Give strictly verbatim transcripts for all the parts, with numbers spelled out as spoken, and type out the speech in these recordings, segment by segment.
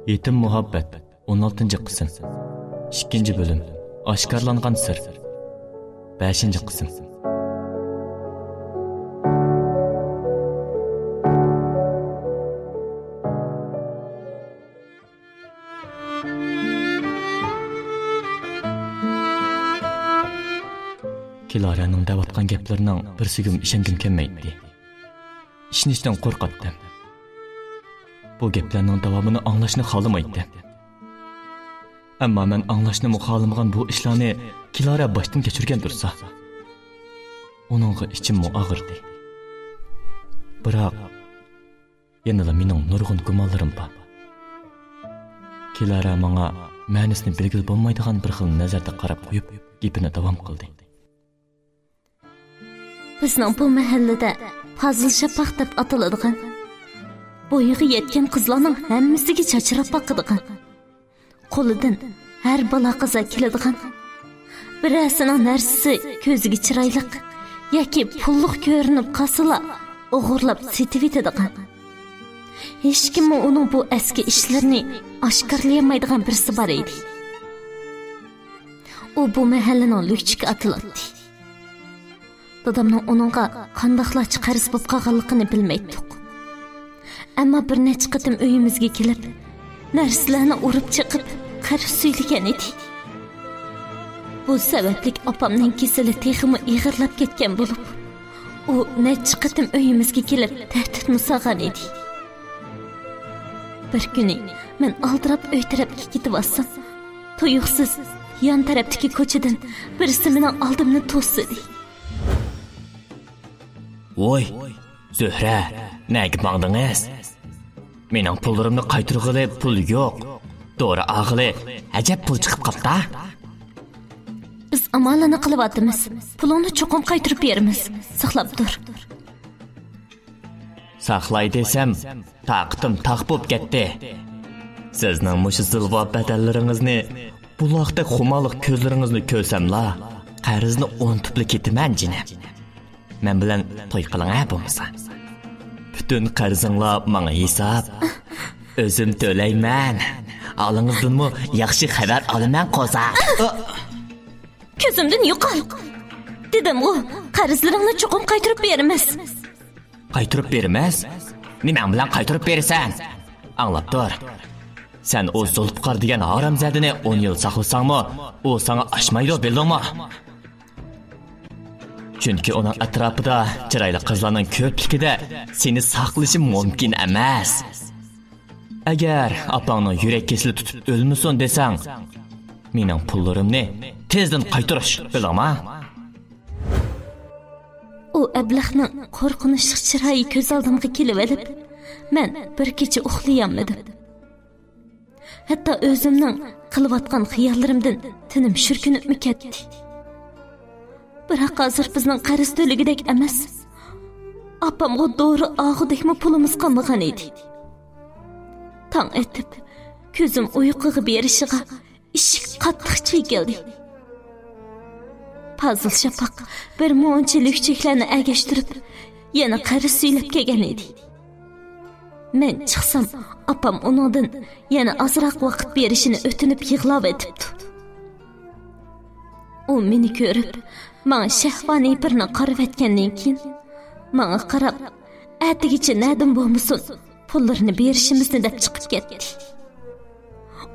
يېتىم مۇھەببەت، ئون ئالتىنچى قىسىم. ئىككىنچى بۆلۈم. ئاشكارىلانغان سىر. بەشىنچى قىسىم. كلارانىڭ دەۋاتقان گەپلىرىنىڭ بىرسىگىمۇ ئىشەنگۈم كەلمەيتتى. ئىشىنىشتىن قورقاتتىم. بۇ گەپلەرنىڭ داۋامىنى ئاڭلاشنى خالىمايتتىم. ئەمما مەن ئاڭلاشنىمۇ خالىمىغان بۇ ئىشلارنى كلارا باشتىن كەچۈرگەن تۇرسا، ئۇنىڭغا ئىچىممۇ ئاغرىدى. بىراق، يەنىلا مېنىڭ نۇرغۇن گۇمانلىرىم بار. كلارا ماڭا مەنىسىنى بىلگىلى بولمايدىغان بىر خىل نەزەردە قاراپ قويۇپ، گېپىنى داۋام قىلدى. بىزنىڭ بۇ مەھەللىدە پازىل شاپاق دەپ ئاتىلىدىغان، بويىغا يەتكەن قىزلارنىڭ ھەممىسىگە چاچراپ باقىدىغان، قولىدىن ھەر بالا-قازا كېلىدىغان، بىرەرسىنىڭ نەرسىسى كۆزىگە چىرايلىق ياكى پۇللۇق كۆرۈنۈپ قالسىلا، ئوغرىلاپ سېتىۋېتىدىغان، ھېچكىممۇ ئۇنىڭ بۇ ئەسكى ئىشلىرىنى ئاشكارىلىيالمايدىغان بىرسى بار ئىدى. ئۇ بۇ مەھەللىنىڭ لۈكچىكى ئاتىلاتتى. دادامنىڭ ئۇنىڭغا قانداقلارچە قەرز بولۇپ قالغانلىقىنى بىلمەيتتۇق. ئەمما بىر نەچچە قېتىم ئۆيىمىزگە كېلىپ، نەرسىلەرنى ئۇرۇپ چېقىپ، قەرز سۈيلىگەن ئىدى. بۇ سەۋەبلىك ئاپامنىڭ كېسىلى تېخىمۇ ئېغىرلاپ كەتكەن بولۇپ، ئۇ نەچچە قېتىم ئۆيىمىزگە كېلىپ، تەھدىتمۇ سالغان ئىدى. بىر كۈنى مەن ئالدىراپ ئۆي تەرەپكە كېتىۋاتسام، تۇيۇقسىز يان تەرەپتىكى كوچىدىن بىرسى مېنىڭ ئالدىمنى توسىدى. ۋوي، زۆھرە، نەگە ماڭدىڭىز؟ مېنىڭ پۇللىرىمنى قايتۇرغىلى پۇل يوق. دورا ئالغىلى ئەجەب پۇل چىقىپ قاپتا. بىز ئامالىنى قىلىۋاتىمىز. پۇلۇڭنى چوقۇم قايتۇرۇپ بېرىمىز. ساقلاپ تۇر. ساقلاي دېسەم، تاقىتىم تاق بولۇپ كەتتى. سىزنىڭ مۇشۇ زىلۋا بەدەنلىرىڭىزنى، بۇلاقتەك خۇمارلىق كۆزلىرىڭىزنى كۆرسەملا، قەرزنى ئۇنتۇپلا كېتىمەن، جېنىم. مەن بىلەن توي قىلىڭە بولمىسا. پۈتۈن قەرزىڭلار ماڭا ھېساب. ئۆزۈم تۆلەيمەن. ھالىڭىزدىنمۇ ياخشى خەۋەر ئالىمەن، قوزا. كۆزۈمدىن يوقال. دېدىمغۇ، قەرزلىرىڭنى چوقۇم قايتۇرۇپ بېرىمىز. قايتۇرۇپ بېرىمىز؟ نېمەڭ بىلەن قايتۇرۇپ بېرىسەن؟ ئاڭلاپ تۇر. سەن ئۇ زۇلپىقار دېگەن ھارامزادىنى ئون يىل ساقلىساڭمۇ، ئۇ ساڭا ئاشمايدۇ، بىلدىڭمۇ؟ چۈنكى ئۇنىڭ ئەتراپىدا چىرايلىق قىزلارنىڭ كۆپلۈكىدە سېنى ساقلىشى مۇمكىن ئەمەس. ئەگەر ئاپاڭنىڭ يۈرەك كېسىلى تۇتۇپ ئۆلمىسۇن دېسەڭ، مېنىڭ پۇللىرىمنى تېزدىن قايتۇرۇش، بىلدىڭما؟ ئۇ ئەبلەخنىڭ قورقۇنچلۇق چىرايى كۆز ئالدىمغا كېلىۋېلىپ، مەن بىر كېچە ئۇخلىيالمىدىم. ھەتتا ئۆزۈمنىڭ قىلىۋاتقان خىياللىرىمدىن تېنىم شۈركۈنۈپمۇ كەتتى. بىراق ھازىر بىزنىڭ قەرز تۆلىگۈدەك ئەمەس، ئاپامغا دورا ئالغۇدەكمۇ پۇلىمىز قالمىغان ئىدى. تاڭ ئېتىپ، كۆزۈم ئۇيقۇغا بېرىشىغا ئىشىك قاتتىق چېكىلدى. پازىل شاپاق بىر مۇنچە لۈكچەكلەرنى ئەگەشتۈرۈپ، يەنە قەرز سۈيلەپ كەلگەن ئىدى. مەن چىقسام، ئاپام ئۇنىڭدىن يەنە ئازراق ۋاقىت بېرىشىنى ئۆتۈنۈپ يىغلاۋېتىپتۇ. ئۇ مېنى كۆرۈپ، ماڭا شەھۋانىي بىرنى قارىۋەتكەندىن كېيىن، ماڭا قاراپ، ئەتىگىچە نەدىن بولمىسۇن، پۇللىرىنى بېرىشىمىزنى دەپ چىقىپ كەتتى.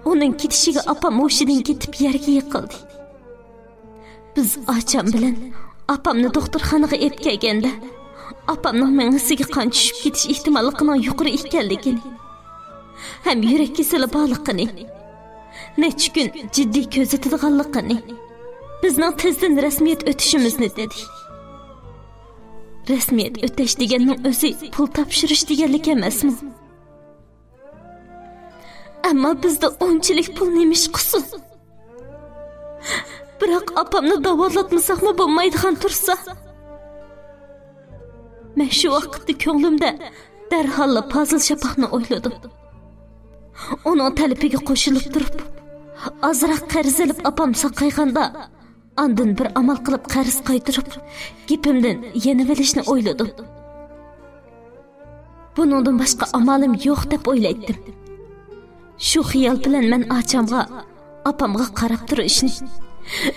ئۇنىڭ كېتىشىگە ئاپام ھوشىدىن كېتىپ يەرگە يىقىلدى. بىز ئاچام بىلەن ئاپامنى دوختۇرخانىغا ئېلىپ كەلگەندە، ئاپامنىڭ مېڭىسىگە قان چۈشۈپ كېتىش ئېھتىماللىقىنىڭ يۇقىرى ئىكەنلىكىنى ھەم يۈرەك كېسىلى بارلىقىنى، نەچچە كۈن جىددىي كۆزىتىدىغانلىقىنى، بىزنىڭ تېزدىن رەسمىيەت ئۆتۈشىمىزنى دېدى. رەسمىيەت ئۆتەش دېگەننىڭ ئۆزى پۇل تاپشۇرۇش دېگەنلىك ئەمەسمۇ؟ ئەمما بىزدە ئۇنچىلىك پۇل نېمىش قىلسۇن؟ بىراق ئاپامنى داۋالاتمىساقمۇ بولمايدىغان تۇرسا. مەن شۇ ۋاقىتتا كۆڭلۈمدە دەرھاللا پازىل شاپاقنى ئويلىدىم. ئۇنىڭ تەلىپىگە قوشۇلۇپ تۇرۇپ، ئازراق قەرز ئېلىپ ئاپام ساقايغاندا، ئاندىن بىر ئامال قىلىپ قەرز قايتۇرۇپ، گېپىمدىن يېنىۋېلىشنى ئويلىدىم. بۇنىڭدىن باشقا ئامالىم يوق دەپ ئويلايتتىم. شۇ خىيال بىلەن مەن ئاچامغا، ئاپامغا قاراپ تۇرۇشنى،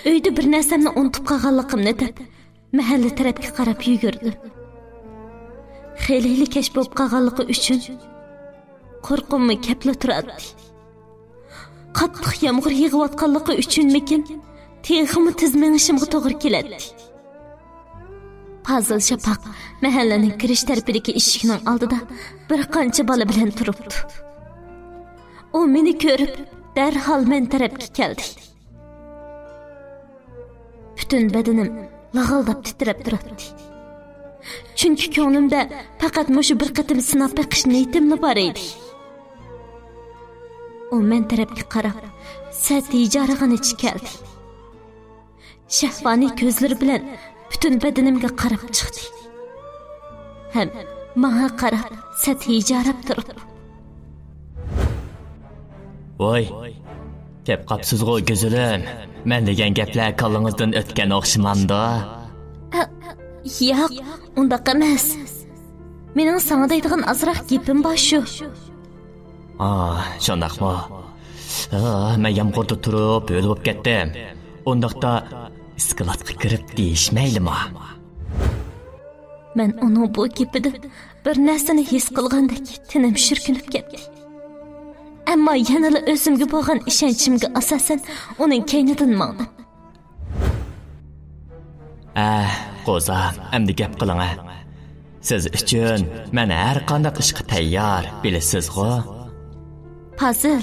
ئۆيدە بىر نەرسەمنى ئۇنتۇپ قالغانلىقىمنى دەپ، مەھەللە تەرەپكە قاراپ يۈگۈردۈم. خېلىلا كەچ بولۇپ قالغانلىقى ئۈچۈن قورقۇممۇ كەپلا تۇراتتى. قاتتىق يامغۇر يېغىۋاتقانلىقى ئۈچۈنمىكىن، تېخىمۇ تېز مېڭىشىمغا توغرا كېلەتتى. پازىل شاپاق مەھەللىنىڭ كىرىش تەرىپىدىكى ئىشىكنىڭ ئالدىدا بىر قانچە بالا بىلەن تۇرۇپتۇ. ئۇ مېنى كۆرۈپ، دەرھال مەن تەرەپكە كەلدى. پۈتۈن بەدىنىم لاغىلداپ تىترەپ تۇراتتى. چۈنكى كۆڭلۈمدە پەقەت مۇشۇ بىر قېتىم سىناپ بېقىش نىيىتىملا بار ئىدى. ئۇ مەن تەرەپكە قاراپ، سەت ھىجارىغىنىچە كەلدى. شەھۋانىي كۆزلىرى بىلەن پۈتۈن بەدىنىمگە قاراپ چىقتى. ھەم ماڭا قاراپ سەت ھىجاراپ تۇرۇپ. ۋاي، كەپ قاپسىزغۇ گۈزىلىم. مەن دېگەن گەپلەر كاللىڭىزدىن ئۆتكەن ئوخشىمامدۇ؟ ئە، ياق، ئۇنداق ئەمەس. مېنىڭ ساڭا دەيدىغان ئازراق گېپىم بار شۇ. ئا، شۇنداقمۇ؟ ئا، مەن يامغۇردا تۇرۇپ ھۆل بولۇپ كەتتىم. ئۇنداقتا ئىسكىلاتقا كىرىپ دېيىشمەيلىما؟ مەن ئۇنىڭ بۇ گېپىدىن بىر نەرسىنى ھېس قىلغاندەك تېنىم شۈركۈنۈپ كەتتى. ئەمما يەنىلا ئۆزۈمگە بولغان ئىشەنچىمگە ئاساسەن ئۇنىڭ كەينىدىن ماڭدىم. ئە، قوزام، ئەمدى گەپ قىلىڭە. سىز ئۈچۈن مەن ھەر قانداق ئىشقا تەييار، بىلىسىزغۇ؟ پازىل،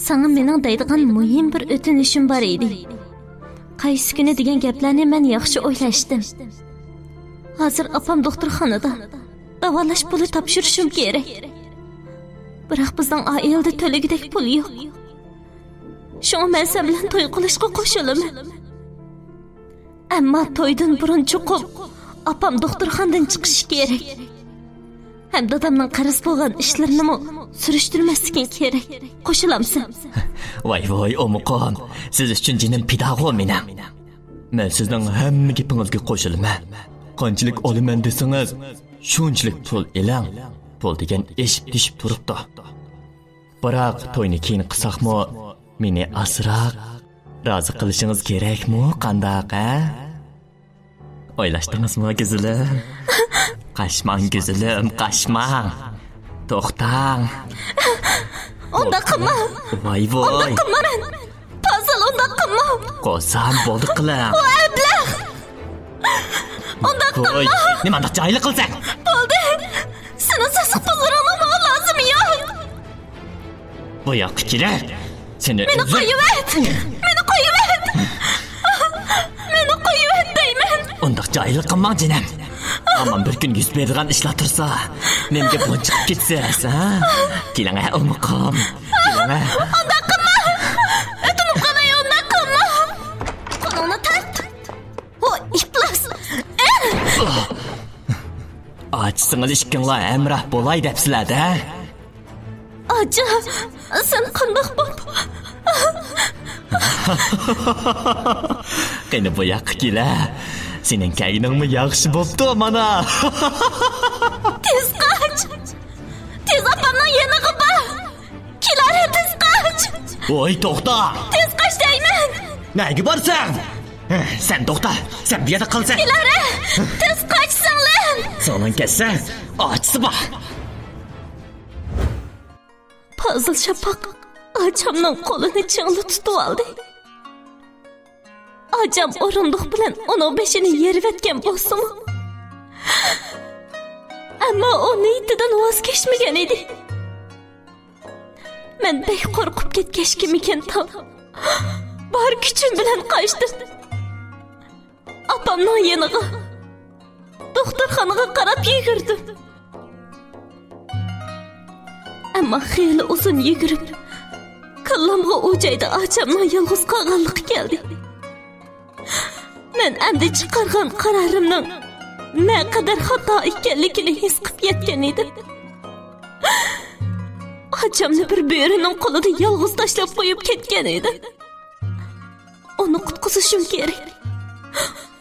ساڭا مېنىڭ دەيدىغان مۇھىم بىر ئۆتۈنۈشۈم بار ئىدى. قايسى كۈنى دېگەن گەپلەرنى مەن ياخشى ئويلاشتىم. ھازىر ئاپام دوختۇرخانىدا، داۋالاش پۇلى تاپشۇرۇشۇم كېرەك. بىراق بىزنىڭ ئائىلىدە تۆلىگۈدەك پۇل يوق. شۇڭا مەن سەن بىلەن توي قىلىشقا قوشۇلىمەن. ئەمما تويدىن بۇرۇن چوقۇم ئاپام دوختۇرخانىدىن چىقىشى كېرەك. ھەم دادامنىڭ قەرز بولغان ئىشلىرىنىمۇ سۈرۈشتۈرمەسلىكىڭ كېرەك. قوشۇلامسەن؟ ۋاي ۋاي، ئومۇقۇم، سىز ئۈچۈن جېنىم پىداغۇ مېنىڭ. مەن سىزنىڭ ھەممە گېپىڭىزگە قوشۇلىمەن. قانچىلىك ئالىمەن دېسىڭىز، شۇنچىلىك پۇل ئېلىڭ. پۇل دېگەن ئېشىپ تېشىپ تۇرۇپتۇ. بىراق توينى كېيىن قىلساقمۇ، مېنى ئازراق رازى قىلىشىڭىز كېرەكمۇ، قانداق، ھە؟ ئويلاشتىڭىزمۇ، گۈزىلىم؟ قاچماڭ، گۈزىلىم، قاچماڭ. توختاڭ. ئۇنداق قىلما. ۋاي ۋاي. ئۇنداق قىلما مەن. پازىل، ئۇنداق قىلما. قوزام، بولدى قىلىڭ. ئۇ ئەبلەخ. ئۇنداق قىلما. نېمانداق جاھىللىق قىلىسەن؟ بولدى. سېنىڭ سېسىق پۇللىرىڭنىڭ ماڭا لازىمى يوق. بۇ ياققا كېلە. سېنى مېنى ئۆزۈم قويۇۋەت! مېنى قويۇۋەت! مېنى قويۇۋەت دەيمەن! ئۇنداق جاھىللىق قىلماڭ، جېنىم. ھامان بىر كۈن يۈز بېرىدىغان ئىشلار تۇرسا، نېمىگە بۇنچە چىقىپ كېتىسىز، ھە؟ كېلىڭە، ئومۇقۇم. كېلىڭە. ئۇنداق قىلما! ئۆتۈنۈپ قالاي، ئۇنداق قىلما! قولۇڭنى تارت! ھو، ئىپلاس! ئاچىسىڭىز ئىككىڭلار ھەمراھ بولاي دەپسىلەر-دە. ئاچا، سەن قانداق بوپ؟ قېنى، بۇ ياققا كېلە. سېنىڭ كەينىڭمۇ ياخشى بوپتۇ مانا. تېز قاچ! تېز ئاپامنىڭ يېنىغا بار! كىلارا، تېز قاچ! ۋوي، توختا! تېز قاچ دەيمەن! نەگە بارساڭ؟ سەن توختا، سەن بۇ يەردە قالسەن! كىلارا، تېز قاچ سىڭلىم! سىڭلىڭ كەتسە، ئاچىسى بار! پازىل شاپاق ئاچامنىڭ قولىنى چىڭلا تۇتۇۋالدى. ئاچام ئورۇندۇق بىلەن ئۇنىڭ بېشىنى يېرىۋەتكەن بولسىمۇ، ئەمما ئۇ نىيىتىدىن ۋاز كەچمىگەن ئىدى. مەن بەك قورقۇپ كەتكەچكىمىكىن تاڭ، بار كۈچۈم بىلەن قاچتىم. ئاپامنىڭ يېنىغا، دوختۇرخانىغا قاراپ يۈگۈردۈم. ئەمما خېلى ئۇزۇن يۈگۈرۈپ، كاللامغا ئۇ جايدا ئاچامنىڭ يالغۇز قالغانلىقى كەلدى. مەن ئەمدى چىقارغان قارارىمنىڭ نەقەدەر خاتا ئىكەنلىكىنى ھېس قىلىپ يەتكەن ئىدىم. ئاچامنى بىر بۆرىنىڭ قولىدا يالغۇز تاشلاپ قويۇپ كەتكەن ئىدىم. ئۇنى قۇتقۇزۇشۇم كېرەك.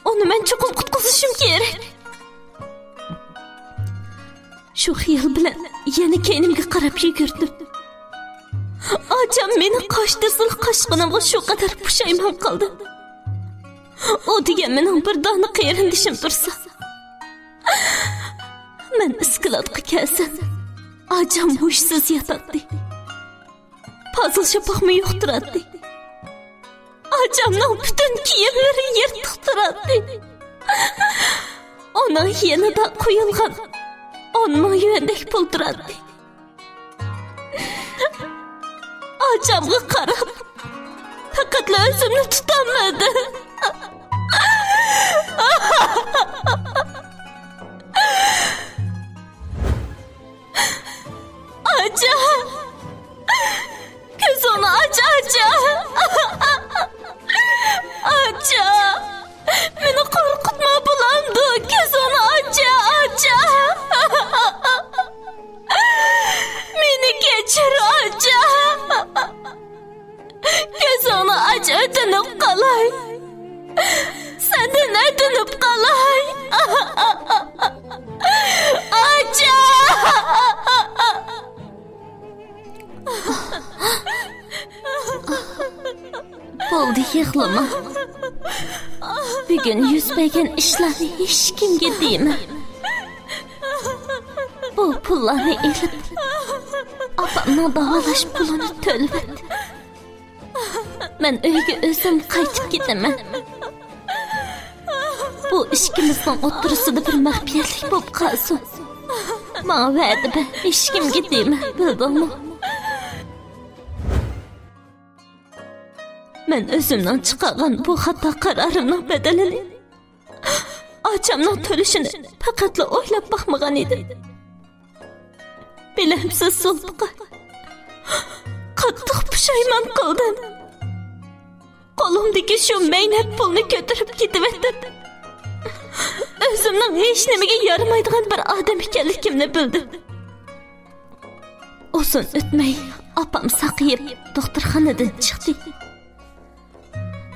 ئۇنى مەن چوقۇم قۇتقۇزۇشۇم كېرەك. شۇ خىيال بىلەن يەنە كەينىمگە قاراپ يۈگۈردۈم. ئاچام مېنى قاچتىسىلا قاچقىنىمغا شۇ قەدەر پۇشايمان قىلدىم. ئۇ دېگەن مېنىڭ بىر دانە قېرىندىشىم تۇرسا، مەن ئىسكىلاتقا كەلسەم، ئاچام ھوشسىز ياتاتتى. پازىل شاپاقمۇ يوق تۇراتتى. ئاچامنىڭ پۈتۈن كىيىملىرى يىرتىق تۇراتتى. ئۇنىڭ يېنىدا قويۇلغان ئون مىڭ يۈەندەك پۇل تۇراتتى. ئاچامغا قاراپ، پەقەتلا ئۆزۈمنى تۇتالمىدىم. ئاچا! كۆزۈڭنى ئاچ، ئاچا! ئاچا! مېنى قورقۇتما بولامدۇ؟ كۆزۈڭنى ئاچا، ئاچا! مېنى كەچۈر، ئاچا! كۆزۈڭنى ئاچ، ئۆتۈنۈپ قالاي. سەندىن ئۆتۈنۈپ قالاي. ئاچا! بولدى، يىغلىما. بۈگۈن يۈز بەرگەن ئىشلارنى ھېچكىمگە دېمە. بۇ پۇللارنى ئېلىپ، ئاپامنىڭ داۋالاش پۇلىنى تۆلىۋەت. مەن ئۆيگە ئۆزۈم قايتىپ كېتىمەن. بۇ ئىككىمىزنىڭ ئوتتۇرىسىدا بىر مەخپىيەتلىك بولۇپ قالسۇن. ماڭا ۋەدە بەر، ھېچكىمگە دېمە، بىلدىڭمۇ؟ مەن ئۆزۈمنىڭ چىقارغان بۇ خاتا قارارىمنىڭ بەدىلىنى، ئاچامنىڭ تۆلىشىنى پەقەتلا ئويلاپ باقمىغان ئىدىم. بىلەمسىز، زۇلپىقار، قاتتىق پۇشايمان قىلدىم. قولۇمدىكى شۇ مەينەت پۇلنى كۆتۈرۈپ كېتىۋەتتىم. ئۆزۈمنىڭ ھېچنېمىگە يارىمايدىغان بىر ئادەم ئىكەنلىكىمنى بىلدىم. ئۇزۇن ئۆتمەي ئاپام ساقىيىپ دوختۇرخانىدىن چىقتى.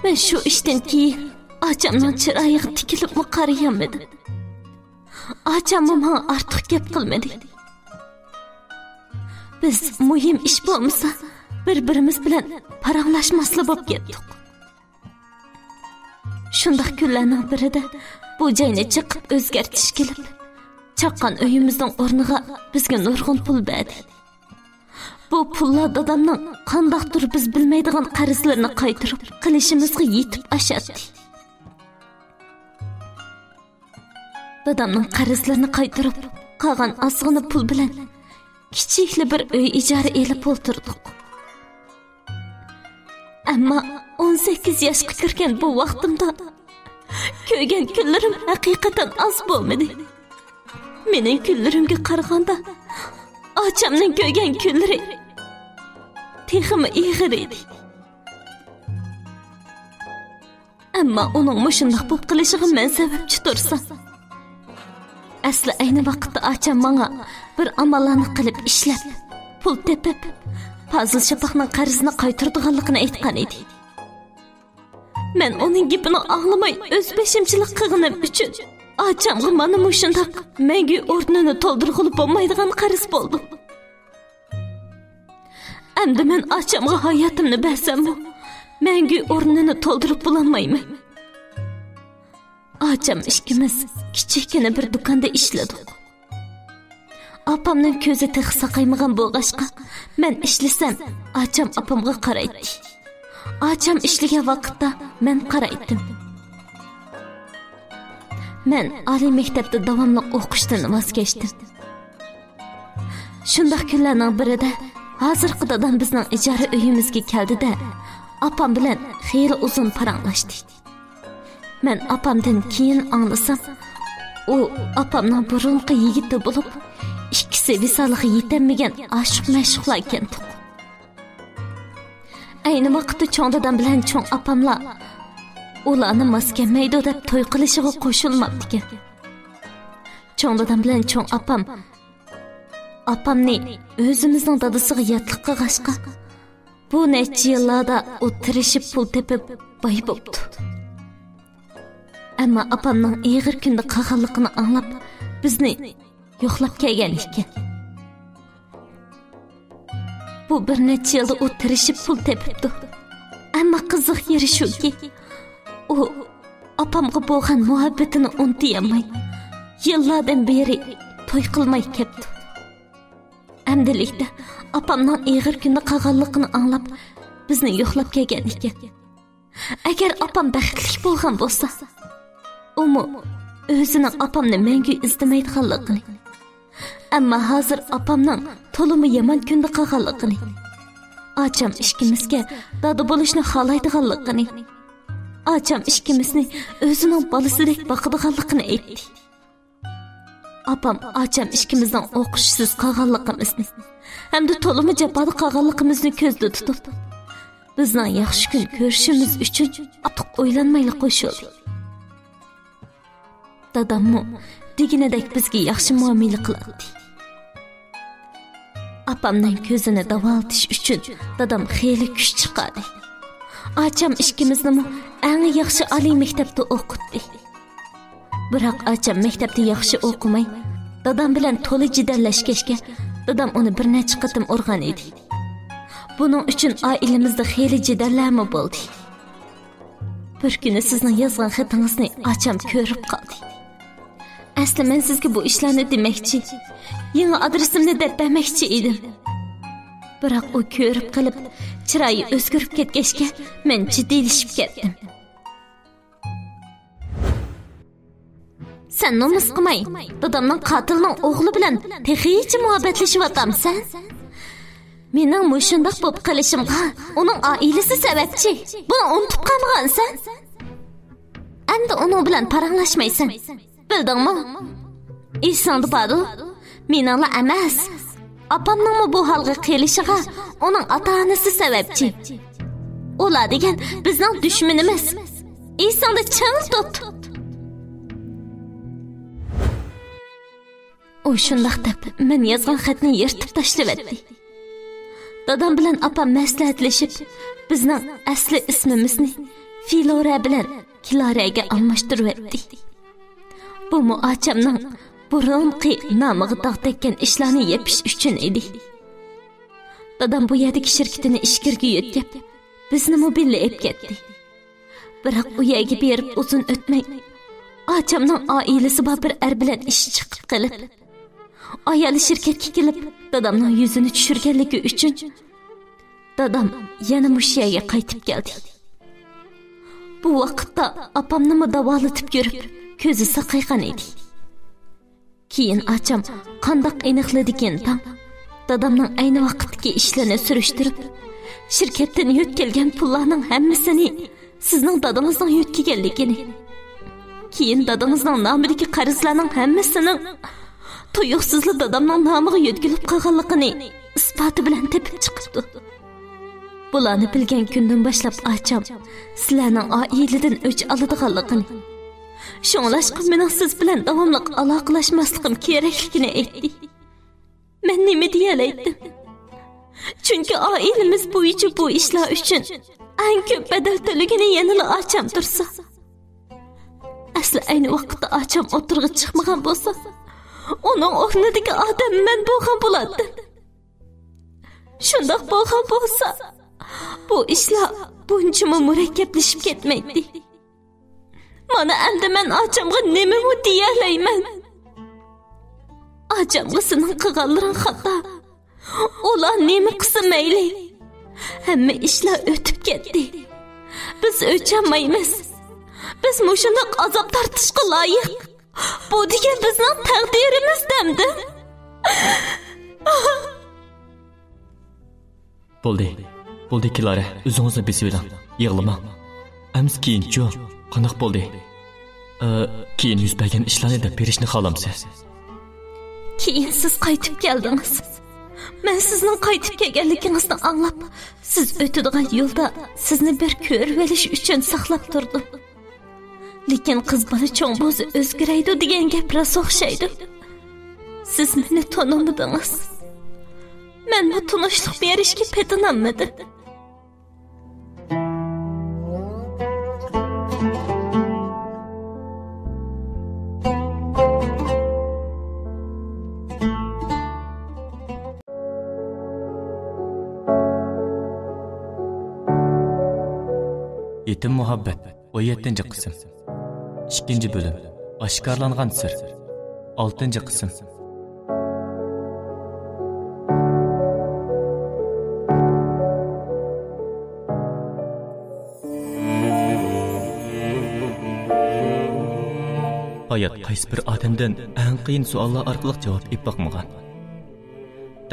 مەن شۇ ئىشتىن كېيىن ئاچامنىڭ چىرايىغا تىكىلىپمۇ قارىيالمىدىم. ئاچاممۇ ماڭا ئارتۇق گەپ قىلمىدى. بىز مۇھىم ئىش بولمىسا، بىر-بىرىمىز بىلەن پاراڭلاشماسلا بولۇپ كەتتۇق. شۇنداق كۈنلەرنىڭ بىرىدە بۇ جاينى چېقىپ ئۆزگەرتىش كېلىپ، چاققان ئۆيىمىزنىڭ ئورنىغا بىزگە نۇرغۇن پۇل بەردى. بۇ پۇللار دادامنىڭ قانداقتۇر بىز بىلمەيدىغان قەرزلىرىنى قايتۇرۇپ قىلىشىمىزغا يېتىپ ئاشاتتى. دادامنىڭ قەرزلىرىنى قايتۇرۇپ، قالغان ئازغىنە پۇل بىلەن كىچىكلا بىر ئۆي ئىجارە ئېلىپ ئولتۇردۇق. ئەمما ئون سەككىز ياشقا كىرگەن بۇ ۋاقتىمدا كۆرگەن كۈنلىرىم ھەقىقەتەن ئاز بولمىدى. مېنىڭ كۈنلىرىمگە قارىغاندا، ئاچامنىڭ كۆرگەن كۈنلىرى تېخىمۇ ئېغىر ئىدى. ئەمما ئۇنىڭ مۇشۇنداق بولۇپ قېلىشىغا مەن سەۋەبچى تۇرسام. ئەسلى ئەينى ۋاقىتتا ئاچام ماڭا بىر ئاماللارنى قىلىپ ئىشلەپ، پۇل تېپىپ، پازىل شاپاقنىڭ قەرزىنى قايتۇرىدىغانلىقىنى ئېيتقان ئىدى. مەن ئۇنىڭ گېپىنى ئاڭلىماي، ئۆز بېشىمچىلىق قىلغىنىم ئۈچۈن ئاچامغا مانا مۇشۇنداق مەڭگۈ ئورنىنى تولدۇرغىلى بولمايدىغان قەرز بولدۇم. ئەمدى مەن ئاچامغا ھاياتىمنى بەرسەممۇ، مەڭگۈ ئورنىنى تولدۇرۇپ بولالمايمەن. ئاچام ئىككىمىز كىچىككىنە بىر دۇكاندا ئىشلىدۇق. ئاپامنىڭ كۆزى تېخى ساقايمىغان بولغاچقا، مەن ئىشلىسەم، ئاچام ئاپامغا قارايتتى. ئاچام ئىشلىگەن ۋاقىتتا مەن قارايتتىم. مەن ئالىي مەكتەپتە داۋاملىق ئوقۇشتىن ۋاز كەچتىم. شۇنداق كۈنلەرنىڭ بىرىدە ھازىرقى دادام بىزنىڭ ئىجارە ئۆيىمىزگە كەلدى-دە، ئاپام بىلەن خېلى ئۇزۇن پاراڭلاشتى. مەن ئاپامدىن كېيىن ئاڭلىسام، ئۇ ئاپامنىڭ بۇرۇنقى يىگىتى بولۇپ، ئىككىسى ۋىسالىغا يېتەلمىگەن ئاشىق-مەشۇقلار ئىكەنتۇق. ئەينى ۋاقىتتا چوڭ دادام بىلەن چوڭ ئاپاملار ئۇلارنى ماس كەلمەيدۇ دەپ توي قىلىشىغا قوشۇلماپتىكەن. چوڭ دادام بىلەن چوڭ ئاپام ئاپامنى ئۆزىمىزنىڭ دادىسىغا ياتلىق قىلغاچقا، بۇ نەچچە يىللاردا ئۇ تىرىشىپ پۇل تېپىپ باي بوپتۇ. ئەمما ئاپامنىڭ ئېغىر كۈندە قالغانلىقىنى ئاڭلاپ، بىزنى يوقلاپ كەلگەن ئىكەن. بۇ بىر نەچچە يىلدا ئۇ تىرىشىپ پۇل تېپىپتۇ. ئەمما قىزىق يېرى شۇكى، ئۇ ئاپامغا بولغان مۇھەببىتىنى ئۇنتۇيالماي، يىللاردىن بېرى توي قىلماي كەپتۇ. ئەمدىلىكتە ئاپامنىڭ ئېغىر كۈندە قالغانلىقىنى ئاڭلاپ، بىزنى يوقلاپ كەلگەن ئىكەن. ئەگەر ئاپام بەختلىك بولغان بولسا، ئۇمۇ ئۆزىنىڭ ئاپامنى مەڭگۈ ئىزدىمەيدىغانلىقىنى، ئەمما ھازىر ئاپامنىڭ تولىمۇ يامان كۈندە قالغانلىقىنى، ئاچام ئىككىمىزگە دادا بولۇشنى خالايدىغانلىقىنى، ئاچام ئىككىمىزنى ئۆزىنىڭ بالىسىدەك باقىدىغانلىقىنى ئېيتتى. ئاپام ئاچام ئىككىمىزنىڭ ئوقۇشسىز قالغانلىقىمىزنى ھەمدە تولىمۇ جاپادا قالغانلىقىمىزنى كۆزدە تۇتۇپ، بىزنىڭ ياخشى كۈن كۆرۈشىمىز ئۈچۈن ئارتۇق ئويلانمايلا قوشۇلدى. داداممۇ دېگىنىدەك بىزگە ياخشى مۇئامىلە قىلاتتى. ئاپامنىڭ كۆزىنى داۋالىتىش ئۈچۈن دادام خېلى كۈچ چىقاردى. ئاچام ئىككىمىزنىمۇ ئەڭ ياخشى ئالىي مەكتەپتە ئوقۇتتى. بىراق ئاچام مەكتەپتە ياخشى ئوقۇماي، دادام بىلەن تولا جېدەللەشكەچكە، دادام ئۇنى بىر نەچچە قېتىم ئۇرغان ئىدى. بۇنىڭ ئۈچۈن ئائىلىمىزدە خېلى جېدەللەرمۇ بولدى. بىر كۈنى سىزنىڭ يازغان خېتىڭىزنى ئاچام كۆرۈپ قالدى. ئەسلى مەن سىزگە بۇ ئىشلارنى دېمەكچى، يېڭى ئادرېسىمنى دەپ بەرمەكچى ئىدىم. بىراق ئۇ كۆرۈپ قېلىپ، چىرايى ئۆزگىرىپ كەتكەچكە، مەن جىددىيلىشىپ كەتتىم. سەن نومۇس قىلماي، دادامنىڭ قاتىلىنىڭ ئوغلى بىلەن تېخىچە مۇھەببەتلىشىۋاتامسەن؟ مېنىڭ مۇشۇنداق بولۇپ قېلىشىمغا ئۇنىڭ ئائىلىسى سەۋەبچى. بۇنى ئۇنتۇپ قالمىغانسەن؟ ئەمدى ئۇنىڭ بىلەن پاراڭلاشمايسەن. بىلدىڭمۇ؟ ئېسىڭدە باردۇ، مېنىڭلا ئەمەس، ئاپامنىڭمۇ بۇ ھالغا قېلىشىغا ئۇنىڭ ئاتا-ئانىسى سەۋەبچى. ئۇلار دېگەن بىزنىڭ دۈشمىنىمىز. ئېسىڭدە چىڭ تۇت. ئۇ شۇنداق دەپ، مەن يازغان خەتنى يىرتىپ تاشلىۋەتتى. دادام بىلەن ئاپام مەسلىھەتلىشىپ، بىزنىڭ ئەسلى ئىسمىمىزنى فىلورا بىلەن كلارەگە ئالماشتۇرۇۋەتتى. بۇمۇ ئاچامنىڭ بۇرۇنقى نامىغا داغ تەگكەن ئىشلارنى يېپىش ئۈچۈن ئىدى. دادام بۇ يەردىكى شىركىتىنى ئىچكىرىگە يۆتكەپ، بىزنىمۇ بىللە ئېلىپ كەتتى. بىراق ئۇ يەرگە بېرىپ ئۇزۇن ئۆتمەي، ئاچامنىڭ ئائىلىسى بار بىر ئەر بىلەن ئىش چىقىپ قېلىپ، ئايالى شىركەتكە كېلىپ، دادامنىڭ يۈزىنى چۈشۈرگەنلىكى ئۈچۈن دادام يەنە مۇشۇ يەرگە قايتىپ كەلدى. بۇ ۋاقىتتا ئاپامنىمۇ داۋالىتىپ يۈرۈپ، كۆزى ساقايغان ئىدى. كېيىن ئاچام قانداق ئېنىقلىدىكىن تاڭ، دادامنىڭ ئەينى ۋاقىتتىكى ئىشلىرىنى سۈرۈشتۈرۈپ، شىركەتتىن يۆتكەلگەن پۇللارنىڭ ھەممىسىنى سىزنىڭ دادىڭىزنىڭ يۆتكىگەنلىكىنى، كېيىن دادىڭىزنىڭ نامىدىكى قەرزلەرنىڭ ھەممىسىنىڭ تۇيۇقسىزلا دادامنىڭ نامىغا يۆتكىلىپ قالغانلىقىنى ئىسپاتى بىلەن تېپىپ چىقىپتۇ. بۇلارنى بىلگەن كۈندىن باشلاپ ئاچام سىلەرنىڭ ئائىلىدىن ئۆچ ئالىدىغانلىقىنى، شۇڭلاشقا مېنىڭ سىز بىلەن داۋاملىق ئالاقىلەشمەسلىكىم كېرەكلىكىنى ئېيتتى. مەن نېمە دېيەلەيتتىم؟ چۈنكى ئائىلىمىز بويىچە بۇ ئىشلار ئۈچۈن ئەڭ كۆپ بەدەل تۆلىگىنى يەنىلا ئاچام تۇرسا. ئەسلى ئەينى ۋاقىتتا ئاچام ئوتتۇرىغا چىقمىغان بولسا، ئۇنىڭ ئورنىدىكى ئادەم مەن بولغان بولاتتىم. شۇنداق بولغان بولسا، بۇ ئىشلار بۇنچىمۇ مۇرەككەپلىشىپ كەتمەيتتى. مانا ئەمدى مەن ئاچامغا نېمىمۇ دېيەلەيمەن؟ ئاچامغا سېنىڭ قىلغانلىرىڭ خاتا. ئۇلار نېمە قىلسا مەيلى. ھەممە ئىشلار ئۆتۈپ كەتتى. بىز ئۆچ ئالمايمىز. بىز مۇشۇنداق ئازاب تارتىشقا لايىق. بۇ دېگەن بىزنىڭ تەقدىرىمىز دەمدىم. بولدى، بولدى، كلارا، ئۆزىڭىزنى بېسىۋېلىڭ، يىغلىماڭ. ئەمىسە كېيىنچۇ؟ قانداق بولدى؟ ئە، كېيىن يۈز بەرگەن ئىشلارنى دەپ بېرىشنى خالامسىز؟ كېيىن سىز قايتىپ كەلدىڭىز. مەن سىزنىڭ قايتىپ كەلگەنلىكىڭىزنى ئاڭلاپ، سىز ئۆتىدىغان يولدا سىزنى بىر كۆرۈۋېلىش ئۈچۈن ساقلاپ تۇردۇم. لېكىن قىز بالا چوڭ بولسا ئۆزگىرەيدۇ دېگەن گەپ راست ئوخشايدۇ. سىز مېنى تونۇمىدىڭىز. مەنمۇ تونۇشلۇق بېرىشكە پېتىنالمىدىم. يېتىم مۇھەببەت، ئون يەتتىنچى قىسىم. ئىككىنچى بۆلۈم. ئاشكارىلانغان سىر. ئالتىنچى قىسىم. ھايات قايسى بىر ئادەمدىن ئەڭ قىيىن سوئاللار ئارقىلىق جاۋاب ئېلىپ باقمىغان؟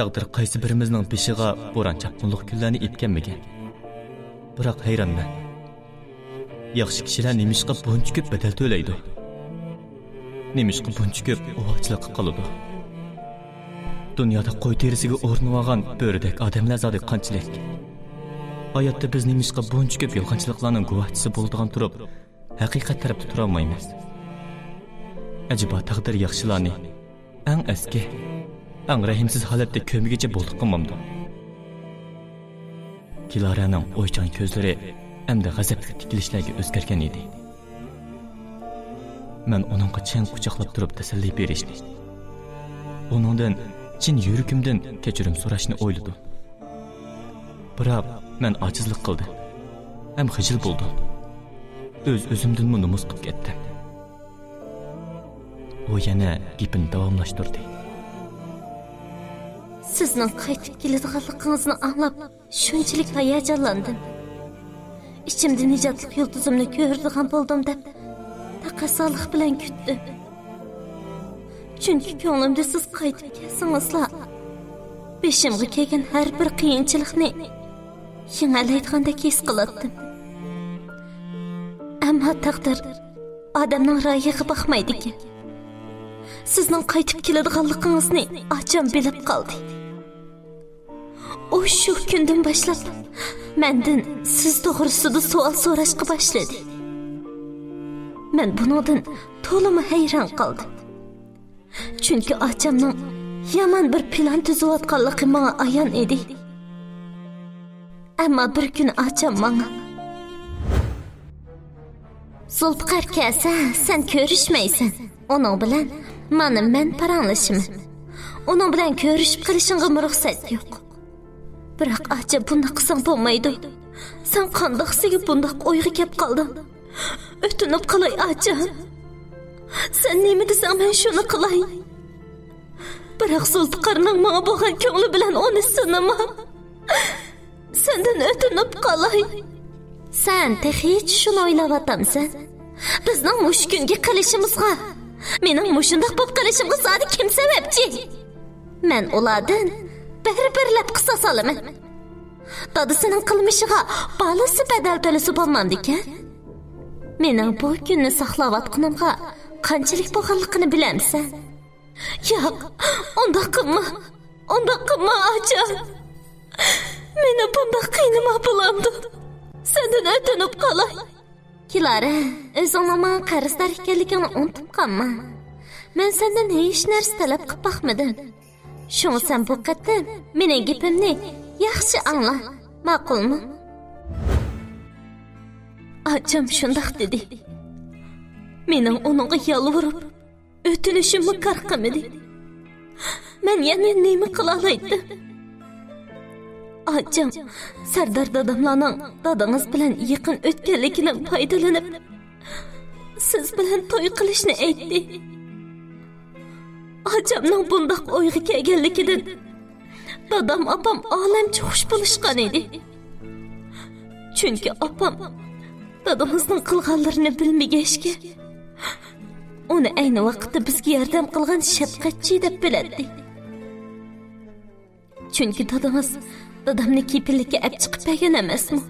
تەقدىر قايسى بىرىمىزنىڭ بېشىغا بوران-چاپقۇنلۇق كۈنلەرنى ئېلىپ كەلمىگەن؟ بىراق ھەيرانمەن. ياخشى كىشىلەر نېمىشقا بۇنچە كۆپ بەدەل تۆلەيدۇ؟ نېمىشقا بۇنچە كۆپ ئاۋارىچىلىققا قالىدۇ؟ دۇنيادا قوي تېرىسىگە ئورىنىۋالغان بۆرىدەك ئادەملەر زادى قانچىلىك؟ ھاياتتا بىز نېمىشقا بۇنچە كۆپ يالغانچىلىقلارنىڭ گۇۋاھچىسى بولىدىغان تۇرۇپ، ھەقىقەت تەرەپتە تۇرالمايمىز؟ ئەجەبا تەقدىر ياخشىلارنى ئەڭ ئەسكى، ئەڭ رەھىمسىز ھالەتتە كۆرمىگۈچە بولدى قىلمامدۇ؟ كىلارانىڭ ئويچان كۆزلىرى ئەمدى غەزەپلىك تىكىلىشلەرگە ئۆزگەرگەن ئىدى. مەن ئۇنىڭغا چىڭ قۇچاقلاپ تۇرۇپ تەسەللى بېرىشنى، ئۇنىڭدىن چىن يۈرىكىمدىن كەچۈرۈم سوراشنى ئويلىدىم. بىراق مەن ئاجىزلىق قىلدىم ھەم خىجىل بولدۇم. ئۆز-ئۆزۈمدىنمۇ نومۇس قىلىپ كەتتىم. ئۇ يەنە گېپىنى داۋاملاشتۇردى. سىزنىڭ قايتىپ كېلىدىغانلىقىڭىزنى ئاڭلاپ، شۇنچىلىك ھاياجانلاندىم. ئىچىمدە نىجاتلىق يۇلتۇزۇمنى كۆرىدىغان بولدۇم دەپ، تەقەززالىق بىلەن كۈتتۈم. چۈنكى كۆڭلۈمدە سىز قايتىپ كەلسىڭىزلا، بېشىمغا كەلگەن ھەر بىر قىيىنچىلىقنى يېڭەلەيدىغاندەك ھېس قىلاتتىم. ئەمما تەقدىر ئادەمنىڭ رايىغا باقمايدىكەن. سىزنىڭ قايتىپ كېلىدىغانلىقىڭىزنى ئاچام بىلىپ قالدى. ئۇ شۇ كۈندىن باشلاپ مەندىن سىز توغرىسىدا سوئال سوراشقا باشلىدى. مەن بۇنىڭدىن تولىمۇ ھەيران قالدىم. چۈنكى ئاچامنىڭ يامان بىر پىلان تۈزۈۋاتقانلىقى ماڭا ئايان ئىدى. ئەمما بىر كۈنى ئاچام ماڭا، «زۇلپىقار كەلسە، سەن كۆرۈشمەيسەن. ئۇنىڭ بىلەن مانا مەن پاراڭلىشىمەن. ئۇنىڭ بىلەن كۆرۈشۈپ قېلىشىڭغىمۇ رۇخسەت يوق.» «بىراق ئاچا، بۇنداق قىلساڭ بولمايدۇ. سەن قانداقسىگە بۇنداق ئويغا كەپ قالدىڭ؟ ئۆتۈنۈپ قالاي ئاچا. سەن نېمە دېسەڭ مەن شۇنى قىلاي. بىراق زۇلپىقارنىڭ ماڭا بولغان كۆڭلى بىلەن ئۇنى سىنىما. سەندىن ئۆتۈنۈپ قالاي.» «سەن تېخىچە شۇنى ئويلاۋاتامسەن؟ بىزنىڭ مۇشۇ كۈنگە قېلىشىمىزغا مېنىڭ مۇشۇنداق بولۇپ قېلىشىمغا زادى كىم سەۋەبچى؟ مەن ئۇلاردىن بىر-بىرلەپ قىساس ئالىمەن. دادىسىنىڭ قىلمىشىغا بالىسى بەدەل تۆلىسە بولمامدىكەن؟ مېنىڭ بۇ كۈننى ساقلاۋاتقىنىمغا قانچىلىك بولغانلىقىنى بىلەمسەن؟» «ياق، ئۇنداق قىلما. ئۇنداق قىلما، ئاچا. مېنى بۇنداق قىينىما بولامدۇ؟ سەندىن ئۆتۈنۈپ قالاي.» «كىلارا، ئۆزۈڭنىڭ ماڭا قەرزدار ئىكەنلىكىڭنى ئۇنتۇپ قالما. مەن سەندىن ھېچ نەرسە تەلەپ قىلىپ باقمىدىم. شۇڭا سەن بۇ قېتىم مېنىڭ گېپىمنى ياخشى ئاڭلا، ماقۇلمۇ؟» ئاچام شۇنداق دېدى. مېنىڭ ئۇنىڭغا يالۋۇرۇپ، ئۆتۈنۈشۈممۇ كار قىلمىدى. مەن يەنە نېمە قىلالايتتىم؟ ئاچام سەردار داداملارنىڭ دادىڭىز بىلەن يېقىن ئۆتكەنلىكىدىن پايدىلىنىپ، سىز بىلەن توي قىلىشنى ئېيتتى. ئاچامنىڭ بۇنداق ئويغا كەلگەنلىكىدىن دادام، ئاپام ئالەمچە خۇش بولۇشقان ئىدى. چۈنكى ئاپام دادىمىزنىڭ قىلغانلىرىنى بىلمىگەچكە، ئۇنى ئەينى ۋاقىتتا بىزگە ياردەم قىلغان شەپقەتچى دەپ بىلەتتى. چۈنكى دادىمىز دادامنى كېپىللىككە ئەپ چىقىپ بەرگەن ئەمەسمۇ؟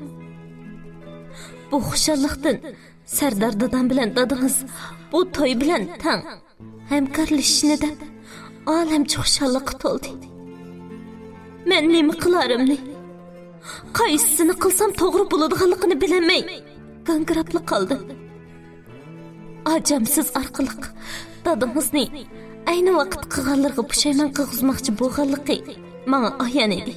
بۇ خۇشاللىقتىن سەردار دادام بىلەن دادىمىز بۇ توي بىلەن تەڭ ھەمكارلىشىشنى دەپ، ئالەمچە خۇشاللىققا تولدى. مەن نېمە قىلارىمنى، قايسىسىنى قىلسام توغرا بولىدىغانلىقىنى بىلەلمەي گاڭگىراپلا قالدىم. ئاچام سىز ئارقىلىق دادىڭىزنى ئەينى ۋاقىت قىلغانلىرىغا پۇشايمان قىلغۇزماقچى بولغانلىقى ماڭا ئايان ئىدى.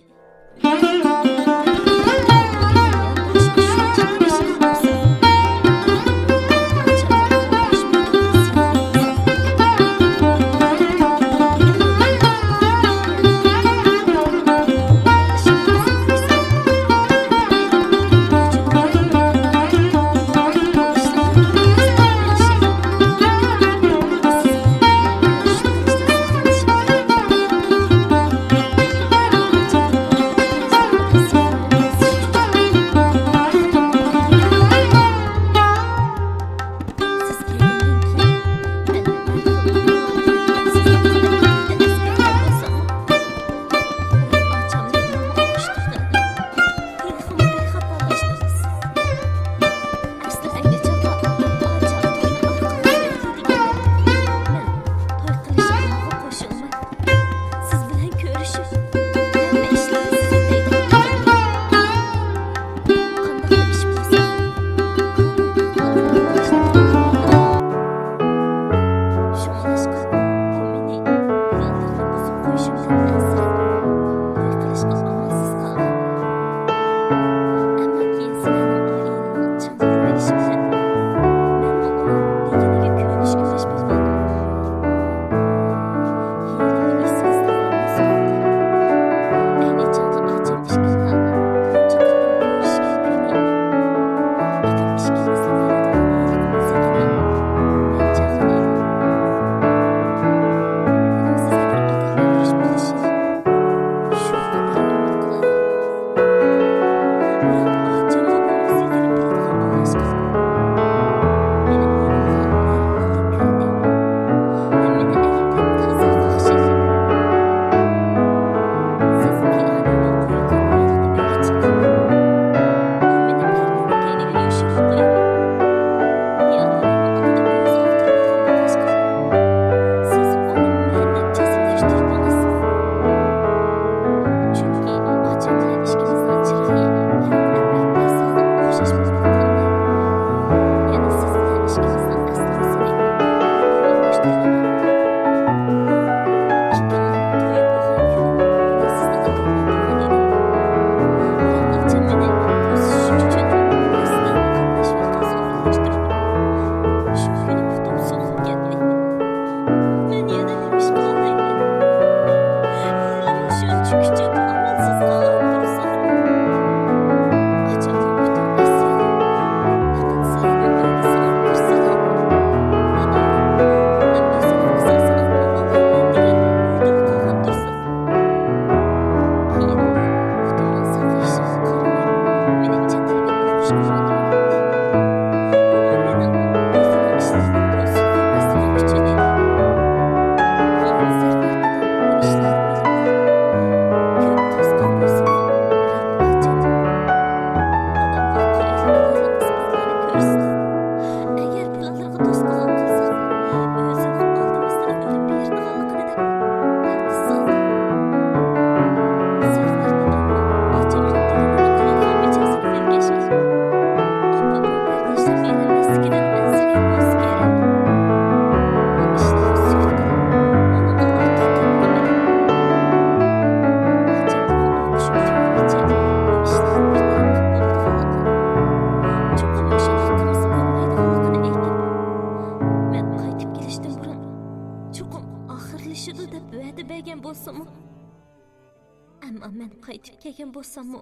كەم بولساممۇ،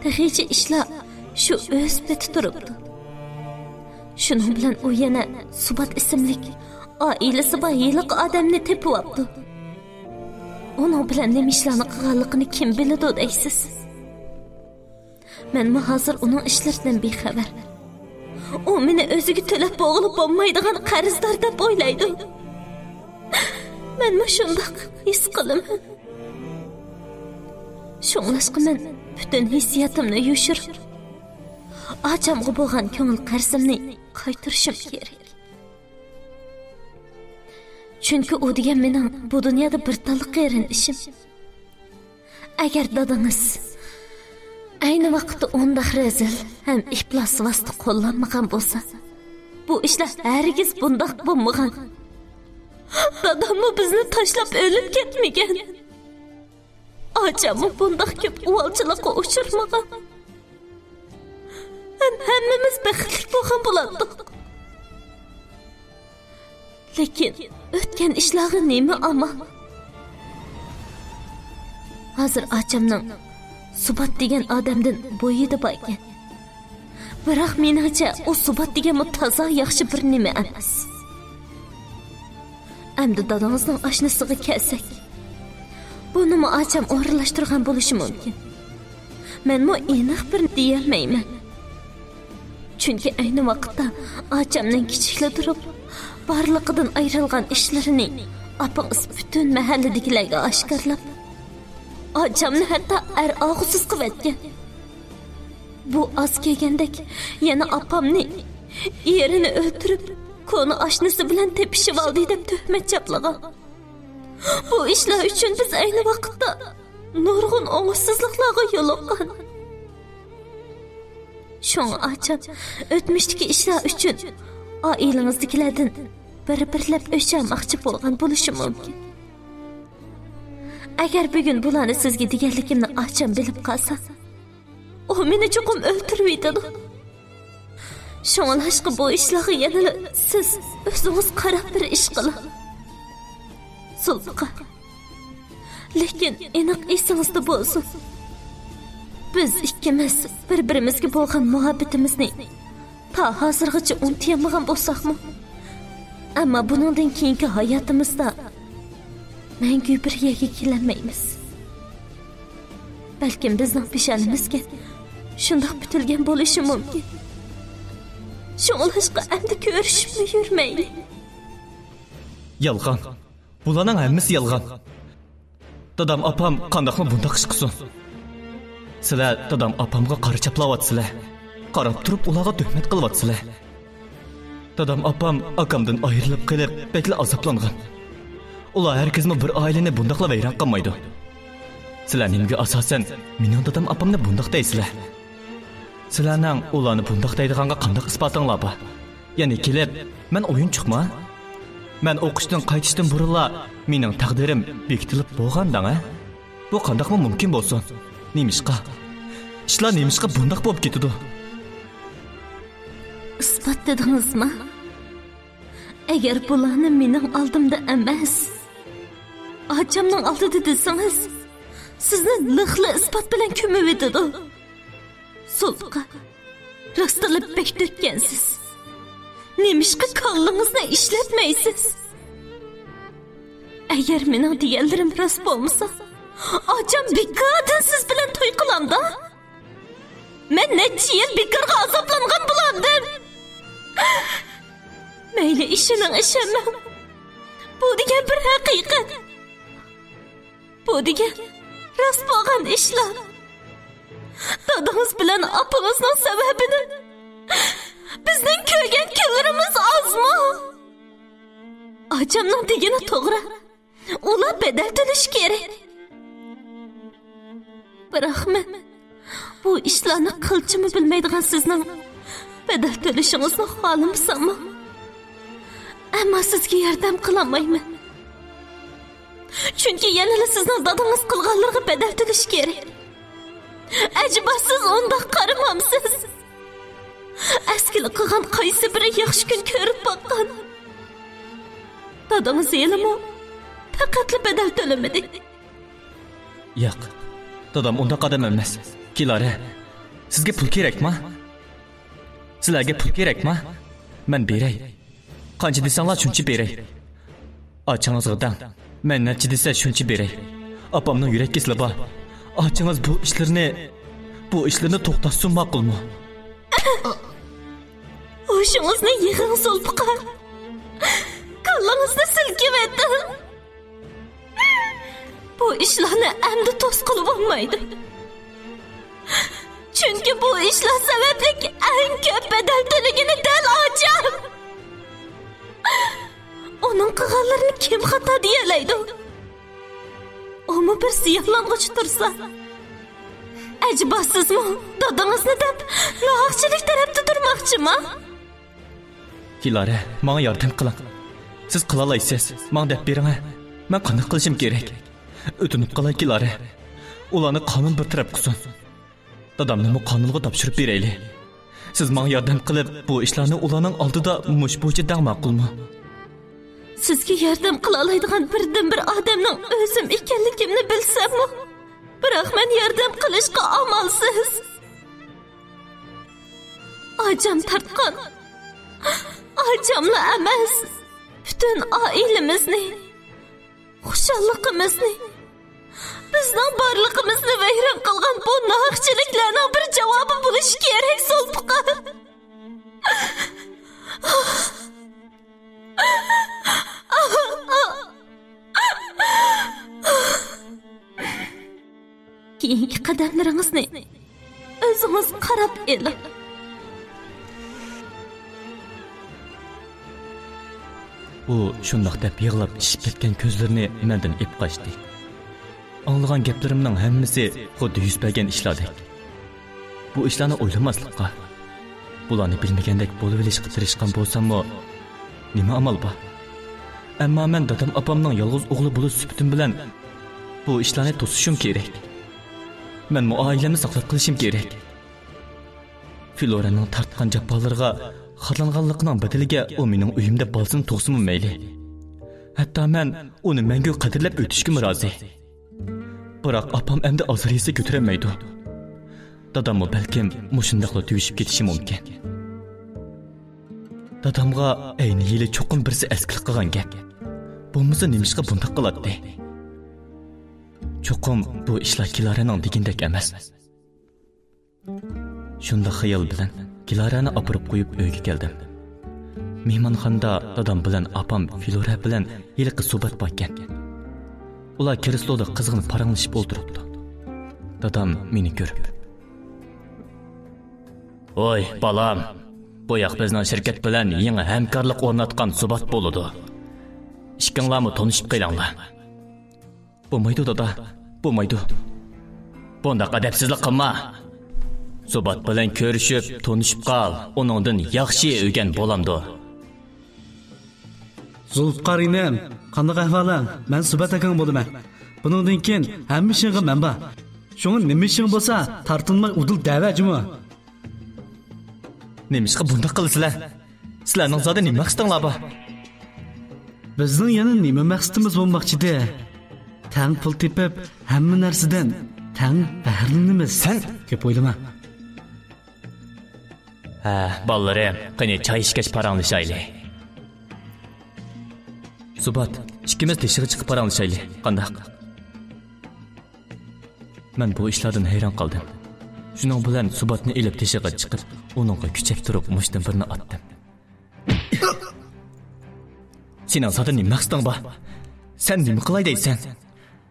تېخىچە ئىشلار شۇ ئۆز پېتى تۇرۇپتۇ. شۇنىڭ بىلەن ئۇ يەنە سۇبات ئىسىملىك ئائىلىسى بار ھېلىقى ئادەمنى تېپىۋاپتۇ. ئۇنىڭ بىلەن نېمە ئىشلارنى قىلغانلىقىنى كىم بىلىدۇ دەيسىز؟ مەنمۇ ھازىر ئۇنىڭ ئىشلىرىدىن بىخەۋەر. ئۇ مېنى ئۆزىگە تۆلەپ بولغىلى بولمايدىغان قەرزدار دەپ ئويلايدۇ. مەنمۇ شۇنداق ھېس قىلىمەن. شۇڭلاشقا مەن پۈتۈن ھېسسىياتىمنى يوشۇرۇپ، ئاچامغا بولغان كۆڭۈل قەرزىمنى قايتۇرۇشۇم كېرەك. چۈنكى ئۇ دېگەن مېنىڭ بۇ دۇنيادا بىر تاللا قېرىندىشىم. ئەگەر دادىڭىز ئەينى ۋاقىتتا ئۇنداق رەزىل ھەم ئىپلاس ۋاسىتە قوللانمىغان بولسا، بۇ ئىشلار ھەرگىز بۇنداق بولمىغان. داداممۇ بىزنى تاشلاپ ئۆلۈپ كەتمىگەن. ئاچاممۇ بۇنداق كۆپ ئۇۋالچىلىققا ئۇچرىمىغان. ھەم ھەممىمىز بەختلىك بولغان بولاتتۇق. لېكىن ئۆتكەن ئىشلارغا نېمە ئامال؟ ھازىر ئاچامنىڭ سۇبات دېگەن ئادەمدىن بويىدا باركەن. بىراق مېنىڭچە، ئۇ سۇبات دېگەنمۇ تازا ياخشى بىر نېمە ئەمەس. ئەمدى دادىڭىزنىڭ ئاشنىسىغا كەلسەك، بۇنىمۇ ئاچام ئورۇنلاشتۇرغان بولۇشى مۇمكىن. مەنمۇ ئېنىق بىر دېيەلمەيمەن. چۈنكى ئەينى ۋاقىتتا ئاچامنىڭ كىچىكلا تۇرۇپ، بارلىقىدىن ئايرىلغان ئىشلىرىنى ئاپىڭىز پۈتۈن مەھەللىدىكىلەرگە ئاشكارىلاپ، ئاچامنى ھەتتا ئەر ئالغۇسىز قىلىۋەتكەن. بۇ ئاز كەلگەندەك، يەنە ئاپامنى ئېرىنى ئۆلتۈرۈپ، كونا ئاشنىسى بىلەن تېپىشىۋالدى دەپ تۆھمەت چاپلىغان. بۇ ئىشلار ئۈچۈن بىز ئەينى ۋاقىتتا نۇرغۇن ئوڭۇشسىزلىقلارغا يولۇققان. شۇڭا ئاچام ئۆتمۈشتىكى ئىشلار ئۈچۈن ئائىلىڭىزدىكىلەردىن بىر-بىرلەپ ئۆچ ئالماقچى بولغان بولۇشى مۇمكىن. ئەگەر بۈگۈن بۇلارنى سىزگە دېگەنلىكىمنى ئاچام بىلىپ قالسا، ئۇ مېنى چوقۇم ئۆلتۈرۈۋېتىدۇ. شۇڭلاشقا بۇ ئىشلارغا يەنىلا سىز ئۆزىڭىز قاراپ بىر ئىش قىلىڭ. زۇلپىقار. لېكىن ئېنىق ئېسىڭىزدە بولسۇن، بىز ئىككىمىز بىر-بىرىمىزگە بولغان مۇھەببىتىمىزنى تا ھازىرغىچە ئۇنتۇيالمىغان بولساقمۇ، ئەمما بۇنىڭدىن كېيىنكى ھاياتىمىزدا مەڭگۈ بىر يەرگە كېلەلمەيمىز. بەلكىم بىزنىڭ پېشانىمىزگە شۇنداق پۈتۈلگەن بولۇشى مۇمكىن. شۇڭلاشقا ئەمدى كۆرۈشۈپمۇ يۈرمەيلى. يالغان. بۇلارنىڭ ھەممىسى يالغان. دادام ئاپام قانداقمۇ بۇنداق ئىش قىلسۇن؟ سىلەر دادام ئاپامغا قارا چاپلاۋاتىسىلەر. قاراپ تۇرۇپ ئۇلارغا تۆھمەت قىلىۋاتىسىلەر. دادام ئاپام ئاكامدىن ئايرىلىپ قېلىپ بەكلا ئازابلانغان. ئۇلار ھەرگىزمۇ بىر ئائىلىنى بۇنداقلا ۋەيران قىلمايدۇ. سىلەر نېمىگە ئاساسەن مېنىڭ دادام ئاپامنى بۇنداق دەيسىلەر؟ سىلەرنىڭ ئۇلارنى بۇنداق دەيدىغانغا قانداق ئىسپاتىڭلار بار؟ يەنە كېلىپ، مەن ئويۇنچۇقما؟ مەن ئوقۇشتىن قايتىشتىن بۇرۇنلا مېنىڭ تەقدىرىم بېكىتىلىپ بولغان دەڭ، ھە؟ بۇ قانداقمۇ مۇمكىن بولسۇن؟ نېمىشقا؟ ئىشلار نېمىشقا بۇنداق بولۇپ كېتىدۇ؟ ئىسپات دېدىڭىزما؟ ئەگەر بۇلارنى مېنىڭ ئالدىمدا ئەمەس، ئاچامنىڭ ئالدىدا دېسىڭىز، سىزنى لىقلا ئىسپات بىلەن كۆمۈۋېتىدۇ. زۇلپىقار، راستلا بەك تۆتكەنسىز. نېمىشقا كاللىڭىزنى ئىشلەتمەيسىز؟ ئەگەر مېنىڭ دېگەنلىرىم راست بولمىسا، ئاچام بىكاردىن سىز بىلەن توي قىلامدا؟ مەن نەچچە يىل بىكارغا ئازابلانغان بولامدىم؟ مەيلى، ئىشىنىڭ ئىشەنمەڭ. بۇ دېگەن بىر ھەقىقەت. بۇ دېگەن راست بولغان ئىشلار. دادىڭىز بىلەن ئاپىڭىزنىڭ سەۋەبىدىن بىزنىڭ كۆرگەن كۈنلىرىمىز ئازمۇ؟ ئاچامنىڭ دېگىنى توغرا. ئۇلار بەدەل تۆلىشى كېرەك. بىراق مەن بۇ ئىشلارنى قىلچىمۇ بىلمەيدىغان سىزنىڭ بەدەل تۆلىشىڭىزنى خالىمىساممۇ، ئەمما سىزگە ياردەم قىلالمايمەن. چۈنكى يەنىلا سىزنىڭ دادىڭىز قىلغانلىرىغا بەدەل تۆلىشى كېرەك. ئەجەبا سىز ئۇنداق قارىمامسىز؟ ئەسكىلى قىلغان قايسى بىرى ياخشى كۈن كۆرۈپ باققان؟ دادىڭىز ھېلىمۇ پەقەتلا بەدەل تۆلىمىدى. ياق، دادام ئۇنداق ئادەم ئەمەس. كىلارا، سىزگە پۇل كېرەكما؟ سىلەرگە پۇل كېرەكما؟ مەن بېرەي. قانچە دېسەڭلار، شۇنچە بېرەي. ئاچىڭىزغا دەڭ. مەن نەچچە دېسە، شۇنچە بېرەي. ئاپامنىڭ يۈرەك كېسىلى بار. ئاچىڭىز بۇ ئىشلىرىنى، بۇ ئىشلىرىنى توختاتسۇن، ماقۇلمۇ؟ ھوشىڭىزنى يىغىڭ، زۇلپىقار. كاللىڭىزنى سىلكىۋېتىڭ. بۇ ئىشلارنى ئەمدى توسقىلى بولمايدۇ. چۈنكى بۇ ئىشلار سەۋەبلىك ئەڭ كۆپ بەدەل تۆلىگىنى دەل ئاچام. ئۇنىڭ قىلغانلىرىنى كىم خاتا دېيەلەيدۇ؟ ئۇمۇ بىر زىيانلانغۇچى تۇرسا. ئەجەبا سىزمۇ دادىڭىزنى دەپ ناھەقچىلىك تەرەپتە تۇرماقچىما؟ كىلارا، ماڭا ياردەم قىلىڭ. سىز قىلالايسىز. ماڭا دەپ بېرىڭە. مەن قانداق قىلىشىم كېرەك؟ ئۆتۈنۈپ قالاي، كىلارا. ئۇلارنى قانۇن بىر تەرەپ قىلسۇن. دادامنىمۇ قانۇنغا تاپشۇرۇپ بېرەيلى. سىز ماڭا ياردەم قىلىپ، بۇ ئىشلارنى ئۇلارنىڭ ئالدىدا مۇشۇ بويىچە دەڭ، ماقۇلمۇ؟ سىزگە ياردەم قىلالايدىغان بىردىنبىر ئادەمنىڭ ئۆزۈم ئىكەنلىكىمنى بىلسەممۇ، بىراق مەن ياردەم قىلىشقا ئامالسىز. ئاچام تارتقان. ئاچاملا ئەمەس، پۈتۈن ئائىلىمىزنى، خۇشاللىقىمىزنى، بىزنىڭ بارلىقىمىزنى ۋەيران قىلغان بۇ ناھەقچىلىكلەرنىڭ بىر جاۋابى بولۇشى كېرەك، زۇلپىقار. كېيىنكى قەدەملىرىڭىزنى ئۆزىڭىز قاراپ ئېلىڭ. ئۇ شۇنداق دەپ يىغلاپ شىشىپ كەتكەن كۆزلىرىنى مەندىن ئېلىپ قاچتى. ئاڭلىغان گەپلىرىمنىڭ ھەممىسى خۇددى يۈز بەرگەن ئىشلاردەك. بۇ ئىشلارنى ئويلىماسلىققا، بۇلارنى بىلمىگەندەك بولۇۋېلىشقا تىرىشقان بولساممۇ، نېمە ئامال بار؟ ئەمما مەن دادام ئاپامنىڭ يالغۇز ئوغلى بولۇش سۈپىتىم بىلەن بۇ ئىشلارنى توسۇشۇم كېرەك. مەنمۇ ئائىلەمنى ساقلاپ قېلىشىم كېرەك. فلوراننىڭ تارتقان جاپالىرىغا خارلانغانلىقىنىڭ بەدىلىگە ئۇ مېنىڭ ئۆيۈمدە بالىسىنى تۇغسىمۇ مەيلى. ھەتتا مەن ئۇنى مەڭگۈ قەدىرلەپ ئۆتۈشكىمۇ رازى. بىراق ئاپام ئەمدى ئازار يېسە كۆتۈرەلمەيدۇ. داداممۇ بەلكىم مۇشۇنداقلا تۈگىشىپ كېتىشى مۇمكىن. دادامغا ئەينى يىلى چوقۇم بىرسى ئەسكىلىك قىلغان گەپ. بولمىسا نېمىشقا بۇنداق قىلاتتى؟ چوقۇم بۇ ئىشلار كىلارانىڭ دېگىنىدەك ئەمەس. شۇنداق خىيال بىلەن كىلارانى ئاپىرىپ قويۇپ ئۆيگە كەلدىم. مېھمانخانىدا دادام بىلەن ئاپام فلورا بىلەن ھېلىقى سۇبات باركەن. ئۇلار كرېسلودا قىزغىن پاراڭلىشىپ ئولتۇرۇپتۇ. دادام مېنى كۆرۈپ، ۋوي، بالام، بۇ ياق بىزنىڭ شىركەت بىلەن يېڭى ھەمكارلىق ئورناتقان سۇبات بولىدۇ. ئىككىڭلارمۇ تونۇشۇپ قېلىڭلار. بولمايدۇ، دادا، بولمايدۇ. بۇنداق ئەدەپسىزلىك قىلما. سۇبات بىلەن كۆرۈشۈپ، تونۇشۇپ قال، ئۇنىڭدىن ياخشى ئۆگەن بولامدۇ؟ زۇلپىقار ئىنىم، قانداق ئەھۋالىڭ؟ مەن سۇبات ئاكاڭ بولىمەن. بۇنىڭدىن كېيىن ھەممە ئىشىڭغا مەن بار. شۇڭا نېمە ئىشىڭ بولسا، تارتىنماي ئۇدۇل دەۋە جۇمۇ. نېمىشقا بۇنداق قىلىسىلەر؟ سىلەرنىڭ زادى نېمە مەقسىتىڭلار بار؟ بىزنىڭ يەنە نېمە مەقسىتىمىز بولماقچىدى؟ تەڭ پۇل تېپىپ، ھەممە نەرسىدىن تەڭ بەھرىلىنىمىز. سەن كۆپ ئويلىما. ھە، بالىلىرىم، قېنى چاي ئىچكەچ پاراڭلىشايلى. سۇبات، ئىككىمىز تېشىغا چىقىپ پاراڭلىشايلى، قانداق؟ مەن بۇ ئىشلاردىن ھەيران قالدىم. شۇنىڭ بىلەن سۇباتنى ئېلىپ تېشىغا چىقىپ، ئۇنىڭغا كۈچەپ تۇرۇپ مۇشتتىن بىرنى ئاتتىم. سېنىڭ زادى نېمە مەقسىتىڭ بار؟ سەن نېمە قىلاي دەيسەن؟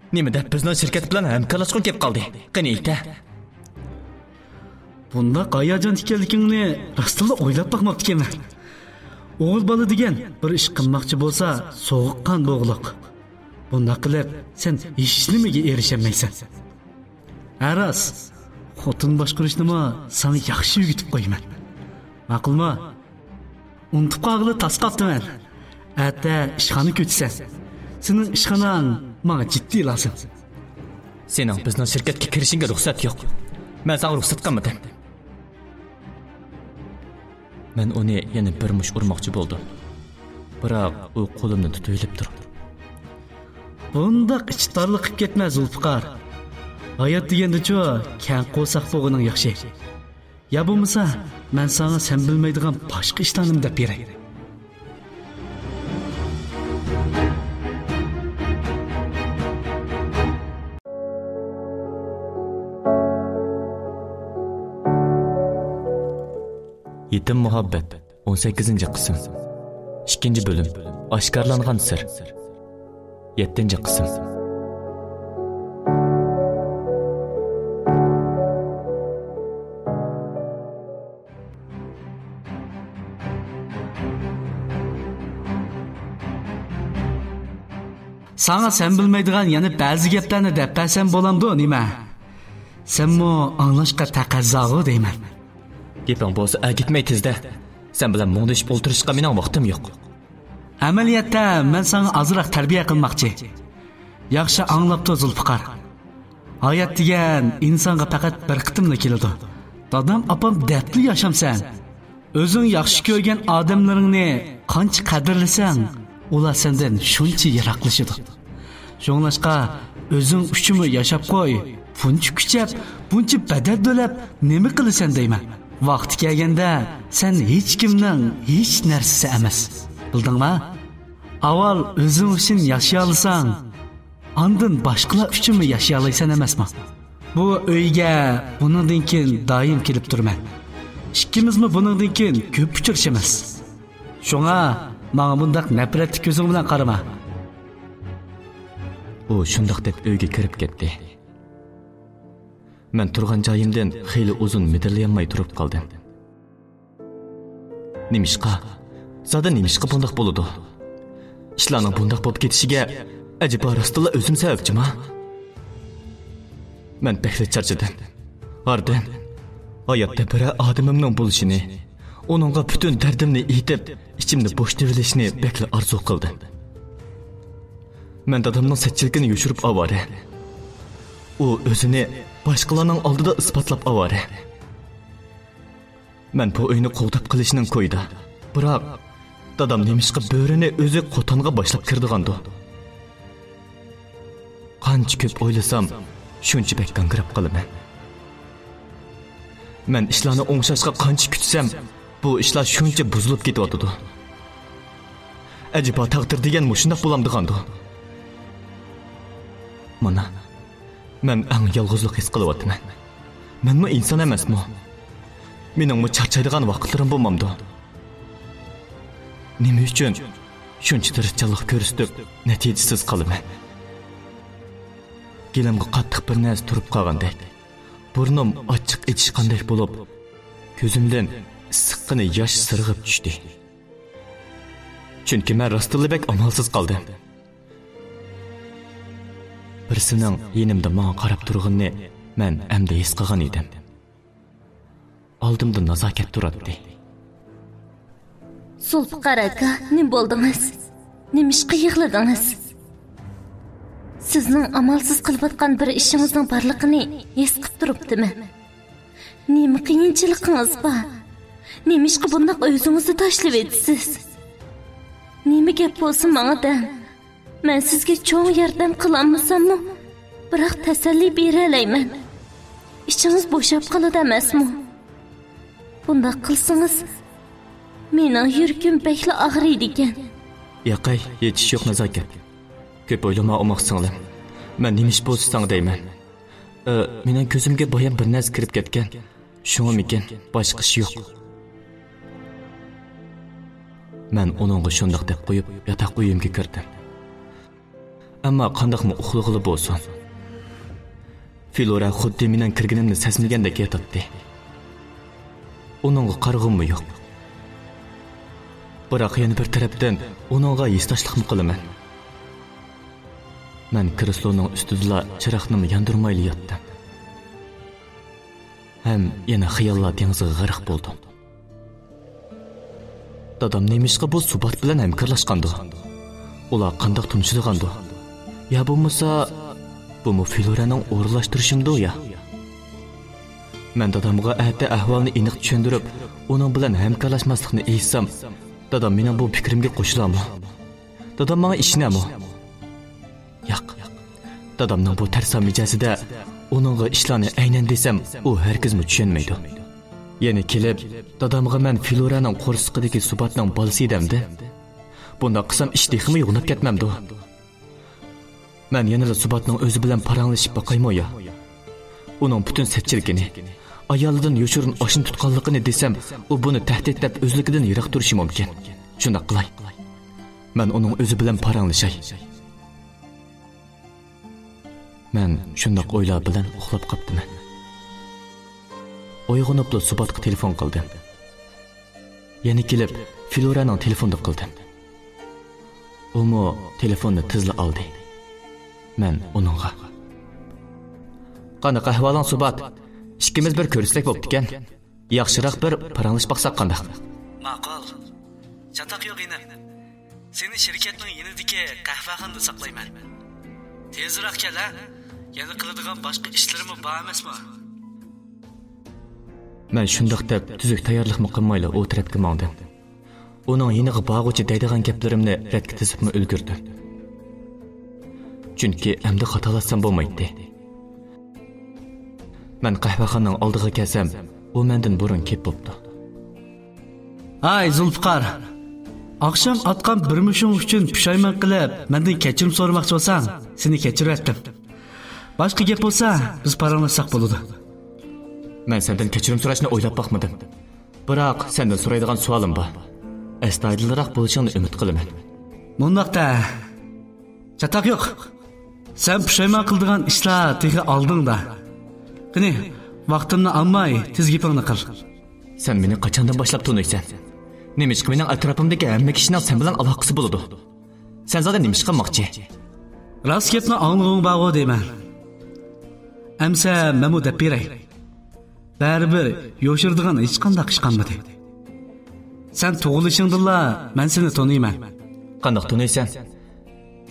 نېمە دەپ بىزنىڭ شىركەت بىلەن ھەمكارلاشقۇڭ كېلىپ قالدى؟ قېنى ئېيتە. بۇنداق ھاياجان ئىكەنلىكىڭنى راستتىنلا ئويلاپ باقماپتىكەنمەن. ئوغۇل بالا دېگەن بىر ئىش قىلماقچى بولسا سوغۇققان بوغۇلۇق. بۇنداق قىلىپ سەن ھېچنېمىگە ئېرىشەلمەيسەن. ھە راست، خوتۇن باشقۇرۇشنىمۇ ساڭا ياخشى ئۆگىتىپ قويىمەن. ماقۇلمۇ؟ ئۇنتۇپ قالغىلى تاس قاپتىمەن. ئەتە ئىشخانا كۆچىسەن. سېنىڭ ئىشخاناڭ ماڭا جىددىي لازىم. سېنىڭ بىزنىڭ شىركەتكە كىرىشىڭگە رۇخسەت يوق. مەن ساڭا رۇخسەت قىلمىدىم. مەن ئۇنى يەنە بىر مۇشت ئۇرماقچى بولدۇم. بىراق ئۇ قولۇمنى تۇتۇۋېلىپ تۇرۇپ، بۇنداق ئىچى تارلىقىپ كەتمە، زۇلپىقار. ھايات دېگەندىچۇ، كەڭ قورساق بولغىنىڭ ياخشى. يا بولمىسا، مەن ساڭا سەن بىلمەيدىغان باشقا ئىشلارنىمۇ دەپ بېرەي. يېتىم مۇھەببەت، ئون سەككىزىنچى قىسىم. ئىككىنچى بۆلۈم، ئاشكارىلانغان سىر. يەتتىنچى قىسىم. ساڭا سەن بىلمەيدىغان يەنە بەزى گەپلەرنى دەپ بەرسەم بولامدۇ، نېمە؟ سەنمۇ ئاڭلاشقا تەقەززاغۇ دەيمەن. گېپىڭ بولسا ئەگىتمەي تېزدە. سەن بىلەن مۇڭدىشىپ ئولتۇرۇشقا مېنىڭ ۋاقتىم يوق. ئەمەلىيەتتە مەن ساڭا ئازراق تەربىيە قىلماقچى. ياخشى ئاڭلاپتۇ زۇلپىقار. ھايات دېگەن ئىنسانغا پەقەت بىر قېتىملا كېلىدۇ. دادام ئاپام دەپلا ياشامسەن. ئۆزۈڭ ياخشى كۆرگەن ئادەملىرىڭنى قانچە قەدىرلىسەڭ، ئۇلار سەندىن شۇنچە يىراقلىشىدۇ. شۇڭلاشقا ئۆزۈڭ ئۈچۈنمۇ ياشاپ قوي، بۇنچە كۈچەپ، بۇنچە بەدەل تۆلەپ نېمە قىلىسەن دەيمەن. ۋاقتى كەلگەندە سەن ھېچكىمنىڭ ھېچ نەرسىسى ئەمەس. بىلدىڭما؟ ئاۋۋال ئۆزۈڭ ئۈچۈن ياشىيالىساڭ، ئاندىن باشقىلار ئۈچۈنمۇ ياشىيالايسەن ئەمەسمۇ؟ بۇ ئۆيگە بۇنىڭدىن كېيىن دائىم كېلىپ تۇرىمەن. ئىككىمىزمۇ بۇنىڭدىن كېيىن كۆپ ئۇچرىشىمىز. شۇڭا ماڭا بۇنداق نەپرەتلىك كۆزۈڭ بىلەن قارىما. ئۇ شۇنداق دەپ ئۆيگە كىرىپ كەتتى. مەن تۇرغان جايىمدىن خېلى ئۇزۇن مىدىرلىيالماي تۇرۇپ قالدىم. نېمىشقا؟ زادى نېمىشقا بۇنداق بولىدۇ؟ ئىشلارنىڭ بۇنداق بولۇپ كېتىشىگە ئەجەبا راستتىنلا ئۆزۈم سەۋەبچىما؟ مەن بەكلا چارچىدىم. ھاردىن، ھاياتتا بىرەر ئادىمىمنىڭ بولۇشىنى، ئۇنىڭغا پۈتۈن دەردىمنى ئېيتىپ، ئىچىمنى بوشىتىۋېلىشنى بەكلا ئارزۇ قىلدىم. مەن دادامنىڭ سەتچىلىكىنى يوشۇرۇپ ئاۋارە. ئۇ ئۆزىنى باشقىلارنىڭ ئالدىدا ئىسپاتلاپ ئاۋارە. مەن بۇ ئۆينى قوغداپ قېلىشنىڭ كويىدا. بىراق، دادام نېمىشقا بۆرىنى ئۆزى قوتانغا باشلاپ كىرىدىغاندۇ؟ قانچە كۆپ ئويلىسام، شۇنچە بەك گاڭگىراپ قالىمەن. مەن ئىشلارنى ئوڭشاشقا قانچە كۈتسەم، بۇ ئىشلار شۇنچە بۇزۇلۇپ كېتىۋاتىدۇ. ئەجەبا تەقدىر دېگەن مۇشۇنداق بولامدىغاندۇ؟ مانا، مەن ئەڭ يالغۇزلۇق ھېس قىلىۋاتىمەن. مەنمۇ ئىنسان ئەمەسمۇ؟ مېنىڭمۇ چارچايدىغان ۋاقىتلىرىم بولمامدۇ؟ نېمە ئۈچۈن شۇنچە تىرىشچانلىق كۆرسىتىپ، نەتىجىسىز قالىمەن؟ گېلىمغا قاتتىق بىر نەرسە تۇرۇپ قالغاندەك، بۇرنۇم ئاچچىق ئېچىشقاندەك بولۇپ، كۆزۈمدىن ئىسسىققىنە ياش سىرغىپ چۈشتى. چۈنكى مەن راستتىنلا بەك ئامالسىز قالدىم. بىرسىنىڭ يېنىمدا ماڭا قاراپ تۇرغىنىنى مەن ئەمدى ھېس قىلغان ئىدىم. ئالدىمدا نازاكەت تۇراتتى. زۇلپىقار ئاكا، نېمە بولدىڭىز؟ نېمىشقا يىغلىدىڭىز؟ سىزنىڭ ئامالسىز قىلىۋاتقان بىر ئىشىڭىزنىڭ بارلىقىنى ھېس قىپ تۇرۇپتىمەن. نېمە قىيىنچىلىقىڭىز بار؟ نېمىشقا بۇنداق ئۆزىڭىزنى تاشلىۋېتىسىز؟ نېمە گەپ بولسا ماڭا دەڭ. مەن سىزگە چوڭ ياردەم قىلالمىساممۇ، بىراق تەسەللى بېرەلەيمەن. ئىچىڭىز بوشاپ قالىدۇ ئەمەسمۇ؟ بۇنداق قىلسىڭىز، مېنىڭ يۈرىكىم بەكلا ئاغرىيدىكەن. ياقەي، ھېچ ئىش يوق، نازاكەت. كۆپ ئويلىما، ئوماق سىڭلىم. مەن نېمە ئىش بولسا ساڭا دەيمەن. ئى، مېنىڭ كۆزۈمگە بايام بىر نەرسە كىرىپ كەتكەن. شۇڭىمىكىن، باشقا ئىش يوق. مەن ئۇنىڭغا شۇنداق دەپ قويۇپ، ياتاق ئۆيۈمگە كىردىم. ئەمما قانداقمۇ ئۇخلىغىلى بولسۇن؟ فلورا خۇددى مېنىڭ كىرگىنىمنى سەزمىگەندەك ياتاتتى. ئۇنىڭغا قارىغۇممۇ يوق. بىراق يەنە بىر تەرەپتىن ئۇنىڭغا ھېسداشلىقمۇ قىلىمەن. مەن كرېسلونىڭ ئۈستىدىلا چىراغنىمۇ ياندۇرمايلا ياتتىم. ھەم يەنە خىياللار دېڭىزىغا غەرق بولدۇم. دادام نېمىشقا بۇ سۇبات بىلەن ھەمكارلاشقاندۇ؟ ئۇلار قانداق تونۇشىدىغاندۇ؟ يا بولمىسا، بۇمۇ فلورانىڭ ئورۇنلاشتۇرۇشىمدۇ يا؟ مەن دادامغا ئەتە ئەھۋالنى ئېنىق چۈشەندۈرۈپ، ئۇنىڭ بىلەن ھەمكارلاشماسلىقنى ئېيتسام، دادام مېنىڭ بۇ پىكرىمگە قوشۇلامۇ؟ دادام ماڭا ئىشىنەمۇ؟ ياق. دادامنىڭ بۇ تەرسا مىجەزىدە ئۇنىڭغا ئىشلارنى ئەينەن دېسەم، ئۇ ھەرگىزمۇ چۈشەنمەيدۇ. يەنە كېلىپ، دادامغا مەن فلورانىڭ قورسىقىدىكى سۇباتنىڭ بالىسى ئىدىم دە. بۇنداق قىلسام ئىش تېخىمۇ يوغىناپ كەتمەمدۇ؟ مەن يەنىلا سۇباتنىڭ ئۆزى بىلەن پاراڭلىشىپ باقايمۇ يا؟ ئۇنىڭ پۈتۈن سەتچىلىكىنى، ئايالىدىن يوشۇرۇن ئاشنا تۇتقانلىقىنى دېسەم، ئۇ بۇنى تەھدىت دەپ ئۆزلۈكىدىن يىراق تۇرۇشى مۇمكىن. شۇنداق قىلاي. مەن ئۇنىڭ ئۆزى بىلەن پاراڭلىشاي. مەن شۇنداق ئويلار بىلەن ئۇخلاپ قاپتىمەن. ئويغىنىپلا سۇباتقا تېلېفون قىلدىم. يەنە كېلىپ فلورانىڭ تېلېفونىدا قىلدىم. ئۇمۇ تېلېفوننى تېزلا ئالدى. مەن ئۇنىڭغا، «قانداق ئەھۋالىڭ، سۇبات؟ ئىككىمىز بىر كۆرۈشسەك بوپتىكەن. ياخشىراق بىر پاراڭلىشىپ باقساق قانداق؟» ماقۇل. چاتاق يوق، ئىنىم. سېنى شىركەتنىڭ يېنىدىكى قەھۋەخانىدا ساقلايمەن. تېزراق كەل، ھە؟ يەنە قىلىدىغان باشقا ئىشلىرىمۇ بار ئەمەسمۇ؟ مەن شۇنداق دەپ تۈزۈك تەييارلىقمۇ قىلمايلا ئۇ تەرەپكە ماڭدىم. ئۇنىڭ يېنىغا بارغۇچە دەيدىغان گەپلىرىمنى رەتكە تىزىپمۇ ئۈلگۈردۈم. چۈنكى ئەمدى خاتالاتسام بولمايتتى. مەن قەھۋەخانىنىڭ ئالدىغا كەلسەم، ئۇ مەندىن بۇرۇن كېلىپ بوپتۇ. ھاي، زۇلپىقار! ئاخشام ئاتقان بىر مۇشۇڭ ئۈچۈن پۇشايمان قىلىپ، مەندىن كەچۈرۈم سورىماقچى بولساڭ، سېنى كەچۈرۈۋەتتىم. باشقا گەپ بولسا، بىز پاراڭلاشساق بولىدۇ. مەن سەندىن كەچۈرۈم سوراشنى ئويلاپ باقمىدىم. بىراق، سەندىن سورايدىغان سوئالىم بار. ئەستايىدىلراق بولۇشۇڭنى ئۈمىد قىلىمەن. مۇنداقتا، چاتاق يوق. سەن پۇشايمان قىلىدىغان ئىشلار تېخى ئالدىڭدا. قېنى، ۋاقتىمنى ئالماي، تېز گېپىڭنى قىل. سەن مېنى قاچاندىن باشلاپ تونۇيسەن؟ نېمىشقا مېنىڭ ئەتراپىمدىكى ھەممە كىشىنىڭ سەن بىلەن ئالاقىسى بولىدۇ؟ سەن زادى نېمە ئىش قىلماقچى؟ راست گەپنى ئاڭلىغۇڭ بارغۇ دەيمەن. ئەمسە مەنمۇ دەپ بېرەي. بەرىبىر يوشۇرىدىغان ھېچقانداق ئىش قالمىدى. سەن تۇغۇلۇشۇڭدىنلا مەن سېنى تونۇيمەن. قانداق تونۇيسەن؟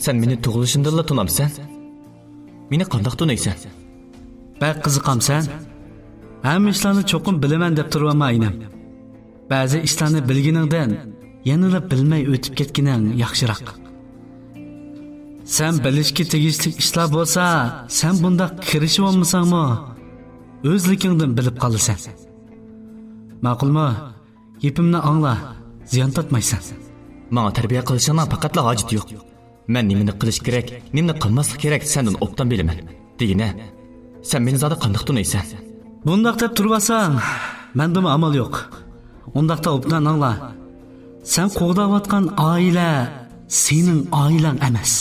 سەن مېنى تۇغۇلۇشۇمدىنلا تونامسەن؟ مېنى قانداق تونۇيسەن؟ بەك قىزىقامسەن؟ ھەممە ئىشلارنى چوقۇم بىلىمەن دەپ تۇرۇۋالما، ئىنىم. بەزى ئىشلارنى بىلگىنىڭدىن يەنىلا بىلمەي ئۆتۈپ كەتكىنىڭ ياخشىراق. سەن بىلىشكە تېگىشلىك ئىشلار بولسا، سەن بۇنداق كىرىشىۋالمىساڭمۇ، ئۆزلۈكۈڭدىن بىلىپ قالىسەن. ماقۇلمۇ؟ گېپىمنى ئاڭلا، زىيان تارتمايسەن. ماڭا تەربىيە قىلىشىڭنىڭ پەقەتلا ھاجىتى يوق. مەن نېمىنى قىلىش كېرەك، نېمىنى قىلماسلىق كېرەك، سەندىن ئوبدان بىلىمەن. دېگىنە، سەن مېنى زادى قانداق تونۇيسەن؟ بۇنداق دەپ تۇرۇۋالساڭ، مەندىمۇ ئامال يوق. ئۇنداقتا ئوبدان ئاڭلا. سەن قوغداۋاتقان ئائىلە سېنىڭ ئائىلەڭ ئەمەس.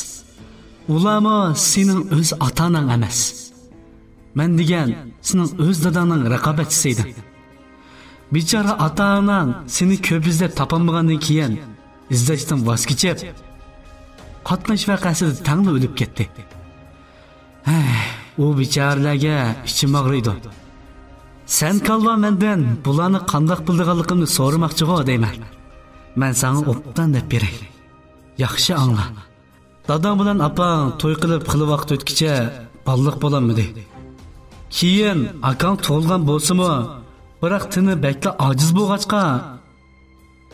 ئۇلارمۇ سېنىڭ ئۆز ئاتا-ئاناڭ ئەمەس. مەن دېگەن سېنىڭ ئۆز داداڭنىڭ رىقابەتچىسى ئىدىم. بىچارە ئاتا-ئاناڭ سېنى كۆپ ئىزدەپ تاپالمىغاندىن كېيىن، ئىزدەشتىن ۋاز كېچىپ، قاتناش ۋەقەسىدە تەڭلا ئۆلۈپ كەتتى. ھەي، ئۇ بىچارىلەرگە ئىچىم ئاغرىيدۇ. سەن كالۋا مەندىن بۇلارنى قانداق بىلىدىغانلىقىمنى سورىماقچىغۇ دەيمەن. مەن ساڭا ئوبدان دەپ بېرەي. ياخشى ئاڭلا. داداڭ بىلەن ئاپاڭ توي قىلىپ خېلى ۋاقىت ئۆتكىچە بالىلىق بولالمىدى. كېيىن ئاكاڭ تۇغۇلغان بولسىمۇ، بىراق تېنى بەكلا ئاجىز بولغاچقا،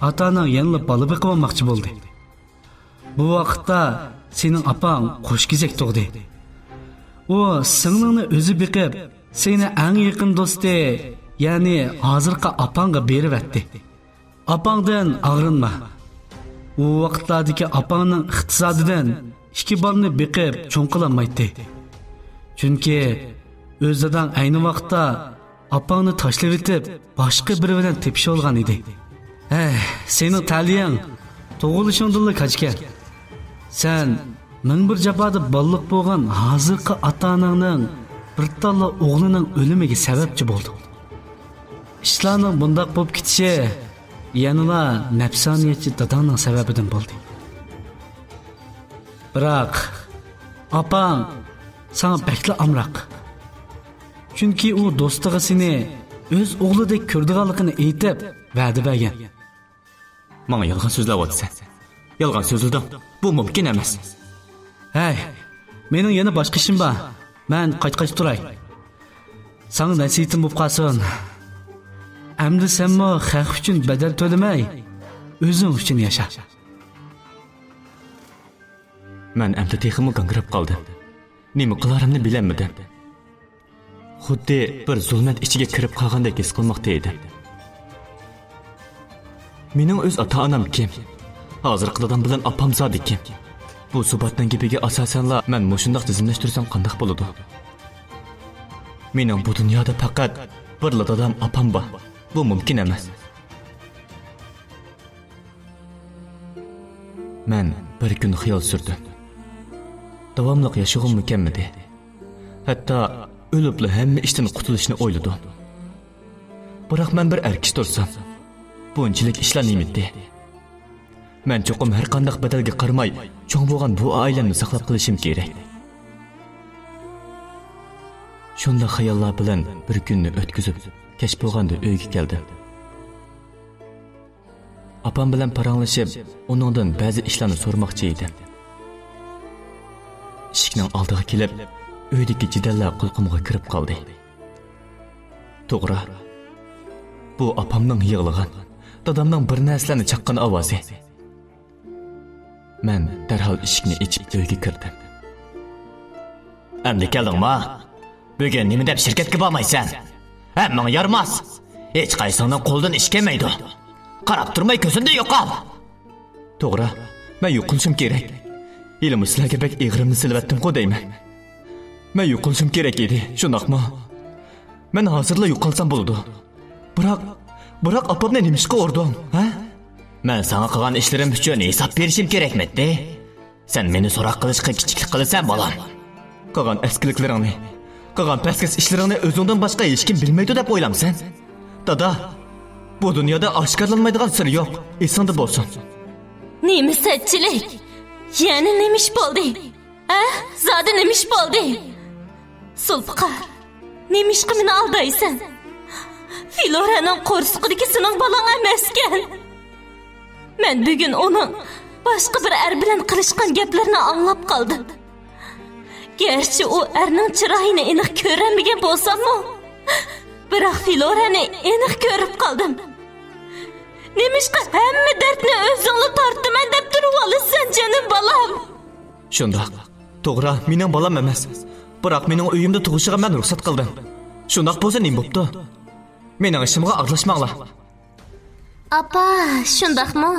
ئاتا-ئاناڭ يەنىلا بالا بېقىۋالماقچى بولدى. بۇ ۋاقىتتا سېنىڭ ئاپاڭ قوش كېزەك تۇغدى. ئۇ سىڭلىڭنى ئۆزى بېقىپ، سېنى ئەڭ يېقىن دوستى، يەنى ھازىرقى ئاپاڭغا بېرىۋەتتى. ئاپاڭدىن ئاغرىنما. ئۇ ۋاقىتلاردىكى ئاپاڭنىڭ ئىقتىسادىدىن ئىككى بالىنى بېقىپ چوڭ قىلالمايتتى. چۈنكى ئۆز داداڭ ئەينى ۋاقىتتا ئاپاڭنى تاشلىۋېتىپ، باشقا بىرى بىلەن تېپىشىۋالغان ئىدى. ھەي، سېنىڭ تەلىيىڭ تۇغۇلۇشۇڭدىنلا كاجكەن. سەن مىڭ بىر جاپادا بالىلىق بولغان ھازىرقى ئاتا-ئاناڭنىڭ بىر تاللا ئوغلىنىڭ ئۆلۈمىگە سەۋەبچى بولدۇڭ. ئىشلارنىڭ بۇنداق بولۇپ كېتىشى يەنىلا نەپسانىيەتچى داداڭنىڭ سەۋەبىدىن بولدى. بىراق، ئاپاڭ ساڭا بەكلا ئامراق. چۈنكى ئۇ دوستىغا سېنى ئۆز ئوغلىدەك كۆرىدىغانلىقىنى ئېيتىپ، ۋەدە بەرگەن. ماڭا يالغان سۆزلەۋاتىسەن. يالغان سۆزلىدىڭ. بۇ مۇمكىن ئەمەس. ھەي، مېنىڭ يەنە باشقا ئىشىم بار. مەن قايتقاچ تۇراي. ساڭا نەسىھىتىم بولۇپ قالسۇن. ئەمدى سەنمۇ خەق ئۈچۈن بەدەل تۆلىمەي، ئۆزۈڭ ئۈچۈن ياشا. مەن ئەمدى تېخىمۇ گاڭگىراپ قالدىم. نېمە قىلارىمنى بىلەلمىدىم. خۇددى بىر زۇلمەت ئىچىگە كىرىپ قالغاندەك ھېس قىلماقتا ئىدىم. مېنىڭ ئۆز ئاتا-ئانام كىم؟ ھازىرقى دادام بىلەن ئاپام زادى كىم؟ بۇ سۇباتنىڭ گېپىگە ئاساسەنلا مەن مۇشۇنداق تىزىملەشتۈرسەم قانداق بولىدۇ؟ مېنىڭ بۇ دۇنيادا پەقەت بىرلا دادام، ئاپام بار. بۇ مۇمكىن ئەمەس. مەن بىر كۈن خىيال سۈردۈم. داۋاملىق ياشىغۇممۇ كەلمىدى. ھەتتا ئۆلۈپلا ھەممە ئىشتىن قۇتۇلۇشنى ئويلىدىم. بىراق مەن بىر ئەر كىشى تۇرسام، بۇنچىلىك ئىشلار نېمىتى؟ مەن چوقۇم ھەرقانداق بەدەلگە قارىماي چوڭ بولغان بۇ ئائىلەمنى ساقلاپ قېلىشىم كېرەك. شۇنداق خىياللار بىلەن بىر كۈننى ئۆتكۈزۈپ، كەچ بولغاندا ئۆيگە كەلدىم. ئاپام بىلەن پاراڭلىشىپ، ئۇنىڭدىن بەزى ئىشلارنى سورىماقچى ئىدىم. ئىشىكنىڭ ئالدىغا كېلىپ، ئۆيدىكى جېدەللەر قۇلىقىمغا كىرىپ قالدى. توغرا، بۇ ئاپامنىڭ يىغلىغان، دادامنىڭ بىر نەرسىلەرنى چاققان ئاۋازى. مەن دەرھال ئىشىكنى ئېچىپ ئۆيگە كىردىم. ئەمدى كەلدىڭما؟ بۈگۈن نېمە دەپ شىركەتكە بارمايسەن؟ ھە، ماڭا يارىماس. ھېچقايسىڭنىڭ قولىدىن ئىش كەلمەيدۇ. قاراپ تۇرماي كۆزۈمدىن يوقال. توغرا، مەن يوقىلىشىم كېرەك. ھېلىمۇ سىلەرگە بەك ئېغىرىمنى سېلىۋەتتىمغۇ دەيمەن. مەن يوقىلىشىم كېرەك ئىدى، شۇنداقمۇ؟ مەن ھازىرلا يوقالسام بولىدۇ. بىراق، بىراق ئاپامنى نېمىشقا ئۇردۇڭ، ھە؟ مەن ساڭا قىلغان ئىشلىرىم ئۈچۈن ھېساب بېرىشىم كېرەكمىتتى؟ سەن مېنى سوراق قىلىشقا كىچىكلىك قىلىسەن، بالام. قىلغان ئەسكىلىكلىرىڭنى، قىلغان پەسكەس ئىشلىرىڭنى ئۆزۈڭدىن باشقا ھېچكىم بىلمەيدۇ دەپ ئويلامسەن؟ دادا، بۇ دۇنيادا ئاشكارىلانمايدىغان سىر يوق، ئېسىڭدە بولسۇن. نېمە سەتچىلىك؟ يەنە نېمە ئىش بولدى؟ ھە؟ زادى نېمە ئىش بولدى؟ زۇلپىقار، نېمىشقا مېنى ئالدايسەن؟ فلورەنىڭ قورسىقىدىكى سېنىڭ بالاڭ ئەمەسكەن. مەن بۈگۈن ئۇنىڭ باشقا بىر ئەر بىلەن قىلىشقان گەپلىرىنى ئاڭلاپ قالدىم. گەرچە ئۇ ئەرنىڭ چىرايىنى ئېنىق كۆرەلمىگەن بولساممۇ، بىراق فلورەنى ئېنىق كۆرۈپ قالدىم. نېمىشقا ھەممە دەردنى ئۆزۈڭلا تارتىمەن دەپ تۇرۇۋالىسەن، جېنىم بالام؟ شۇنداق. توغرا، مېنىڭ بالام ئەمەس. بىراق مېنىڭ ئۆيۈمدە تۇغۇشىغا مەن رۇخسەت قىلدىم. شۇنداق بولسا نېمە بوپتۇ؟ مېنىڭ ئىشىمغا ئارىلاشماڭلار. ئاپا، شۇنداقمۇ؟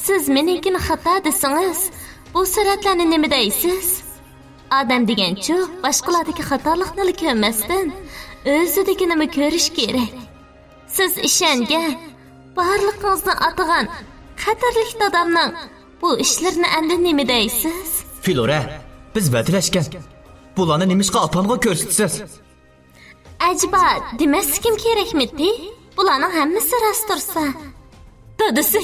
سىز مېنىڭكىنى خاتا دېسىڭىز، بۇ سۈرەتلەرنى نېمە دەيسىز؟ ئادەم دېگەنچۇ، باشقىلاردىكى خاتالىقنىلا كۆرمەستىن، ئۆزىدىكىنىمۇ كۆرۈش كېرەك. سىز ئىشەنگەن، بارلىقىڭىزنى ئاتىغان خەتەرلىك دادامنىڭ بۇ ئىشلىرىنى ئەمدى نېمە دەيسىز؟ فلورە، بىز ۋەدىلەشكەن. بۇلارنى نېمىشقا ئاپامغا كۆرسىتىسىز؟ ئەجەبا، دېمەسلىكىم كېرەكمىتى؟ بۇلارنىڭ ھەممىسى راست تۇرسا. دادىسى،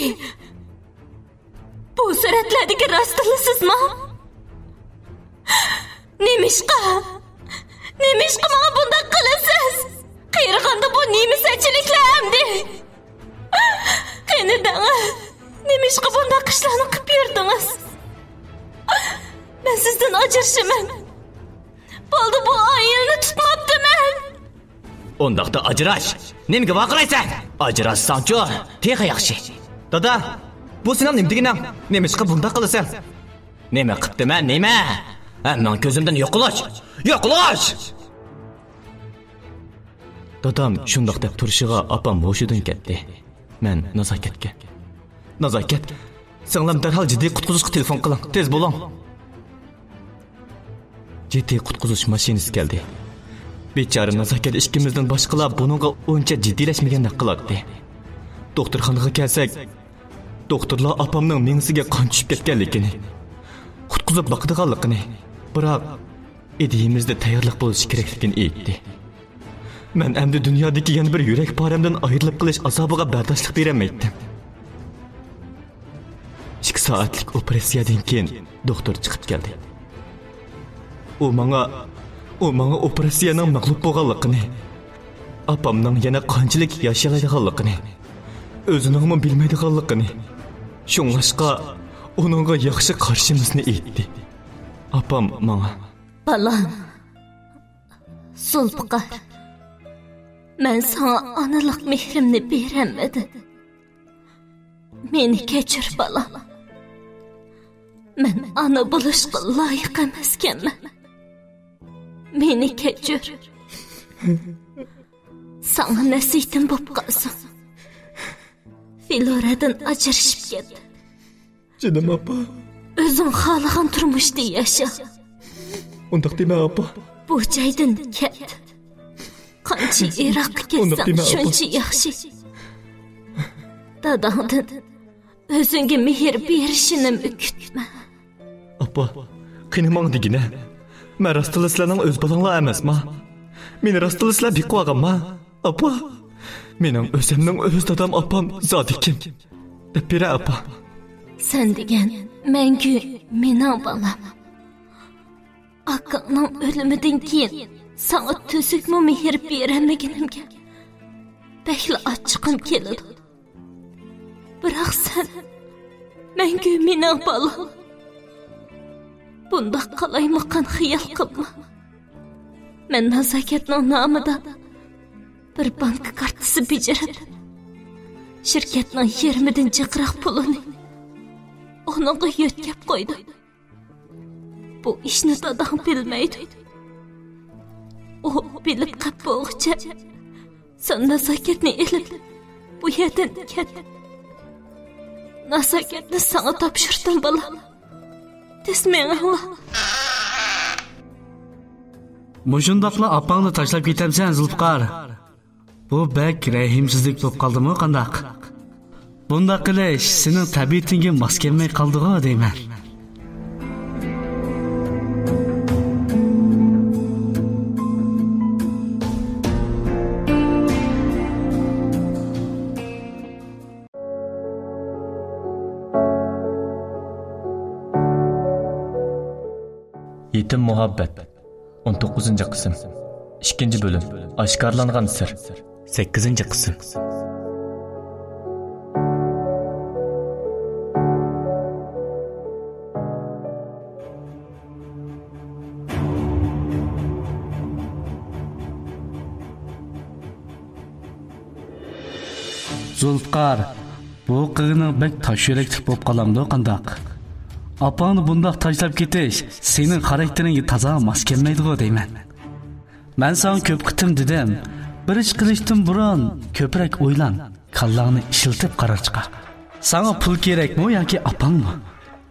بۇ سۈرەتلەردىكى راستلا سىزما؟ نېمىشقا؟ نېمىشقا ماڭا بۇنداق قىلىسىز؟ قېرىغاندا بۇ نېمە سەتچىلىكلەر ئەمدى؟ قېنى دەڭ، نېمىشقا بۇنداق ئىشلارنى قىلىپ يۈردىڭىز؟ مەن سىزدىن ئاجرىشىمەن. بولدى، بۇ ئائىلىنى تۇتماپتىمەن. ئۇنداقتا ئاجراش. نېمىگە ۋارقىرايسەن؟ ئاجراشساڭچۇ، تېخى ياخشى. دادا، بۇ سېنىڭ نېمە دېگىنىڭ؟ نېمىشقا بۇنداق قىلىسەن؟ نېمە قىپتىمەن، نېمە؟ ھەممىڭ كۆزۈمدىن يوقىلىش! يوقىلىش! دادام شۇنداق دەپ تۇرۇشىغا ئاپام ھوشىدىن كەتتى. مەن نازاكەتكە. نازاكەت، سىڭلىم، دەرھال جىددىي قۇتقۇزۇشقا تېلېفون قىلىڭ. تېز بولۇڭ. جىددىي قۇتقۇزۇش ماشىنىسى كەلدى. بىچارە نازاكەت ئىككىمىزدىن باشقىلار بۇنىڭغا ئۇنچە جىددىيلەشمىگەندەك قىلاتتى. دوختۇرخانىغا كەلسەك، دوختۇرلار ئاپامنىڭ مېڭىسىگە قان چۈشۈپ كەتكەنلىكىنى، قۇتقۇزۇپ باقىدىغانلىقىنى، بىراق ئىدىيىمىزدە تەييارلىق بولۇشى كېرەكلىكىنى ئېيتتى. مەن ئەمدى دۇنيادىكى يەنە بىر يۈرەك پارەمدىن ئايرىلىپ قېلىش ئازابىغا بەرداشلىق بېرەلمەيتتىم. ئىككى سائەتلىك ئوپېراتسىيەدىن كېيىن دوختۇر چىقىپ كەلدى. ئۇ ماڭا، ئۇ ماڭا ئوپېراتسىيەنىڭ مەغلۇپ بولغانلىقىنى، ئاپامنىڭ يەنە قانچىلىك ياشىيالايدىغانلىقىنى، ئۆزىنىڭمۇ بىلمەيدىغانلىقىنى، شۇڭلاشقا ئۇنىڭغا ياخشى قارىشىمىزنى ئېيتتى. ئاپام ماڭا، بالام، زۇلپىقار، مەن ساڭا ئانىلىق مېھرىمنى بېرەلمىدىم. مېنى كەچۈر، بالام. مەن ئانا بولۇشقا لايىق ئەمەسكەنمەن. مېنى كەچۈر. ساڭا نەسىھىتىم بولۇپ قالسۇن. فلورادىن ئاجرىشىپ كەت. جېنىم ئاپا. ئۆزۈڭ خالىغان تۇرمۇشتا ياشا. ئۇنداق دېمە، ئاپا. بۇ جايدىن كەت. قانچە يىراققا كەتسەڭ، شۇنچە ياخشى. داداڭدىن ئۆزۈڭگە مېھىر بېرىشىنىمۇ كۈتمە. ئاپا، قېنى ماڭا دېگىنە. مەن راستلا سىلەرنىڭ ئۆز بالاڭلار ئەمەسما؟ مېنى راستلا سىلەر بېقىۋالغانما؟ ئاپا، مېنىڭ ئۆزۈمنىڭ ئۆز دادام ئاپام زادى كىم؟ دەپ بېرە، ئاپا. سەن دېگەن مەڭگۈ مېنىڭ بالام. ئاكاڭنىڭ ئۆلۈمىدىن كېيىن ساڭا تۈزۈكمۇ مېھىر بېرەلمىگىنىمگە بەكلا ئاچچىقىم كېلىدۇ. بىراق سەن مەڭگۈ مېنىڭ بالام. بۇنداق قالايمىقان خىيال قىلما. مەن نازاكەتنىڭ نامىدا بىر بانكا كارتىسى بېجىرىپ، شىركەتنىڭ يېرىمىدىن جىقراق پۇلىنى ئۇنىڭغا يۆتكەپ قويدۇم. بۇ ئىشنى داداڭ بىلمەيدۇ. ئۇ بىلىپ قاپ بولغۇچە، سەن نازاكەتنى ئېلىپ، بۇ يەردىن كەت. نازاكەتنى ساڭا تاپشۇردۇم، بالام. تېز مېڭىڭلار. مۇشۇنداقلا ئاپاڭنى تاشلاپ كېتەمسەن، زۇلپىقار؟ بۇ بەك رەھىمسىزلىك بولۇپ قالدىمۇ قانداق؟ بۇنداق قىلىش سېنىڭ تەبىئىتىڭگە ماس كەلمەي قالدىغۇ دەيمەن. يېتىم مۇھەببەت. ئون توققۇزىنچى قىسىم. ئىككىنچى بۆلۈم. ئاشكارىلانغان سىر. سەككىزىنچى قىسىم. زۇلپىقار، بۇ قىلغىنىڭ بەك تاش يۈرەكلىك بولۇپ قالامدۇ قانداق؟ ئاپاڭنى بۇنداق تاشلاپ كېتىش سېنىڭ خاراكتېرىڭگە تازا ماس كەلمەيدىغۇ دەيمەن. مەن ساڭا كۆپ قېتىم دېدىم، بىر ئىش قىلىشتىن بۇرۇن كۆپرەك ئويلان، كاللاڭنى ئىشلىتىپ قارار چىقار. ساڭا پۇل كېرەكمۇ ياكى ئاپاڭمۇ؟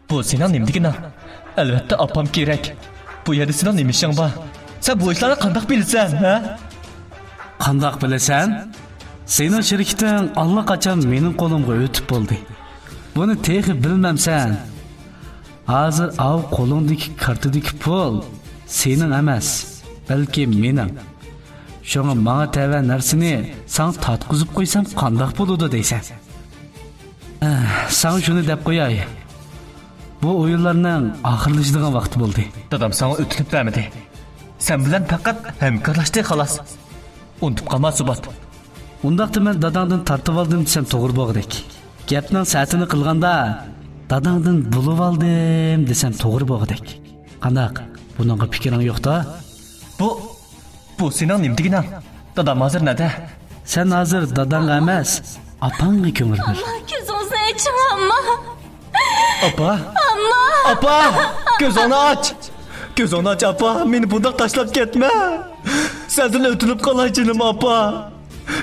بۇ سېنىڭ نېمە دېگىنىڭ؟ ئەلۋەتتە، ئاپام كېرەك. بۇ يەردە سېنىڭ نېمە ئىشىڭ بار؟ سەن بۇ ئىشلارنى قانداق بىلىسەن، ھە؟ قانداق بىلىسەن؟ سېنىڭ شىركىتىڭ ئاللىقاچان مېنىڭ قولۇمغا ئۆتۈپ بولدى. بۇنى تېخى بىلمەمسەن؟ ھازىر ئاۋۇ قولۇڭدىكى كارتىدىكى پۇل سېنىڭ ئەمەس، بەلكى مېنىڭ. شۇڭا ماڭا تەۋە نەرسىنى ساڭا تارتقۇزۇپ قويسام قانداق بولىدۇ دەيسەن؟ ئەھ، ساڭا شۇنى دەپ قوياي. بۇ ئويۇنلارنىڭ ئاخىرلىشىدىغان ۋاقتى بولدى. دادام ساڭا ئۆتۈنۈپ بەرمىدى. سەن بىلەن پەقەت ھەمكارلاشتى، خالاس. ئۇنتۇپ قالما، سۇبات. ئۇنداقتا مەن داداڭدىن تارتىۋالدىم دېسەم توغرا بولغۇدەك. گەپنىڭ سەتىنى قىلغاندا، داداڭدىن بۇلىۋالدىم دېسەم توغرا بولغۇدەك. قانداق؟ بۇنىڭغا پىكرىڭ يوقتا؟ بۇ، بۇ سېنىڭ نېمە دېگىنىڭ؟ دادام ھازىر نەدە؟ سەن ھازىر داداڭغا ئەمەس، ئاپاڭغا كۆڭۈل بۆل. ئامما، كۆزىڭىزنى ئېچىڭ، ئامما. ئاپا! ئامما! ئاپا! كۆزۈڭنى ئاچ! كۆزۈڭنى ئاچ، ئاپا! مېنى بۇنداق تاشلاپ كەتمە! سەندىن ئۆتۈنۈپ قالاي، جېنىم ئاپا!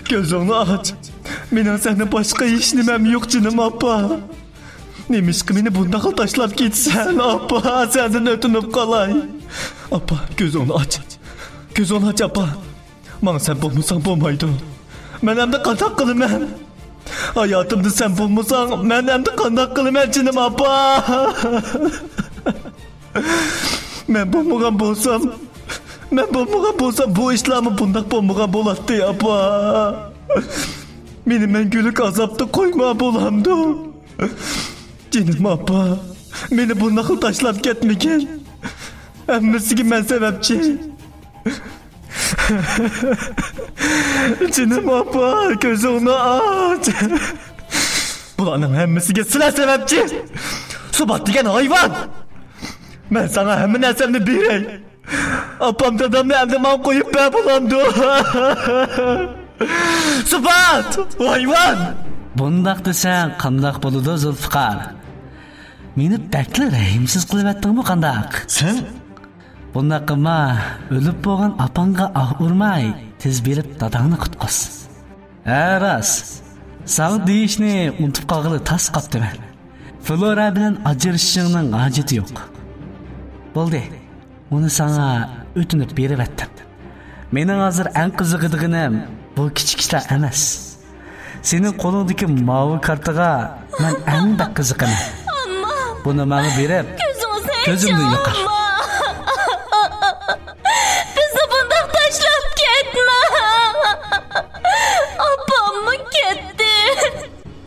كۆزۈڭنى ئاچ! مېنىڭ سەندىن باشقا ھېچ نېمەم يوق، جېنىم ئاپا! نېمىشقا مېنى بۇنداقلا تاشلاپ كېتىسەن، ئاپا؟ سەندىن ئۆتۈنۈپ قالاي! ئاپا، كۆزۈڭنى ئاچ! كۆزۈڭنى ئاچ، ئاپا! ماڭا سەن بولمىساڭ بولمايدۇ. مەن ئەمدى قانداق قىلىمەن؟ ھاياتىمدا سەن بولمىساڭ، مەن ئەمدى قانداق قىلىمەن، جېنىم ئاپا؟ مەن بولمىغان بولسام، مەن بولمىغان بولسام، بۇ ئىشلارمۇ بۇنداق بولمىغان بولاتتى، ئاپا. مېنى مەڭگۈلۈك ئازابتا قويما بولامدۇ؟ جېنىم ئاپا، مېنى بۇنداقلا تاشلاپ كەتمىگىن. ھەممىسىگە مەن سەۋەبچى. جېنىم ئاپا، كۆزۈڭنى ئاچ. بۇلارنىڭ ھەممىسىگە سىلەر سەۋەبچى. سۇبات دېگەن ھايۋان. مەن ساڭا ھەممە نەرسەمنى بېرەي. ئاپام دادامنى ئەمدى ماڭا قويۇپ بەر بولامدۇ؟ سۇبات! ھايۋان! بۇنداق دېسەڭ قانداق بولىدۇ، زۇلپىقار؟ مېنى بەكلا رەھىمسىز قىلىۋەتتىڭمۇ قانداق؟ سەن؟ بۇنداق قىلما، ئۆلۈپ بولغان ئاپاڭغا ئاھ ئۇرماي، تېز بېرىپ داداڭنى قۇتقۇز. ھە، راست. ساڭا دېيىشنى ئۇنتۇپ قالغىلى تاس قاپتىمەن. فلورا بىلەن ئاجرىشىشىڭنىڭ ھاجىتى يوق. بولدى، ئۇنى ساڭا ئۆتۈنۈپ بېرىۋەتتىم. مېنىڭ ھازىر ئەڭ قىزىقىدىغىنىم بۇ كىچىك ئىشلار ئەمەس. سېنىڭ قولۇڭدىكى ماۋۇ كارتىغا مەن ئەڭ بەك قىزىقىمەن. ئامما! بۇنى ماڭا بېرىپ، كۆزۈڭنى كۆزۈمدىن ئېچىڭ، يوقال. ئامما! بىزنى بۇنداق تاشلاپ كەتمەڭ! ئاپاممۇ كەتتى.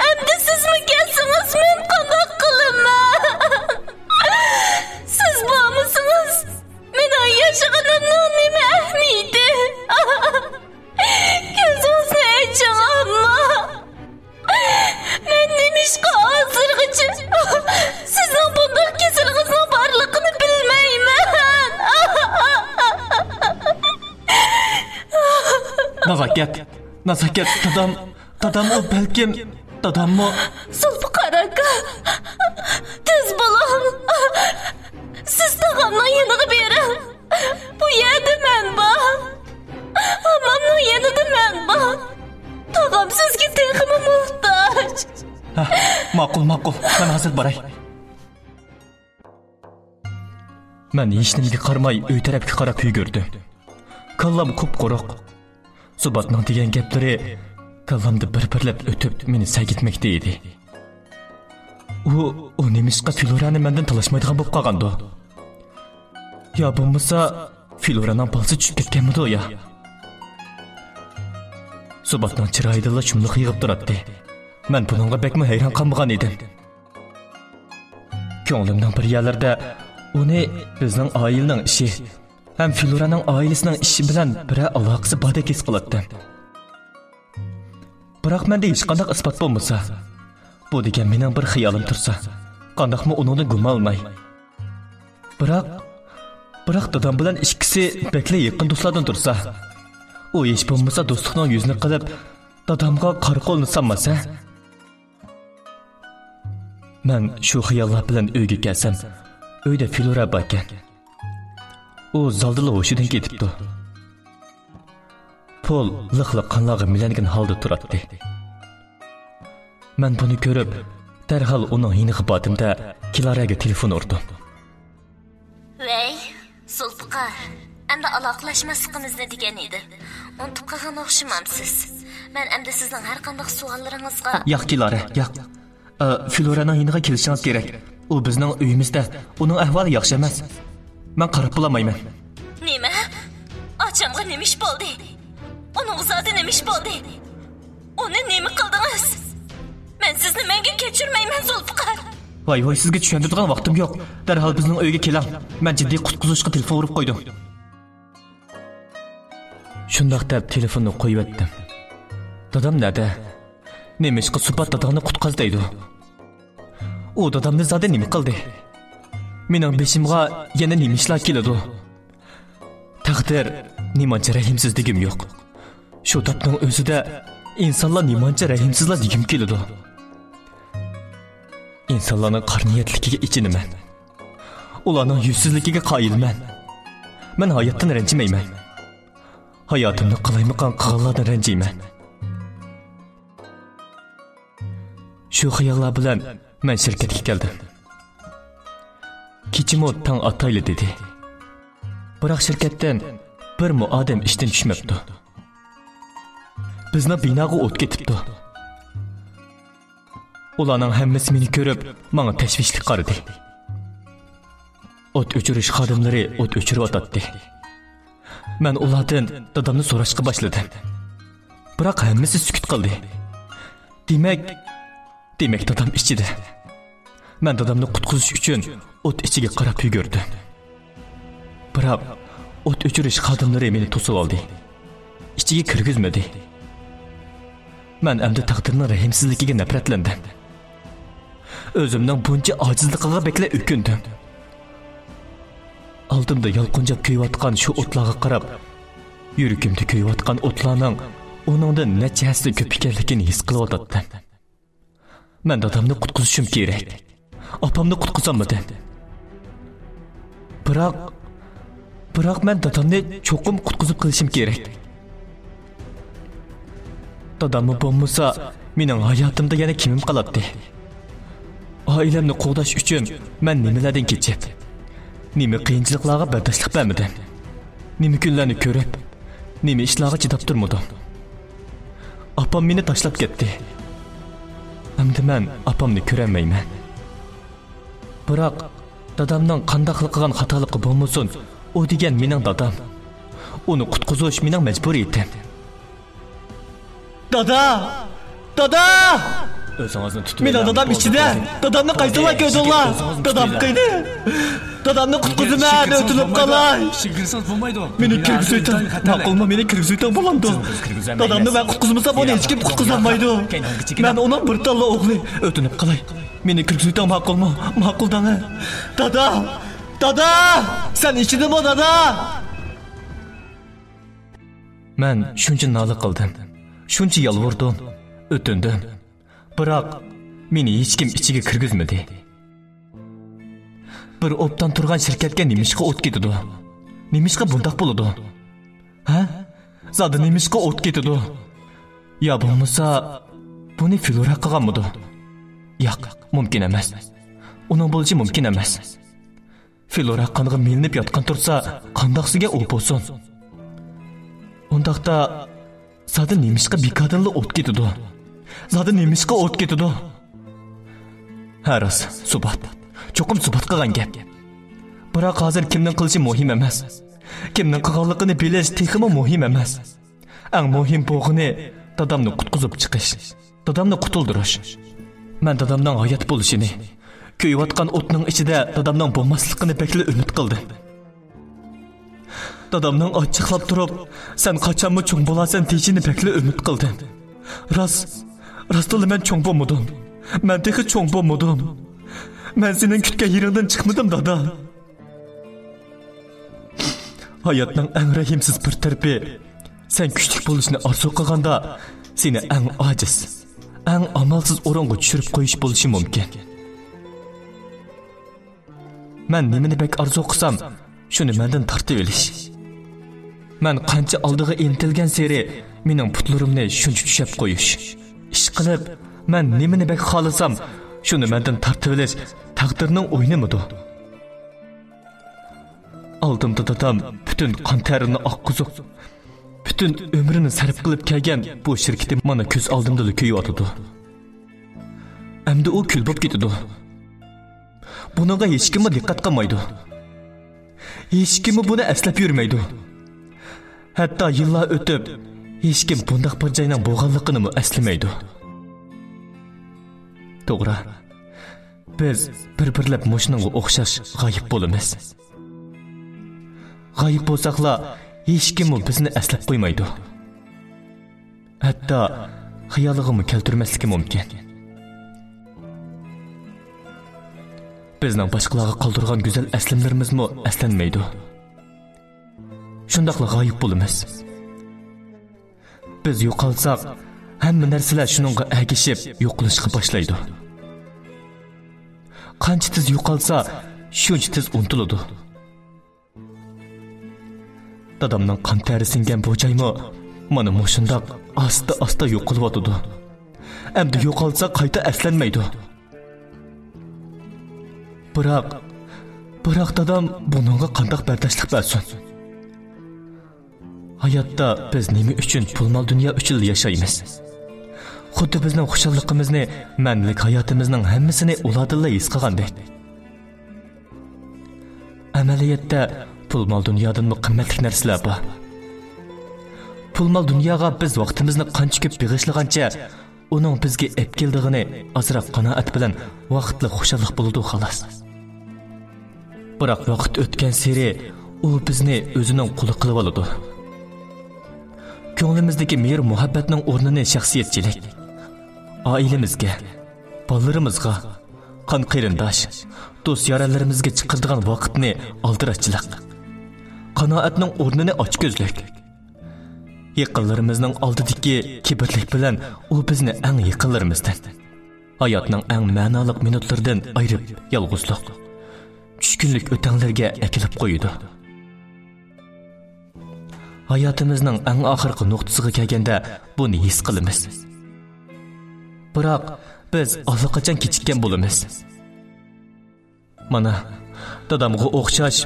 ئەمدى سىزمۇ كەتسىڭىز، مەن قانداق قىلىمەن؟ سىز بارمىسىڭىز، مېنىڭ ياشىغىنىمنىڭ نېمە ئەھمىيىتى؟ كۆزىڭىزنى ئېچىڭ، ئامما. مەن نېمىشقا ھازىرغىچە سىزنىڭ بۇنداق كېسىلىڭىزنىڭ بارلىقىنى بىلمەيمەن؟ نازاكەت، نازاكەت، دادام، دادام ئۇ بەلكىم، داداممۇ. زۇلپىقار ئاكا، تېز بولۇڭ. سىز تاغامنىڭ يېنىغا بېرىڭ. بۇ يەردە مەن بار. ئامامنىڭ يېنىدا مەن بار. تاغام سىزگە تېخىمۇ موھتاج. ھە، ماقۇل، ماقۇل. مەن ھازىر باراي. مەن ھېچنېمىگە قارىماي ئۆي تەرەپكە قاراپ يۈگۈردۈم. كاللام قۇپقۇرۇق. سۇباتنىڭ دېگەن گەپلىرى كاللامدا بىر-بىرلەپ ئۆتۈپ، مېنى سەگىتمەكتە ئىدى. ئۇ، ئۇ نېمىشقا فلورانى مەندىن تالاشمايدىغان بولۇپ قالغاندۇ؟ يا بولمىسا، فلورانىڭ بالىسى چۈشۈپ كەتكەنمىدۇ يا؟ سۇباتنىڭ چىرايىدىلا شۇملۇق يېغىپ تۇراتتى. مەن بۇنىڭغا بەكمۇ ھەيران قالمىغان ئىدىم. كۆڭلۈمنىڭ بىر يەرلىرىدە ئۇنى بىزنىڭ ئائىلىنىڭ ئىشى، ھەم فلورانىڭ ئائىلىسىنىڭ ئىشى بىلەن بىرەر ئالاقىسى باردەك ھېس قىلاتتىم. بىراق مەندە ھېچقانداق ئىسپات بولمىسا، بۇ دېگەن مېنىڭ بىر خىيالىم تۇرسا، قانداقمۇ ئۇنىڭدىن گۇمان ئالماي. بىراق، بىراق دادام بىلەن ئىككىسى بەكلا يېقىن دوستلاردىن تۇرسا، ئۇ ھېچ بولمىسا دوستلۇقنىڭ يۈزىنى قىلىپ، دادامغا قارا قولنى سالماسا؟ مەن شۇ خىياللار بىلەن ئۆيگە كەلسەم، ئۆيدە فلورا باركەن. ئۇ زالدىلا ھوشىدىن كېتىپتۇ. پول لىق-لىق قانلارغا مىلەنگەن ھالدا تۇراتتى. مەن بۇنى كۆرۈپ، دەرھال ئۇنىڭ يېنىغا باردىم-دە، كلارەگە تېلېفون ئۇردۇم. ۋەي، زۇلپىقار، ئەمدى ئالاقىلەشمەسلىكىمىزنى دېگەن ئىدىم. ئۇنتۇپ قالغان ئوخشىمامسىز؟ مەن ئەمدى سىزنىڭ ھەر قانداق سوئاللىرىڭىزغا. ياق، كلارا، ياق. ئا، فلورانىڭ يېنىغا كېلىشىڭىز كېرەك. ئۇ بىزنىڭ ئۆيىمىزدە. ئۇنىڭ ئەھۋالى ياخشى ئەمەس. مەن قاراپ بولالمايمەن. نېمە؟ ئاچامغا نېمە ئىش بولدى؟ ئۇنىڭغا زادى نېمە ئىش بولدى؟ ئۇنى نېمە قىلدىڭىز؟ مەن سىزنى مەڭگۈ كەچۈرمەيمەن، زۇلپىقار. ۋاي، ۋاي، سىزگە چۈشەندۈرىدىغان ۋاقتىم يوق. دەرھال بىزنىڭ ئۆيگە كېلىڭ. مەن جىددىي قۇتقۇزۇشقا تېلېفون ئۇرۇپ قويدۇم. شۇنداق دەپ تېلېفوننى قويۇۋەتتىم. دادام نەدە؟ نېمىشقا سۇپات داداڭنى قۇتقاز دەيدۇ؟ ئۇ دادامنى زادى نېمە قىلدى؟ مېنىڭ بېشىمغا يەنە نېمە ئىشلار كېلىدۇ؟ تەقدىر نېمانچە رەھىمسىز دېگۈم يوق. شۇ تاپنىڭ ئۆزىدە ئىنسانلار نېمانچە رەھىمسىزلا دېگۈم كېلىدۇ. ئىنسانلارنىڭ قارا نىيەتلىكىگە ئېچىنىمەن. ئۇلارنىڭ يۈزسىزلىكىگە قايىلمەن. مەن ھاياتتىن رەنجىمەيمەن. ھاياتىمنى قالايمىقان قىلغانلاردىن رەنجىيمەن. شۇ خىياللار بىلەن مەن شىركەتكە كەلدىم. كېچىمۇ تاڭ ئاتايلى دېدى. بىراق شىركەتتىن بىرمۇ ئادەم ئىشتىن چۈشمەپتۇ. بىزنىڭ بىناغا ئوت كېتىپتۇ. ئۇلارنىڭ ھەممىسى مېنى كۆرۈپ، ماڭا تەشۋىشلىك قارىدى. ئوت ئۆچۈرۈش خادىملىرى ئوت ئۆچۈرۈۋاتاتتى. مەن ئۇلاردىن دادامنى سوراشقا باشلىدىم. بىراق ھەممىسى سۈكۈت قىلدى. دېمەك، دېمەك، دادام ئىچىدە. مەن دادامنى قۇتقۇزۇش ئۈچۈن ئوت ئىچىگە قاراپ يۈگۈردۈم. بىراق ئوت ئۆچۈرۈش خادىملىرى مېنى توسۇۋالدى. ئىچىگە كىرگۈزمىدى. مەن ئەمدى تەقدىرنىڭ رەھىمسىزلىكىگە نەپرەتلەندىم. ئۆزۈمنىڭ بۇنچە ئاجىزلىقىغا بەكلا ئۆكۈندۈم. ئالدىمدا يالقۇنجاپ كۆيۈۋاتقان شۇ ئوتلارغا قاراپ، يۈرىكىمدە كۆيۈۋاتقان ئوتلارنىڭ ئۇنىڭدىن نەچچە ھەسسە كۆپ ئىكەنلىكىنى ھېس قىلىۋاتاتتىم. مەن دادامنى قۇتقۇزۇشۇم كېرەك. ئاپامنى قۇتقۇزالمىدىم. بىراق، بىراق مەن دادامنى چوقۇم قۇتقۇزۇپ قېلىشىم كېرەك. داداممۇ بولمىسا، مېنىڭ ھاياتىمدا يەنە كىمىم قالاتتى؟ ئائىلەمنى قوغداش ئۈچۈن مەن نېمىلەردىن كېچىپ، نېمە قىيىنچىلىقلارغا بەرداشلىق بەرمىدىم؟ نېمە كۈنلەرنى كۆرۈپ، نېمە ئىشلارغا چىداپ تۇرمىدىم؟ ئاپام مېنى تاشلاپ كەتتى. ئەمدى مەن ئاپامنى كۆرەلمەيمەن. بىراق، دادامنىڭ قانداقلا قىلغان خاتالىقى بولمىسۇن، ئۇ دېگەن مېنىڭ دادام. ئۇنى قۇتقۇزۇش مېنىڭ مەجبۇرىيىتىم. دادا! دادا! ئۆزىڭىزنى تۇتۇۋېلىڭ. مېنىڭ دادام ئىچىدە. دادامنى قايسىڭلار كۆردۈڭلار؟ دادام قېنى؟ دادامنى قۇتقۇزىمەن، ئۆتۈنۈپ قالاي. مېنى كىرگۈزۈۋېتىڭ. ماقۇلمۇ، مېنى كىرگۈزۈۋېتىڭ بولامدۇ؟ دادامنى مەن قۇتقۇزمىسام، ئۇنى ھېچكىم قۇتقۇزالمايدۇ. مەن ئۇنىڭ بىر تاللا ئوغلى. ئۆتۈنۈپ قالاي. مېنى كىرگۈزۈۋېتىڭ، ماقۇلمۇ؟ ماقۇل دەڭە. دادا! دادا! سەن ئىچىدىمۇ، دادا؟ مەن شۇنچە نالە قىلدىم، شۇنچە يالۋۇردۇم، ئۆتۈندۈم. بىراق، مېنى ھېچكىم ئىچىگە كىرگۈزمىدى. بىر ئوبدان تۇرغان شىركەتكە نېمىشقا ئوت كېتىدۇ؟ نېمىشقا بۇنداق بولىدۇ؟ ھە؟ زادى نېمىشقا ئوت كېتىدۇ؟ يا بولمىسا، بۇنى فلورا قىلغانمىدۇ؟ ياق، مۇمكىن ئەمەس. ئۇنىڭ بولۇشى مۇمكىن ئەمەس. فلورا قانغا مىلىنىپ ياتقان تۇرسا، قانداقسىگە ئۇ بولسۇن؟ ئۇنداقتا، زادى نېمىشقا بىكاردىنلا ئوت كېتىدۇ؟ زادى نېمىشقا ئوت كېتىدۇ؟ ھە، راست، سۇبات. چوقۇم سۇبات قىلغان گەپ. بىراق ھازىر كىمنىڭ قىلىشى مۇھىم ئەمەس. كىمنىڭ قىلغانلىقىنى بىلىش تېخىمۇ مۇھىم ئەمەس. ئەڭ مۇھىم بولغىنى دادامنى قۇتقۇزۇپ چىقىش. دادامنى قۇتۇلدۇرۇش. مەن دادامنىڭ ھايات بولۇشىنى، كۆيۈۋاتقان ئوتنىڭ ئىچىدە دادامنىڭ بولماسلىقىنى بەكلا ئۈمىد قىلدىم. دادامنىڭ ئاچچىقلاپ تۇرۇپ، «سەن قاچانمۇ چوڭ بولارسەن؟» دېيىشىنى بەكلا ئۈمىد قىلدىم. راست، راستلا مەن چوڭ بولمىدىم. مەن تېخى چوڭ بولمىدىم. مەن سېنىڭ كۈتكەن يېرىڭدىن چىقمىدىم، دادا. ھاياتنىڭ ئەڭ رەھىمسىز بىر تەرىپى، سەن كۈچلۈك بولۇشنى ئارزۇ قىلغاندا، سېنى ئەڭ ئاجىز، ئەڭ ئامالسىز ئورۇنغا چۈشۈرۈپ قويۇش بولۇشى مۇمكىن. مەن نېمىنى بەك ئارزۇ قىلسام، شۇنى مەندىن تارتىۋېلىش. مەن قانچە ئالدىغا ئىنتىلگەنسېرى، مېنىڭ پۇتلىرىمنى شۇنچە چۈشەپ قويۇش. ئىشقىلىپ، مەن نېمىنى بەك خالىسام، شۇنى مەندىن تارتىۋېلىش تەقدىرنىڭ ئويۇنىمىدۇ؟ ئالدىمدا دادام پۈتۈن قان تەرىنى ئاققۇزۇپ، پۈتۈن ئۆمرىنى سەرپ قىلىپ كەلگەن بۇ شىركىتى مانا كۆز ئالدىمدىلا كۆيۈۋاتىدۇ. ئەمدى ئۇ كۈل بولۇپ كېتىدۇ. بۇنىڭغا ھېچكىممۇ دىققەت قىلمايدۇ. ھېچكىممۇ بۇنى ئەسلەپ يۈرمەيدۇ. ھەتتا يىللار ئۆتۈپ، ھېچكىم بۇنداق بىر جاينىڭ بولغانلىقىنىمۇ ئەسلىمەيدۇ. توغرا، بىز بىر-بىرلەپ مۇشۇنىڭغا ئوخشاش غايىب بولىمىز. غايىب بولساقلا، ھېچكىممۇ بىزنى ئەسلەپ قويمايدۇ. ھەتتا خىيالىغىمۇ كەلتۈرمەسلىكى مۇمكىن. بىزنىڭ باشقىلارغا قالدۇرغان گۈزەل ئەسلىمىلىرىمىزمۇ ئەسلەنمەيدۇ. شۇنداقلا غايىب بولىمىز. بىز يوقالساق، ھەممە نەرسىلەر شۇنىڭغا ئەگىشىپ يوقىلىشقا باشلايدۇ. قانچە تېز يوقالسا، شۇنچە تېز ئۇنتۇلىدۇ. دادامنىڭ قان تەرى سىڭگەن بۇ جايمۇ مانا مۇشۇنداق ئاستا-ئاستا يوقىلىۋاتىدۇ. ئەمدى يوقالسا قايتا ئەسلەنمەيدۇ. بىراق، بىراق دادام بۇنىڭغا قانداق بەرداشلىق بەرسۇن؟ ھاياتتا بىز نېمە ئۈچۈن پۇل-مال دۇنيا ئۈچۈنلا ياشايمىز؟ خۇددى بىزنىڭ خۇشاللىقىمىزنى، مەنىلىك ھاياتىمىزنىڭ ھەممىسىنى ئۇلاردىنلا ھېس قىلغاندەك. ئەمەلىيەتتە، پۇل-مال دۇنيادىنمۇ قىممەتلىك نەرسىلەر بار. پۇل-مال دۇنياغا بىز ۋاقتىمىزنى قانچە كۆپ بېغىشلىغانچە، ئۇنىڭ بىزگە ئەپ كېلىدىغىنى ئازراق قانائەت بىلەن ۋاقىتلىق خۇشاللىق بولىدۇ، خالاس. بىراق ۋاقىت ئۆتكەنسېرى ئۇ بىزنى ئۆزىنىڭ قۇلى قىلىۋالىدۇ. كۆڭلىمىزدىكى مېھىر-مۇھەببەتنىڭ ئورنىنى شەخسىيەتچىلىك، ئائىلىمىزگە، بالىلىرىمىزغا، قان-قېرىنداش، دوست-يارەنلىرىمىزگە چىقىرىدىغان ۋاقىتنى ئالدىراشچىلىق، قانائەتنىڭ ئورنىنى ئاچكۆزلۈك، يېقىنلىرىمىزنىڭ ئالدىدىكى كىبىرلىك بىلەن ئۇ بىزنى ئەڭ يېقىنلىرىمىزدىن، ھاياتنىڭ ئەڭ مەنالىق مىنۇتلىرىدىن ئايرىپ، يالغۇزلۇق، چۈشكۈنلۈك ئۆتەڭلەرگە ئەكېلىپ قويىدۇ. ھاياتىمىزنىڭ ئەڭ ئاخىرقى نۇقتىسىغا كەلگەندە بۇنى ھېس قىلىمىز. بىراق، بىز ئاللىقاچان كېچىككەن بولىمىز. مانا، دادامغا ئوخشاش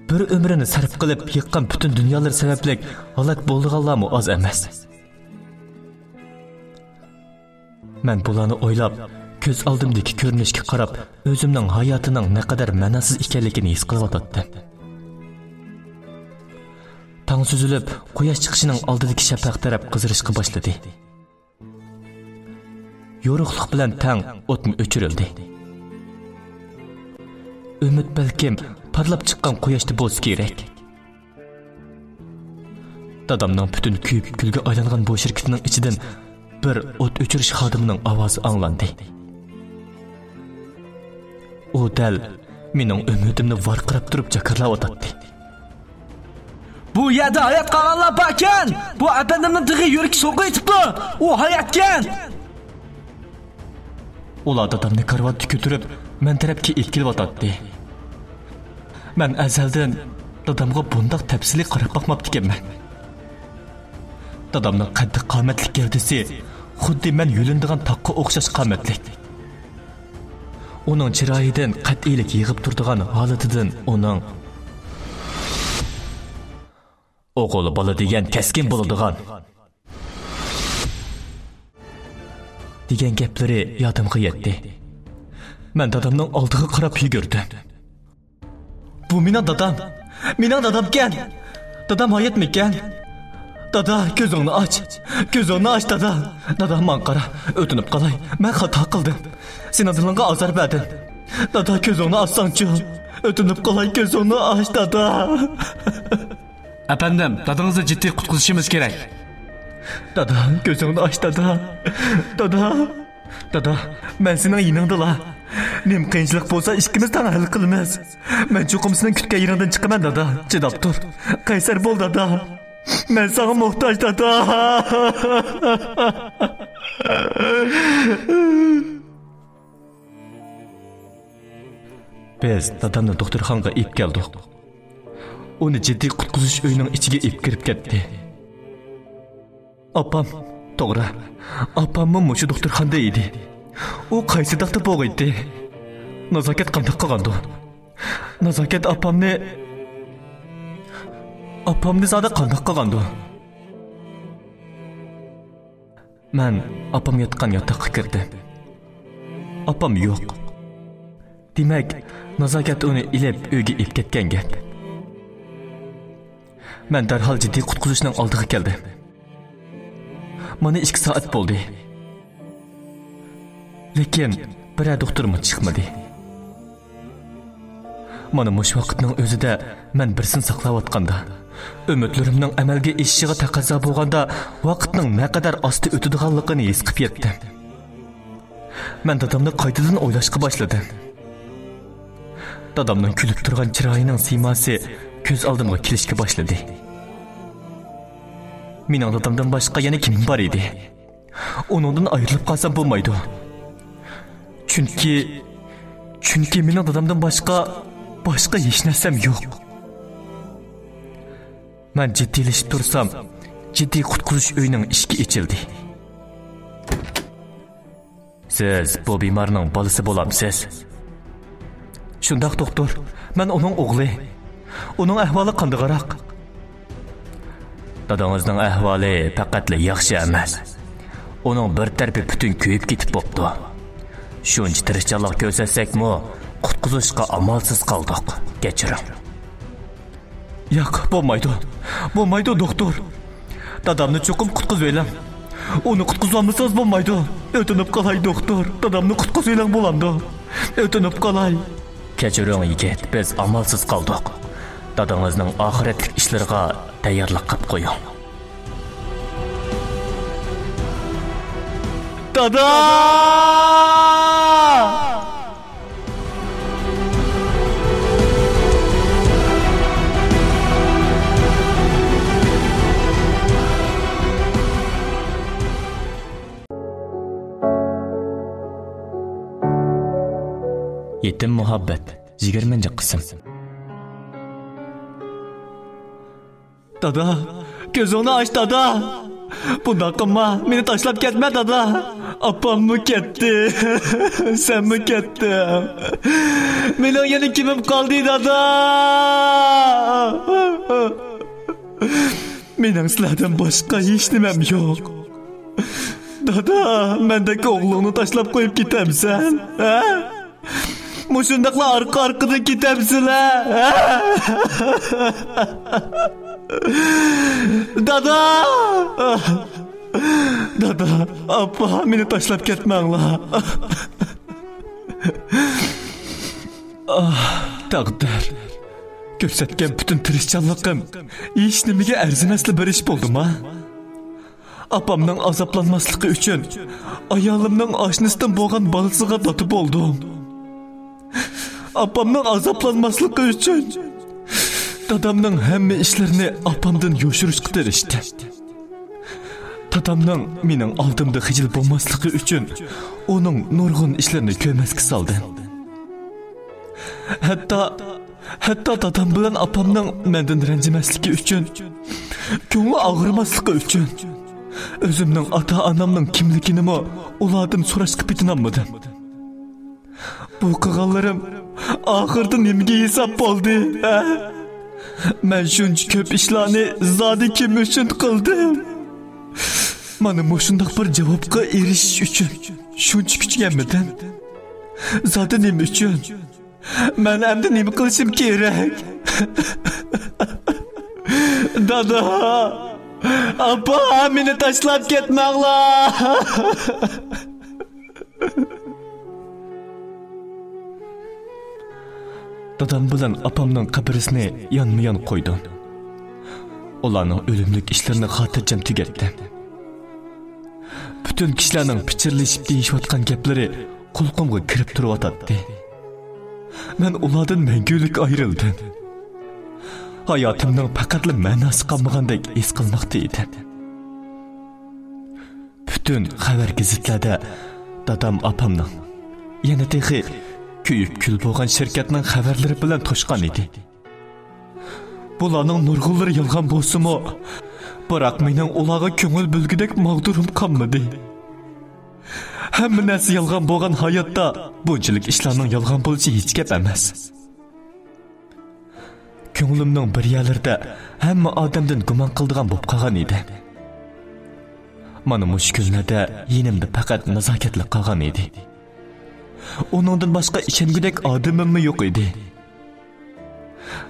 بىر ئۆمرىنى سەرپ قىلىپ يىققان پۈتۈن دۇنيالىرى سەۋەبلىك ھالاك بولىدىغانلارمۇ ئاز ئەمەس. مەن بۇلارنى ئويلاپ، كۆز ئالدىمدىكى كۆرۈنۈشكە قاراپ، ئۆزۈمنىڭ ھاياتىنىڭ نەقەدەر مەناسىز ئىكەنلىكىنى ھېس قىلىۋاتاتتىم. تاڭ سۈزۈلۈپ، قۇياش چىقىشىنىڭ ئالدىدىكى شەپەق تەرەپ قىزىرىشقا باشلىدى. يورۇقلۇق بىلەن تەڭ ئوتمۇ ئۆچۈرۈلدى. ئۈمىد بەلكىم پارلاپ چىققان قۇياشتا بولسا كېرەك. دادامنىڭ پۈتۈن كۆيۈپ كۈلگە ئايلانغان بۇ شىركىتىنىڭ ئىچىدىن بىر ئوت ئۆچۈرۈش خادىمىنىڭ ئاۋازى ئاڭلاندى. ئۇ دەل مېنىڭ ئۈمىدىمنى ۋارقىراپ تۇرۇپ جاكارلاۋاتاتتى. بۇ يەردە ھايات قالغانلار باركەن! بۇ ئەپەندىمنىڭ تېخى يۈرىكى سوقۇۋېتىپتۇ! ئۇ ھاياتكەن! ئۇلار دادامنى كارىۋاتتا كۆتۈرۈپ، مەن تەرەپكە ئېلىپ كېلىۋاتاتتى. مەن ئەزەلدىن دادامغا بۇنداق تەپسىلىي قاراپ باقماپتىكەنمەن. دادامنىڭ قەددى قامەتلىك گەۋدىسى خۇددى مەن يۆلىنىدىغان تاغقا ئوخشاش قامەتلىك. ئۇنىڭ چىرايىدىن قەتئىيلىك يېغىپ تۇرىدىغان ھالىتىدىن ئۇنىڭ «ئوغۇل بالا دېگەن كەسكىن بولىدىغان» دېگەن گەپلىرى يادىمغا يەتتى. مەن دادامنىڭ ئالدىغا قاراپ يۈگۈردۈم. بۇ مېنىڭ دادام. مېنىڭ دادامكەن. دادام ھاياتمىكەن؟ دادا، كۆزۈڭنى ئاچ. كۆزۈڭنى ئاچ، دادا. دادا، ماڭا قارا. ئۆتۈنۈپ قالاي. مەن خاتا قىلدىم. سېنىڭ دىلىڭغا ئازار بەردىم. دادا، كۆزۈڭنى ئاچساڭچۇ. ئۆتۈنۈپ قالاي، كۆزۈڭنى ئاچ، دادا. ئەپەندىم، دادىڭىزنى جىددىي قۇتقۇزۇشىمىز كېرەك. دادا، كۆزۈڭنى ئاچ، دادا. دادا. دادا، مەن سېنىڭ يېنىڭدىلا. نېمە قىيىنچىلىق بولسا، ئىككىمىز تەڭ ھەل قىلىمىز. مەن چوقۇم سېنىڭ كۈتكەن يېرىڭدىن چىقىمەن، دادا. چىداپ تۇر. قەيسەر بول، دادا. مەن ساڭا موھتاج، دادا. بىز دادامنى دوختۇرخانىغا ئېلىپ كەلدۇق. ئۇنى جىددىي قۇتقۇزۇش ئۆيىنىڭ ئىچىگە ئېلىپ كىرىپ كەتتى. ئاپام، توغرا، ئاپاممۇ مۇشۇ دوختۇرخانىدا ئىدى. ئۇ قايسى داغدا بوغىيتتى؟ نازاكەت قانداق قىلغاندۇ؟ نازاكەت ئاپامنى، ئاپامنى زادى قانداق قىلغاندۇ؟ مەن ئاپام ياتقان ياتاققا كىردىم. ئاپام يوق. دېمەك، نازاكەت ئۇنى ئېلىپ ئۆيگە ئېلىپ كەتكەن گەپ. مەن دەرھال جىددىي قۇتقۇزۇشنىڭ ئالدىغا كەلدىم. مانا ئىككى سائەت بولدى. لېكىن بىرەر دوختۇرمۇ چىقمىدى. مانا مۇشۇ ۋاقىتنىڭ ئۆزىدە مەن بىرسىنى ساقلاۋاتقاندا، ئۈمىدلىرىمنىڭ ئەمەلگە ئېشىشىغا تەقەززا بولغاندا، ۋاقىتنىڭ نەقەدەر ئاستا ئۆتىدىغانلىقىنى ھېس قىلىپ يەتتىم. مەن دادامنى قايتىدىن ئويلاشقا باشلىدىم. دادامنىڭ كۈلۈپ تۇرغان چىرايىنىڭ سىيماسى كۆز ئالدىمغا كېلىشكە باشلىدى. مېنىڭ دادامدىن باشقا يەنە كىم بار ئىدى؟ ئۇنىڭدىن ئايرىلىپ قالسام بولمايدۇ. چۈنكى، چۈنكى مېنىڭ دادامدىن باشقا، باشقا ھېچ نەرسەم يوق. مەن جىددىيلىشىپ تۇرسام، جىددىي قۇتقۇزۇش ئۆيىنىڭ ئىشىكى ئېچىلدى. سىز بۇ بىمارنىڭ بالىسى بولامسىز؟ شۇنداق، دوختۇر. مەن ئۇنىڭ ئوغلى. ئۇنىڭ ئەھۋالى قانداقراق؟ دادىڭىزنىڭ ئەھۋالى پەقەتلا ياخشى ئەمەس. ئۇنىڭ بىر تەرىپى پۈتۈن كۆيۈپ كېتىپ بوپتۇ. شۇنچە تىرىشچانلىق كۆرسەتسەكمۇ، قۇتقۇزۇشقا ئامالسىز قالدۇق. كەچۈرۈڭ. ياق، بولمايدۇ. بولمايدۇ، دوختۇر. دادامنى چوقۇم قۇتقۇزۇۋېلىڭ. ئۇنى قۇتقۇزۇۋالمىسىڭىز بولمايدۇ. ئۆتۈنۈپ قالاي، دوختۇر. دادامنى قۇتقۇزۇۋېلىڭ، بولامدۇ؟ ئۆتۈنۈپ قالاي. كەچۈرۈڭ، يىگىت، بىز ئامالسىز قالدۇق. دادىڭىزنىڭ ئاخىرەتلىك ئىشلىرىغا تەييارلىق قىلىپ قويۇڭ. دادا! يېتىم مۇھەببەت، يىگىرمىنچى قىسىم. دادا، كۆزۈڭنى ئاچ، دادا. بۇنداق قىلما، مېنى تاشلاپ كەتمە، دادا. ئاپاممۇ كەتتى، سەنمۇ كەتتىڭ. مېنىڭ يەنە كىمىم قالدى، دادا؟ مېنىڭ سىلەردىن باشقا ھېچنېمەم يوق. دادا، مەندەك ئوغلۇڭنى تاشلاپ قويۇپ كېتەمسەن، ھە؟ مۇشۇنداقلا ئارقا-ئارقىدىن كېتەمسىلەر، ھە؟ دادا! دادا، ئاپا، مېنى تاشلاپ كەتمەڭلار. ئاھ، تەقدىر. كۆرسەتكەن پۈتۈن تىرىشچانلىقىم ھېچنېمىگە ئەرزىمەسلا بىر ئىش بولدىما؟ ئاپامنىڭ ئازابلانماسلىقى ئۈچۈن، ئايالىمنىڭ ئاشنىسىدىن بولغان بالىسىغا دادا بولدۇم. ئاپامنىڭ ئازابلانماسلىقى ئۈچۈن، دادامنىڭ ھەممە ئىشلىرىنى ئاپامدىن يوشۇرۇشقا تىرىشتىم. دادامنىڭ مېنىڭ ئالدىمدا خىجىل بولماسلىقى ئۈچۈن، ئۇنىڭ نۇرغۇن ئىشلىرىنى كۆرمەسكە سالدىم. ھەتتا، ھەتتا دادام بىلەن ئاپامنىڭ مەندىن رەنجىمەسلىكى ئۈچۈن، كۆڭلى ئاغرىماسلىقى ئۈچۈن، ئۆزۈمنىڭ ئاتا-ئانامنىڭ كىملىكىنىمۇ ئۇلاردىن سوراشقا پېتىنالمىدىم. بۇ قىلغانلىرىم ئاخىرىدا نېمىگە ھېساب بولدى، ھە؟ مەن شۇنچە كۆپ ئىشلارنى زادى كىم ئۈچۈن قىلدىم؟ مانا مۇشۇنداق بىر جاۋابقا ئېرىشىش ئۈچۈن شۇنچە كۈچىگەنمىدىم؟ زادى نېمە ئۈچۈن؟ مەن ئەمدى نېمە قىلىشىم كېرەك؟ دادا! ئاپا، مېنى تاشلاپ كەتمەڭلار! دادام بىلەن ئاپامنىڭ قەبرىسىنى يانمۇيان قويدۇم. ئۇلارنىڭ ئۆلۈملۈك ئىشلىرىنى خاتىرجەم تۈگەتتىم. پۈتۈن كىشىلەرنىڭ پىچىرلىشىپ دېيىشىۋاتقان گەپلىرى قۇلىقىمغا كىرىپ تۇرۇۋاتاتتى. مەن ئۇلاردىن مەڭگۈلۈك ئايرىلدىم. ھاياتىمنىڭ پەقەتلا مەناسى قالمىغاندەك ھېس قىلماقتا ئىدىم. پۈتۈن خەۋەر گېزىتلەردە دادام ئاپامنىڭ، يەنە تېخى كۆيۈپ كۈل بولغان شىركەتنىڭ خەۋەرلىرى بىلەن توشقان ئىدى. بۇلارنىڭ نۇرغۇنلىرى يالغان بولسىمۇ، بىراق مېنىڭ ئۇلارغا كۆڭۈل بۆلگۈدەك ماغدۇرۇم قالمىدى. ھەممە نەرسە يالغان بولغان ھاياتتا بۇنچىلىك ئىشلارنىڭ يالغان بولۇشى ھېچ گەپ ئەمەس. كۆڭلۈمنىڭ بىر يەرلىرىدە ھەممە ئادەمدىن گۇمان قىلىدىغان بولۇپ قالغان ئىدىم. مانا مۇشۇ كۈنلەردە يېنىمدا پەقەت نازاكەتلا قالغان ئىدى. ئۇنىڭدىن باشقا ئىشەنگۈدەك ئادىمىممۇ يوق ئىدى.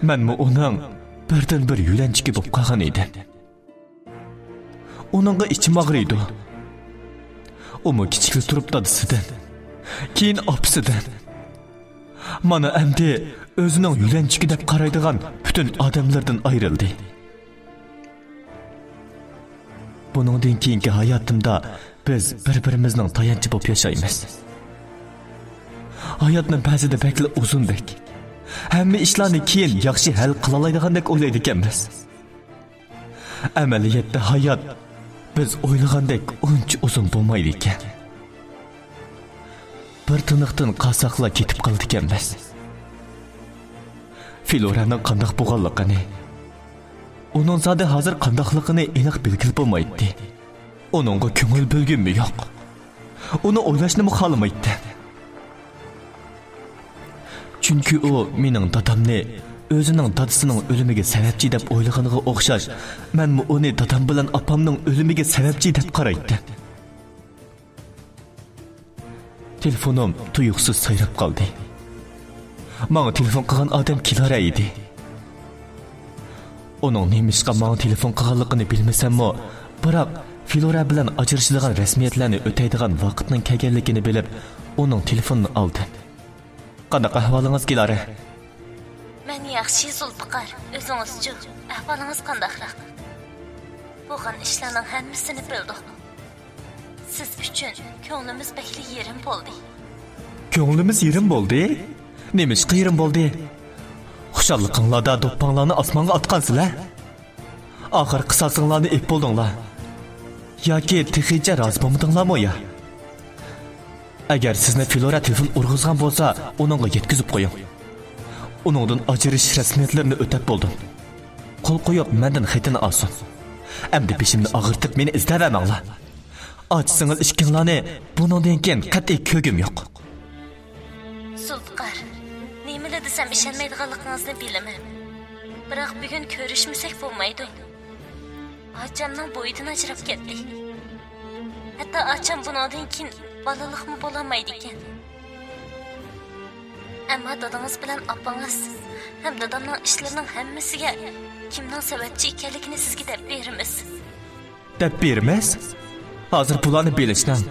مەنمۇ ئۇنىڭ بىردىنبىر يۆلەنچۈكى بولۇپ قالغان ئىدىم. ئۇنىڭغا ئىچىم ئاغرىيدۇ. ئۇمۇ كىچىكلا تۇرۇپ دادىسىدىن، كېيىن ئاپىسىدىن، مانا ئەمدى ئۆزىنىڭ يۆلەنچۈكى دەپ قارايدىغان پۈتۈن ئادەملىرىدىن ئايرىلدى. بۇنىڭدىن كېيىنكى ھاياتىمدا بىز بىر-بىرىمىزنىڭ تايانچى بولۇپ ياشايمىز. ھاياتنى بەزىدە بەكلا ئۇزۇندەك، ھەممە ئىشلارنى كېيىن ياخشى ھەل قىلالايدىغاندەك ئويلايدىكەنمىز. ئەمەلىيەتتە ھايات بىز ئويلىغاندەك ئۇنچە ئۇزۇن بولمايدىكەن. بىر تىنىقتىن قالساقلا كېتىپ قالىدىكەنمىز. فلورانىڭ قانداق بولغانلىقىنى، ئۇنىڭ زادى ھازىر قانداقلىقىنى ئېنىق بىلگىلى بولمايتتى. ئۇنىڭغا كۆڭۈل بۆلگۈممۇ يوق. ئۇنى ئويلاشنىمۇ خالىمايتتى. چۈنكى ئۇ مېنىڭ دادامنى ئۆزىنىڭ دادىسىنىڭ ئۆلۈمىگە سەۋەبچى دەپ ئويلىغىنىغا ئوخشاش، مەنمۇ ئۇنى دادام بىلەن ئاپامنىڭ ئۆلۈمىگە سەۋەبچى دەپ قارايتتىم. تېلېفونۇم تۇيۇقسىز سايراپ قالدى. ماڭا تېلېفون قىلغان ئادەم كلارا ئىدى. ئۇنىڭ نېمىشقا ماڭا تېلېفون قىلغانلىقىنى بىلمىسەممۇ، بىراق فلورا بىلەن ئاجرىشىدىغان رەسمىيەتلەرنى ئۆتەيدىغان ۋاقىتنىڭ كەلگەنلىكىنى بىلىپ، ئۇنىڭ تېلېفونىنى ئالدىم. قانداق ئەھۋالىڭىز، كلارا؟ مەن ياخشى، زۇلپىقار. ئۆزىڭىزچۇ؟ ئەھۋالىڭىز قانداقراق؟ بولغان ئىشلارنىڭ ھەممىسىنى بىلدۇق. سىز ئۈچۈن كۆڭلىمىز بەكلا يېرىم بولدى. كۆڭلىمىز يېرىم بولدى؟ نېمىشقا يېرىم بولدى؟ خۇشاللىقىڭلاردا دوپپاڭلارنى ئاسمانغا ئاتقانسىلەر. ئاخىر قىساسىڭلارنى ئېلىپ بولدۇڭلار. ياكى تېخىچە رازى بولمىدىڭلارمۇ يا؟ ئەگەر سىزنى فلورا تېلېفون ئۇرغۇزغان بولسا، ئۇنىڭغا يەتكۈزۈپ قويۇڭ. ئۇنىڭدىن ئاجرىشىش رەسمىيەتلىرىنى ئۆتەپ بولدۇم. قول قويۇپ، مەندىن خېتىنى ئالسۇن. ئەمدى بېشىمنى ئاغرىتىپ مېنى ئىزدەۋەرمەڭلار. ئاچىسىڭىز ئىككىڭلارنى بۇنىڭدىن كېيىن قەتئىي كۆرگۈم يوق. زۇلپىقار، نېمىلا دېسەم ئىشەنمەيدىغانلىقىڭىزنى بىلىمەن. بىراق بۈگۈن كۆرۈشمىسەك بولمايدۇ. ئاچامنىڭ بويىدىن ئاجراپ كەتتى. ھەتتا ئاچام بۇنىڭدىن كېيىن بالىلىقمۇ بولالمايدىكەن. ئەمما دادىڭىز بىلەن ئاپىڭىز ھەم دادامنىڭ ئىشلىرىنىڭ ھەممىسىگە كىمنىڭ سەۋەبچى ئىكەنلىكىنى سىزگە دەپ بېرىمىز. دەپ بېرىمىز؟ ھازىر بۇلارنى بىلىشنىڭ،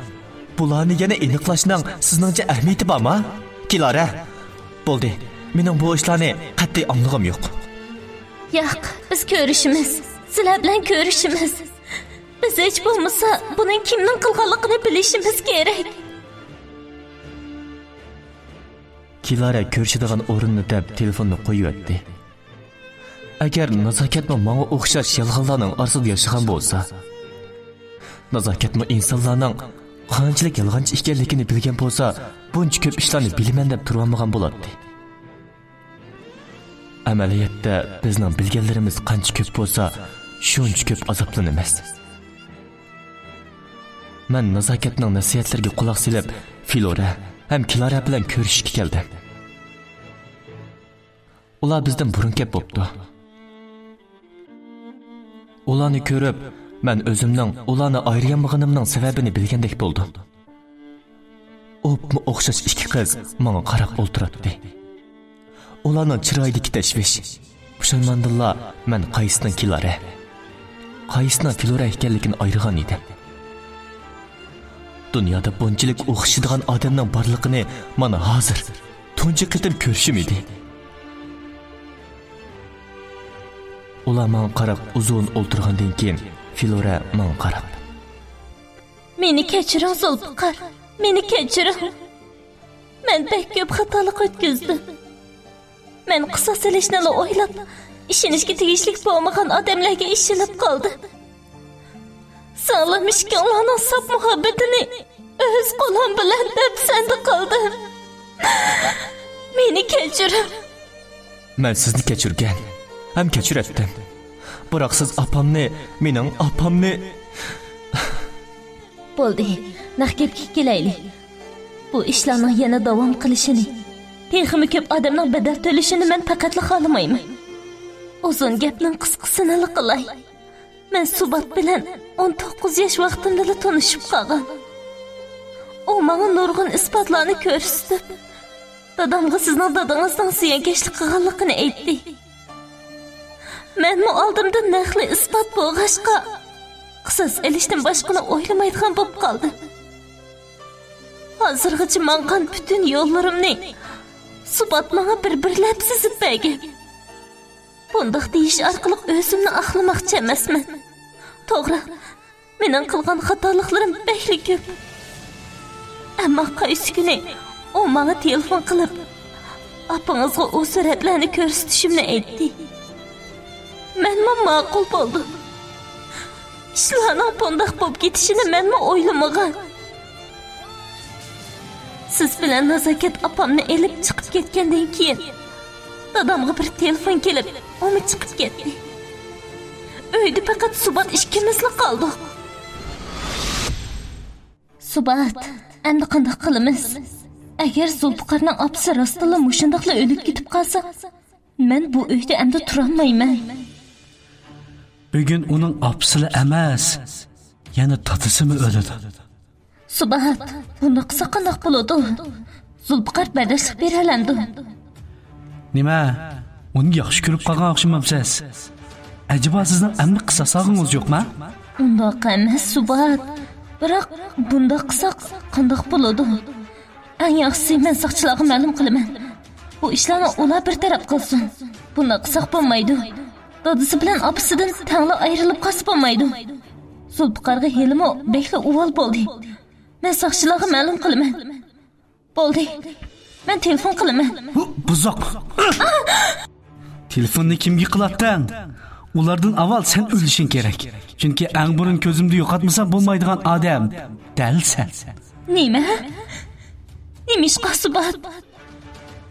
بۇلارنى يەنە ئېنىقلاشنىڭ سىزنىڭچە ئەھمىيىتى بارمۇ؟ كىلارا، بولدى، مېنىڭ بۇ ئىشلارنى قەتئىي ئاڭلىغۇم يوق. ياق، بىز كۆرۈشىمىز. سىلەر بىلەن كۆرۈشىمىز. بىز ھېچ بولمىسا بۇنىڭ كىمنىڭ قىلغانلىقىنى بىلىشىمىز كېرەك. كىلارا كۆرۈشىدىغان ئورۇننى دەپ تېلېفوننى قويۇۋەتتى. ئەگەر نازاكەتمۇ ماڭا ئوخشاش يالغانلارنىڭ ئارىسىدا ياشىغان بولسا، نازاكەتمۇ ئىنسانلارنىڭ قانچىلىك يالغانچى ئىكەنلىكىنى بىلگەن بولسا، بۇنچە كۆپ ئىشلارنى بىلىمەن دەپ تۇرالمىغان بولاتتى. ئەمەلىيەتتە بىزنىڭ بىلگەنلىرىمىز قانچە كۆپ بولسا، شۇنچە كۆپ ئازابلىنىمىز. مەن نازاكەتنىڭ نەسىھەتلىرىگە قۇلاق سېلىپ، فلورا ھەم كلارا بىلەن كۆرۈشۈشكە كەلدىم. ئۇلار بىزدىن بۇرۇن كەپ بوپتۇ. ئۇلارنى كۆرۈپ، مەن ئۆزۈمنىڭ ئۇلارنى ئايرىيالمىغىنىمنىڭ سەۋەبىنى بىلگەندەك بولدۇم. ئوپمۇ ئوخشاش ئىككى قىز ماڭا قاراپ ئولتۇراتتى. ئۇلارنىڭ چىرايىدىكى تەشۋىش، پۇشايماندىنلا مەن قايسىنىڭ كلارا، قايسىنىڭ فلورا ئىكەنلىكىنى ئايرىغان ئىدىم. دۇنيادا بۇنچىلىك ئوخشىشىدىغان ئادەمنىڭ بارلىقىنى مانا ھازىر تۇنجى قېتىم كۆرۈشۈم ئىدى. ئۇلار ماڭا قاراپ ئۇزۇن ئولتۇرغاندىن كېيىن، فلورا ماڭا قاراپ، مېنى كەچۈرۈڭ، زۇلپىقار، مېنى كەچۈرۈڭ. مەن بەك كۆپ خاتالىق ئۆتكۈزدۈم. مەن قىساس ئېلىشنىلا ئويلاپ، ئىشىنىشكە تېگىشلىك بولمىغان ئادەملەرگە ئىشىنىپ قالدىم. سىڭلىم ئىككىڭلارنىڭ ساپ مۇھەببىتىنى ئۆز قولۇم بىلەن دەپسەندە قىلدىم. مېنى كەچۈرۈڭ. مەن سىزنى كەچۈرگەن ھەم كەچۈرەتتىم. بىراق سىز ئاپامنى، مېنىڭ ئاپامنى. بولدى، نەق گەپكە كېلەيلى. بۇ ئىشلارنىڭ يەنە داۋام قىلىشىنى، تېخىمۇ كۆپ ئادەمنىڭ بەدەل تۆلىشىنى مەن پەقەتلا خالىمايمەن. ئۇزۇن گەپنىڭ قىسقىسىنىلا قىلاي. مەن سۇبات بىلەن ئون توققۇز ياش ۋاقتىمدىلا تونۇشۇپ قالغان. ئۇ ماڭا نۇرغۇن ئىسپاتلارنى كۆرسىتىپ، دادامغا سىزنىڭ دادىڭىزنىڭ زىيانكەشلىك قىلغانلىقىنى ئېيتتى. مەنمۇ ئالدىمدا نەقلىي ئىسپات بولغاچقا، قىساس ئېلىشتىن باشقىنى ئويلىمايدىغان بولۇپ قالدىم. ھازىرغىچە ماڭغان پۈتۈن يوللىرىمنى سۇبات ماڭا بىر-بىرلەپ سىزىپ بەرگەن. بۇنداق دېيىش ئارقىلىق ئۆزۈمنى ئاقلىماقچى ئەمەسمەن. توغرا، مېنىڭ قىلغان خاتالىقلىرىم بەكلا كۆپ. ئەمما قايسى كۈنى ئۇ ماڭا تېلېفون قىلىپ، ئاپىڭىزغا ئۇ سۈرەتلەرنى كۆرسىتىشىمنى ئېيتتى. مەنمۇ ماقۇل بولدۇم. ئىشلارنىڭ بۇنداق بولۇپ كېتىشىنى مەنمۇ ئويلىمىغان. سىز بىلەن نازاكەت ئاپامنى ئېلىپ چىقىپ كەتكەندىن كېيىن، دادامغا بىر تېلېفون كېلىپ، ئۇمۇ چىقىپ كەتتى. ئۆيدە پەقەت سۇبات ئىككىمىزلا قالدۇق. سۇبات، ئەمدى قانداق قىلىمىز؟ ئەگەر زۇلپىقارنىڭ ئاپىسى راستتىنلا مۇشۇنداقلا ئۆلۈپ كېتىپ قالسا، مەن بۇ ئۆيدە ئەمدى تۇرالمايمەن. بۈگۈن ئۇنىڭ ئاپىسىلا ئەمەس، يەنە دادىسىمۇ ئۆلىدۇ. سۇبات، بۇنداق قىلساق قانداق بولىدۇ؟ زۇلپىقار بەرداشلىق بېرەلەمدۇ؟ نېمە؟ ئۇنى ياخشى كۆرۈپ قالغان ئوخشىمامسىز؟ ئەجەبا سىزنىڭ ئەمدى قىساس ئالغۇڭىز يوقما؟ ئۇنداق ئەمەس، سۇبات. بىراق بۇنداق قىلساق قانداق بولىدۇ؟ ئەڭ ياخشىسى مەن ساقچىلارغا مەلۇم قىلىمەن. بۇ ئىشلارنى ئۇلار بىر تەرەپ قىلسۇن. بۇنداق قىلساق بولمايدۇ. دادىسى بىلەن ئاپىسىدىن تەڭلا ئايرىلىپ قالسا بولمايدۇ. زۇلپىقارغا ھېلىمۇ بەكلا ئۇۋال بولدى. مەن ساقچىلارغا مەلۇم قىلىمەن. بولدى. مەن تېلېفون قىلىمەن. بۇ بۇزۇق. تېلېفوننى كىمگە قىلاتتىڭ؟ ئۇلاردىن ئاۋۋال سەن ئۆلۈشۈڭ كېرەك. چۈنكى ئەڭ بۇرۇن كۆزۈمدە يوقاتمىسام بولمايدىغان ئادەم دەل سەن. نېمە؟ نېمىشقا سۇبات؟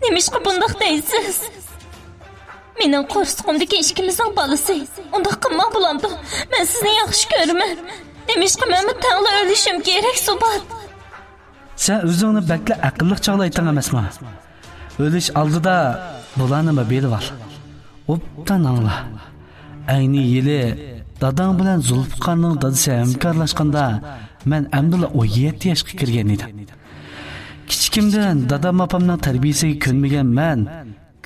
نېمىشقا بۇنداق دەيسىز؟ مېنىڭ قورسىقىمدىكى ئىككىمىزنىڭ بالىسى. ئۇنداق قىلماڭ بولامدۇ؟ مەن سىزنى ياخشى كۆرىمەن. نېمىشقا مەنمۇ تەڭلا ئۆلۈشۈم كېرەك، سۇبات؟ سەن ئۆزۈڭنى بەكلا ئەقىللىق چاغلايتتىڭ ئەمەسمۇ؟ ئۆلۈش ئالدىدا بۇلارنىمۇ بىلىۋال. ئوبدان ئاڭلا. ئەينى يىلى داداڭ بىلەن زۇلپىقارنىڭ دادىسى ھەمكارلاشقاندا، مەن ئەمدىلا ئون يەتتە ياشقا كىرگەن ئىدىم. كىچىكىمدىن دادام ئاپامنىڭ تەربىيىسىگە كۆنمىگەن مەن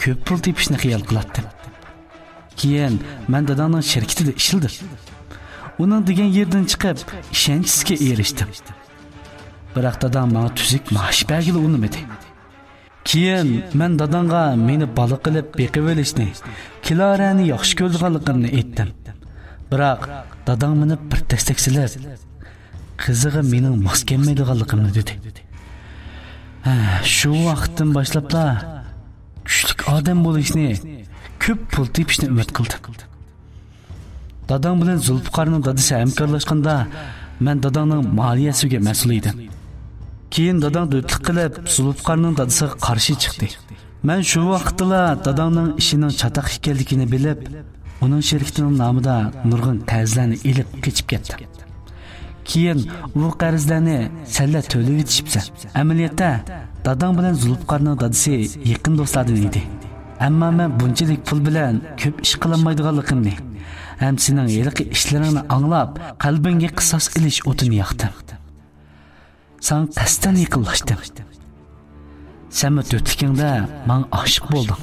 كۆپ پۇل تېپىشنى خىيال قىلاتتىم. كېيىن مەن داداڭنىڭ شىركىتىدە ئىشلىدىم. ئۇنىڭ دېگەن يېرىدىن چىقىپ، ئىشەنچىسىگە ئېرىشتىم. بىراق داداڭ ماڭا تۈزۈك مائاش بەرگىلى ئۇنىمىدى. كېيىن مەن داداڭغا مېنى بالا قىلىپ بېقىۋېلىشنى، كلارانى ياخشى كۆرىدىغانلىقىمنى ئېيتتىم. بىراق داداڭ مېنى بىر تەستەك سېلىپ، قىزىغا مېنىڭ ماس كەلمەيدىغانلىقىمنى دېدى. ھە، شۇ ۋاقىتتىن باشلاپلا كۈچلۈك ئادەم بولۇشنى، كۆپ پۇل تېپىشنى ئۈمىد قىلدىم. داداڭ بىلەن زۇلپىقارنىڭ دادىسى ھەمكارلاشقاندا، مەن داداڭنىڭ مالىيەسىگە مەسئۇل ئىدىم. كېيىن داداڭ دۆتلۈك قىلىپ، زۇلپىقارنىڭ دادىسىغا قارشى چىقتى. مەن شۇ ۋاقىتتىلا داداڭنىڭ ئىشىنىڭ چاتاق ئىكەنلىكىنى بىلىپ، ئۇنىڭ شىركىتىنىڭ نامىدا نۇرغۇن قەرزلەرنى ئېلىپ قېچىپ كەتتىم. كېيىن ئۇ قەرزلەرنى سەنلا تۆلىۋېتىشىپسەن. ئەمەلىيەتتە، داداڭ بىلەن زۇلپىقارنىڭ دادىسى يېقىن دوستلاردىن ئىدى. ئەمما مەن بۇنچىلىك پۇل بىلەن كۆپ ئىش قىلالمايدىغانلىقىمنى ھەم سېنىڭ ھېلىقى ئىشلىرىڭنى ئاڭلاپ، قەلبىڭگە قىساس ئېلىش ئوتىنى ياقتىم. ساڭا قەستەن يېقىنلاشتىم. سەنمۇ تۆتلۈكۈڭدە ماڭا ئاشىق بولدۇڭ.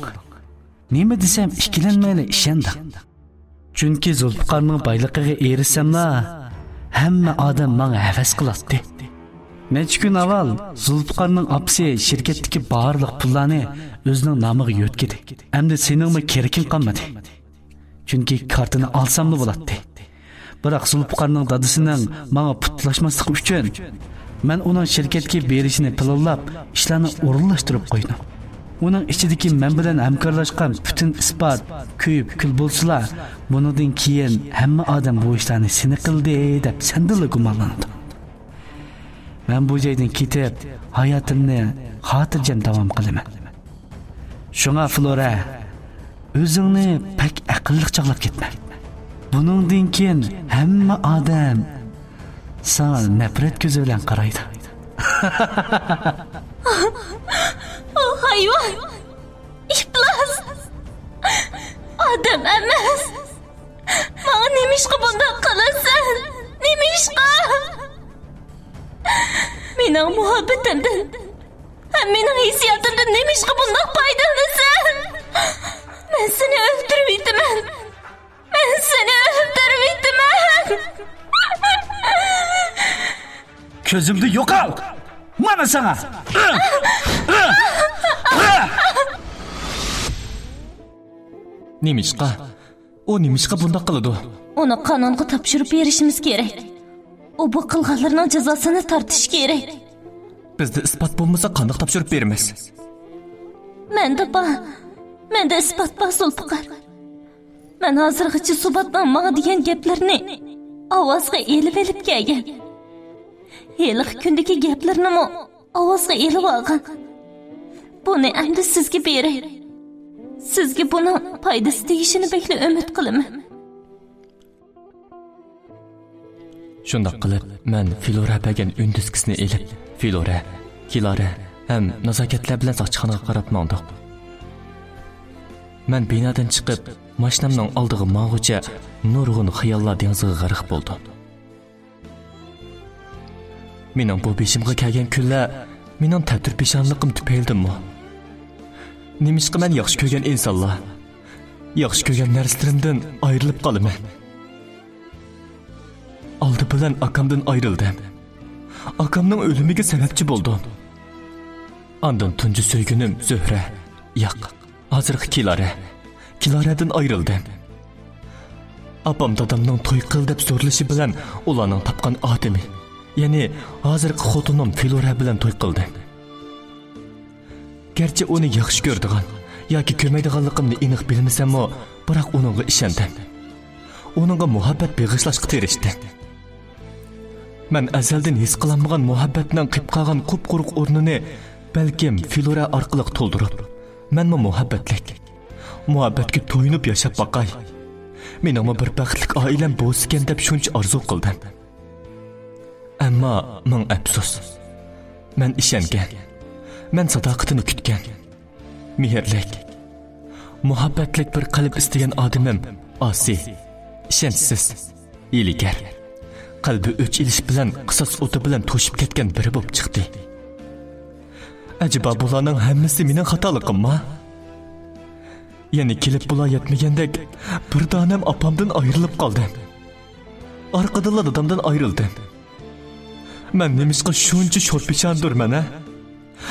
نېمە دېسەم، ئىككىلەنمەيلا ئىشەندىڭ. چۈنكى زۇلپىقارنىڭ بايلىقىغا ئېرىشسەملا، ھەممە ئادەم ماڭا ھەۋەس قىلاتتى. نەچچە كۈن ئاۋۋال زۇلپىقارنىڭ ئاپىسى شىركەتتىكى بارلىق پۇللارنى ئۆزىنىڭ نامىغا يۆتكىدى. ئەمدى سېنىڭمۇ كېرىكىڭ قالمىدى. چۈنكى كارتىنى ئالساملا بولاتتى. بىراق زۇلپىقارنىڭ دادىسىنىڭ ماڭا پۇتلاشماسلىقى ئۈچۈن، مەن ئۇنىڭ شىركەتكە بېرىشىنى پىلانلاپ، ئىشلارنى ئورۇنلاشتۇرۇپ قويدۇم. ئۇنىڭ ئىچىدىكى مەن بىلەن ھەمكارلاشقان پۈتۈن ئىسپات كۆيۈپ كۈل بولسىلا، بۇنىڭدىن كېيىن ھەممە ئادەم بۇ ئىشلارنى سېنى قىلدى دەپ سەندىنلا گۇمانلىنىدۇ. مەن بۇ جايدىن كېتىپ، ھاياتىمنى خاتىرجەم داۋام قىلىمەن. شۇڭا، فلورا، ئۆزۈڭنى بەك ئەقىللىق چاغلاپ كەتمە. بۇنىڭدىن كېيىن ھەممە ئادەم ساڭا نەپرەت كۆزى بىلەن قارايدۇ. ئۇ ھايۋان! ئىپلاس! ئادەم ئەمەس! ماڭا نېمىشقا بۇنداق قىلىسەن؟ نېمىشقا؟ مېنىڭ مۇھەببىتىمدىن ھەم مېنىڭ ھېسسىياتىمدىن نېمىشقا بۇنداق پايدىلىنىسەن؟ مەن سېنى ئۆلتۈرۈۋېتىمەن. مەن سېنى ئۆلتۈرۈۋېتىمەن. كۆزۈمدىن يوقال! مانا ساڭا! نېمىشقا؟ ئۇ نېمىشقا بۇنداق قىلىدۇ؟ ئۇنى قانۇنغا تاپشۇرۇپ بېرىشىمىز كېرەك. ئۇ بۇ قىلغانلىرىنىڭ جازاسىنى تارتىشى كېرەك. بىزدە ئىسپات بولمىسا، قانداق تاپشۇرۇپ بېرىمىز؟ مەندە بار. مەندە ئىسپات بار، زۇلپىقار. مەن ھازىرغىچە سۇباتنىڭ ماڭا دېگەن گەپلىرىنى ئاۋازغا ئېلىۋېلىپ كەلگەن. ھېلىقى كۈندىكى گەپلىرىنىمۇ ئاۋازغا ئېلىۋالغان. بۇنى ئەمدى سىزگە بېرەي. سىزگە بۇنىڭ پايدىسى تېگىشىنى بەكلا ئۈمىد قىلىمەن. شۇنداق قىلىپ، مەن فلورا بەرگەن ئۈندىسكىسىنى ئېلىپ، فلورا، كلارا ھەم نازاكەتلەر بىلەن ساقچىخانىغا قاراپ ماڭدۇق. مەن بىنادىن چىقىپ، ماشىنامنىڭ ئالدىغا ماڭغۇچە نۇرغۇن خىياللار دېڭىزىغا غەرق بولدۇم. مېنىڭ بۇ بېشىمغا كەلگەن كۈنلەر مېنىڭ تەتۈر پېشانىلىقىم تۈپەيلىدىنمۇ؟ نېمىشقا مەن ياخشى كۆرگەن ئىنسانلار، ياخشى كۆرگەن نەرسىلىرىمدىن ئايرىلىپ قالىمەن؟ ئالدى بىلەن ئاكامدىن ئايرىلدىم. ئاكامنىڭ ئۆلۈمىگە سەۋەبچى بولدۇم. ئاندىن تۇنجى سۆيگۈنۈم زۆھرە، ياق، ھازىرقى كلارا. كلارادىن ئايرىلدىم. ئاپام دادامنىڭ توي قىل دەپ زورلىشى بىلەن ئۇلارنىڭ تاپقان ئادىمى، يەنى ھازىرقى خوتۇنۇم فلورا بىلەن توي قىلدىم. گەرچە ئۇنى ياخشى كۆرىدىغان ياكى كۆرمەيدىغانلىقىمنى ئېنىق بىلمىسەممۇ، بىراق ئۇنىڭغا ئىشەندىم. ئۇنىڭغا مۇھەببەت بېغىشلاشقا تىرىشتىم. مەن ئەزەلدىن ھېس قىلالمىغان مۇھەببەتنىڭ قېپقالغان قۇپقۇرۇق ئورنىنى بەلكىم فلورا ئارقىلىق تولدۇرۇپ، مەنمۇ مۇھەببەتلىك، مۇھەببەتكە تويۇنۇپ ياشاپ باقاي. مېنىڭمۇ بىر بەختلىك ئائىلەم بولسىكەن دەپ شۇنچە ئارزۇ قىلدىم. ئەمما مىڭ ئەپسۇس. مەن ئىشەنگەن. مەن ساداقىتىنى كۈتكەن. مېھىرلىك، مۇھەببەتلىك بىر قەلب ئىستىگەن ئادىمىم ئاسىي، ئىشەنچسىز، ھىيلىگەر، قەلبى ئۆچ ئېلىش بىلەن قىساس ئوتى بىلەن توشۇپ كەتكەن بىرى بولۇپ چىقتى. ئەجەبا بۇلارنىڭ ھەممىسى مېنىڭ خاتالىقىممۇ؟ يەنە كېلىپ بۇلار يەتمىگەندەك، بىر دانەم ئاپامدىن ئايرىلىپ قالدىم. ئارقىدىنلا دادامدىن ئايرىلدىم. مەن نېمىشقا شۇنچە شورپىشاندۇرمەن، ھە؟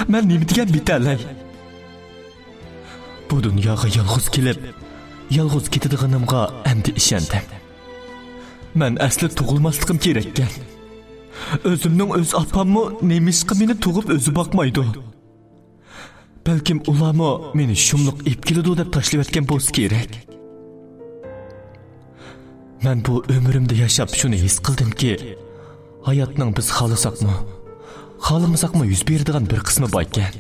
مەن نېمە دېگەن بىتەلەي؟ بۇ دۇنياغا يالغۇز كېلىپ، يالغۇز كېتىدىغىنىمغا ئەمدى ئىشەندىم. مەن ئەسلى تۇغۇلماسلىقىم كېرەككەن. ئۆزۈمنىڭ ئۆز ئاپاممۇ نېمىشقا مېنى تۇغۇپ ئۆزى باقمايدۇ؟ بەلكىم ئۇلارمۇ مېنى شۇملۇق ئېلىپ كېلىدۇ دەپ تاشلىۋەتكەن بولسا كېرەك. مەن بۇ ئۆمرۈمدە ياشاپ شۇنى ھېس قىلدىمكى، ھاياتنىڭ بىز خالىساقمۇ، خالىمىساقمۇ يۈز بېرىدىغان بىر قىسمى باركەن.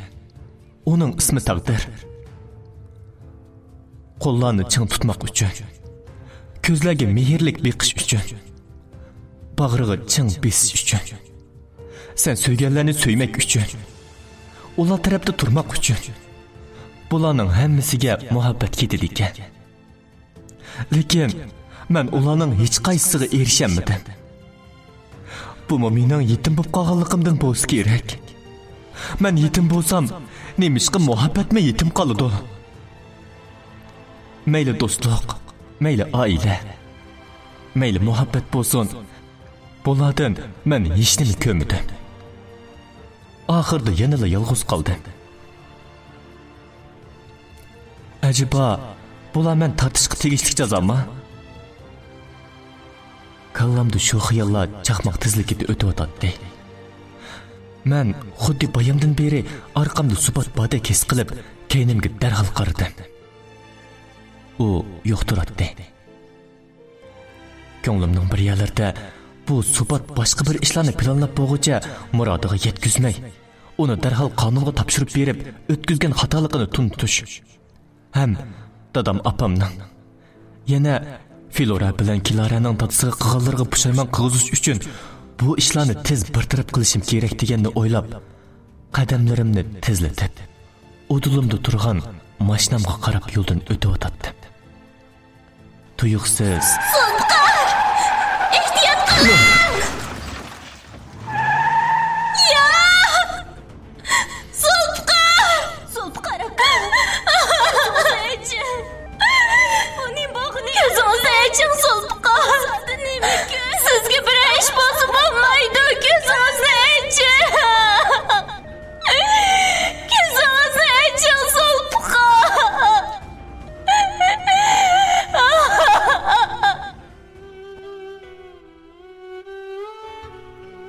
ئۇنىڭ ئىسمى تەقدىر. قوللارنى چىڭ تۇتماق ئۈچۈن، كۆزلەرگە مېھىرلىك بېقىش ئۈچۈن، باغرىغا چىڭ بېسىش ئۈچۈن، سەن سۆيگەنلەرنى سۆيمەك ئۈچۈن، ئۇلار تەرەپتە تۇرماق ئۈچۈن، بۇلارنىڭ ھەممىسىگە مۇھەببەت كېتىدىكەن. لېكىن مەن ئۇلارنىڭ ھېچقايسىسىغا ئېرىشەلمىدىم. بۇمۇ مېنىڭ يېتىم بولۇپ قالغانلىقىمدىن بولسا كېرەك. مەن يېتىم بولسام، نېمىشقا مۇھەببەتمۇ يېتىم قالىدۇ؟ مەيلى دوستلۇق، مەيلى ئائىلە، مەيلى مۇھەببەت بولسۇن، بۇلاردىن مەن ھېچنېمە كۆرمىدىم. ئاخىردا يەنىلا يالغۇز قالدىم. ئەجەبا، بۇلار مەن تارتىشقا تېگىشلىك جازامۇ؟ كاللامدا شۇ خىياللار چاقماق تېزلىكىدە ئۆتۈۋاتاتتى. مەن خۇددى بايامدىن بېرى ئارقامدا سۇپات باردەك ھېس قىلىپ، كەينىمگە دەرھال قارىدىم. ئۇ يوق تۇراتتى. كۆڭلۈمنىڭ بىر يەرلىرىدە بۇ سۇپات باشقا بىر ئىشلارنى پىلانلاپ بولغۇچە مۇرادىغا يەتكۈزمەي، ئۇنى دەرھال قانۇنغا تاپشۇرۇپ بېرىپ، ئۆتكۈزگەن خاتالىقىنى تونۇتۇش ھەم دادام ئاپامنىڭ، يەنە فلورا بىلەن كلارانىڭ دادىسىغا قىلغانلىرىغا پۇشايمان قىلغۇزۇش ئۈچۈن بۇ ئىشلارنى تېز بىر تەرەپ قىلىشىم كېرەك دېگەننى ئويلاپ، قەدەملىرىمنى تېزلىتىپ، ئۇدۇلۇمدا تۇرغان ماشىنامغا قاراپ يولدىن ئۆتۈۋاتاتتىم. تۇيۇقسىز. زۇلپىقار! ئېھتىيات قىلىڭ! يا! زۇلپىقار! زۇلپىقار ئاكا! كۆزىڭىزنى ئېچىڭ! بۇ نېمە بولغىنى؟ كۆزىڭىزنى ئېچىڭ، زۇلپىقار! سىزگە بىرەر ئىش بولسا بولمايدۇ، كۆزىڭىزنى ئېچىڭ! كۆزىڭىزنى ئېچىڭ، زۇلپىقار!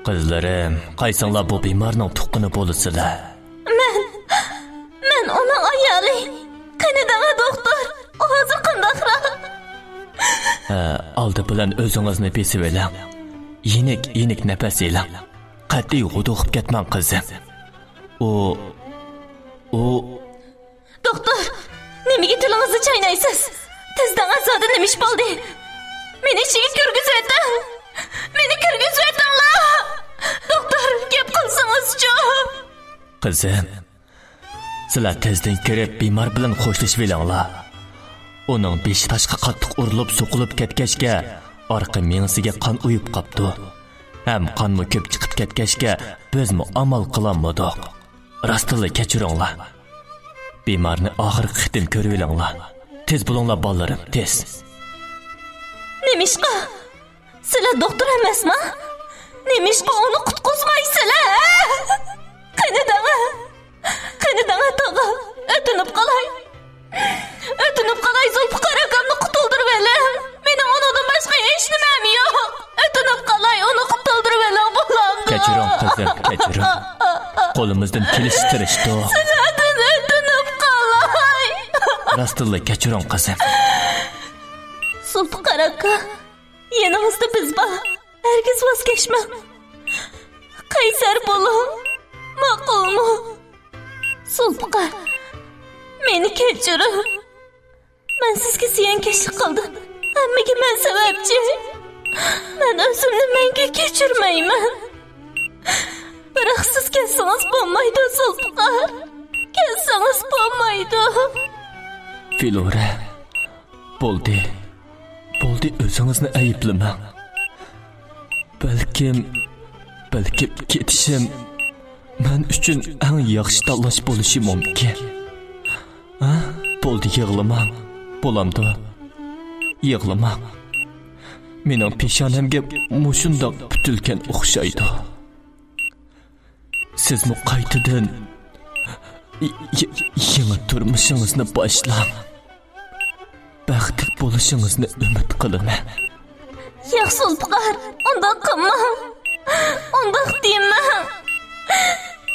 قىزلىرىم، قايسىڭلار بۇ بىمارنىڭ تۇغقىنى بولىسىلەر؟ مەن، مەن ئۇنىڭ ئايالى. قېنى دەڭە، دوختۇر، ئۇ ھازىر قانداقراق؟ ھە، ئالدى بىلەن ئۆزىڭىزنى بېسىۋېلىڭ. يېنىك، يېنىك نەپەس ئېلىڭ. قەتئىي ھودۇقۇپ كەتمەڭ، قىزىم. ئۇ، ئۇ. دوختۇر، نېمىگە تىلىڭىزنى چاينايسىز؟ تېز دەڭە، زادى نېمە ئىش بولدى؟ مېنى ئىچىگە كىرگۈزۈۋېتىڭ. مېنى كىرگۈزۈۋېتىڭلار. دوختۇر، گەپ قىلسىڭىزچۇ؟ قىزىم، سىلەر تېزدىن كىرىپ، بىمار بىلەن خوشلىشىۋېلىڭلار. ئۇنىڭ بېشى تاشقا قاتتىق ئۇرۇلۇپ، سوقۇلۇپ كەتكەچكە، ئارقا مېڭىسىگە قان ئۇيۇپ قاپتۇ. ھەم قانمۇ كۆپ چىقىپ كەتكەچكە، بىزمۇ ئامال قىلالمىدۇق. راستتىنلا كەچۈرۈڭلار. بىمارنى ئاخىرقى قېتىم كۆرۈۋېلىڭلار. تېز بولۇڭلار، بالىلىرىم، تېز. نېمىشقا؟ سىلەر دوختۇر ئەمەسما؟ نېمىشقا ئۇنى قۇتقۇزمايسىلەر؟ قېنى دەڭە، قېنى دەڭە، تاغا، ئۆتۈنۈپ قالاي. ئۆتۈنۈپ قالاي، زۇلپىقار ئاكامنى قۇتۇلدۇرۇۋېلىڭ. مېنىڭ ئۇنىڭدىن باشقا ھېچنېمەم يوق. ئۆتۈنۈپ قالاي، ئۇنى قۇتۇلدۇرۇۋېلىڭ، بولامدۇ؟ كەچۈرۈڭ، قىزىم، كەچۈرۈڭ. قولىمىزدىن كېلىشىچە تىرىشتۇق. سىلەردىن ئۆتۈنۈپ قالاي. راستتىنلا كەچۈرۈڭ، قىزىم. زۇلپىقار ئاكا، يېنىڭىزدا بىز بار. ھەرگىز ۋاز كەچمەڭ. قەيسەر بولۇڭ. ماقۇلمۇ؟ زۇلپىقار، مېنى كەچۈرۈڭ. مەن سىزگە زىيانكەشلىك قىلدىم. ھەممىگە مەن سەۋەبچى. مەن ئۆزۈمنى مەڭگۈ كەچۈرمەيمەن. بىراق سىز كەتسىڭىز بولمايدۇ، زۇلپىقار. كەتسىڭىز بولمايدۇ. فلورا، بولدى. بولدى، ئۆزىڭىزنى ئەيىبلىمەڭ. بەلكىم، بەلكىم كېتىشىم مەن ئۈچۈن ئەڭ ياخشى تاللاش بولۇشى مۇمكىن. ھە؟ بولدى، يىغلىماڭ. بولامدۇ؟ يىغلىماڭ. مېنىڭ پېشانەمگە مۇشۇنداق پۈتۈلگەن ئوخشايدۇ. سىزمۇ قايتىدىن ي-، ي-، يېڭى تۇرمۇشىڭىزنى باشلاڭ. بەختلىك بولۇشىڭىزنى ئۈمىد قىلىمەن. ياق، زۇلپىقار، ئۇنداق قىلماڭ. ئۇنداق دېمەڭ.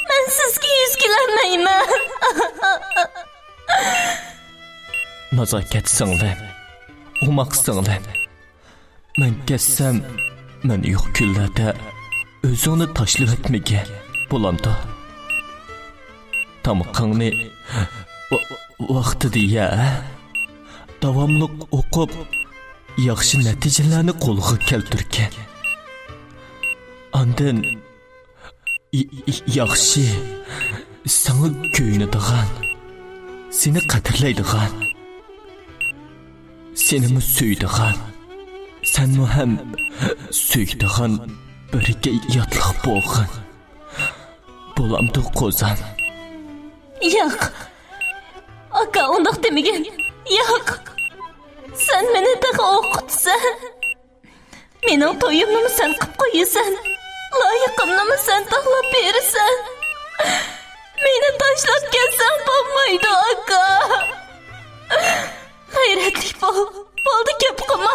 مەن سىزگە يۈز كېلەلمەيمەن. نازاكەت سىڭلىم، ئوماق سىڭلىم. مەن كەتسەم، مەن يوق كۈنلەردە ئۆزۈڭنى تاشلىۋەتمىگىن، بولامدۇ؟ تامىقىڭنى ۋا-، ۋاقتىدا يە، ھە؟ داۋاملىق ئوقۇپ، ياخشى نەتىجىلەرنى قولغا كەلتۈرگىن. ئاندىن ي-، ي-، ياخشى، ساڭا كۆيۈنىدىغان، سېنى قەدىرلەيدىغان، سېنىمۇ سۆيىدىغان، سەنمۇ ھەم سۆيىدىغان بىرىگە ياتلىق بولغىن. بولامدۇ، قوزام؟ ياق. ئاكا، ئۇنداق دېمىگىن. ياق. سەن مېنى تېخى ئوقۇتىسەن. مېنىڭ تويۇمنىمۇ سەن قىپ قويىسەن، لايىقىمنىمۇ سەن تاللاپ بېرىسەن. مېنى تاشلاپ كەتسەڭ بولمايدۇ، ئاكا. غەيرەتلىك بول، بولدى، كۆپ قىلما.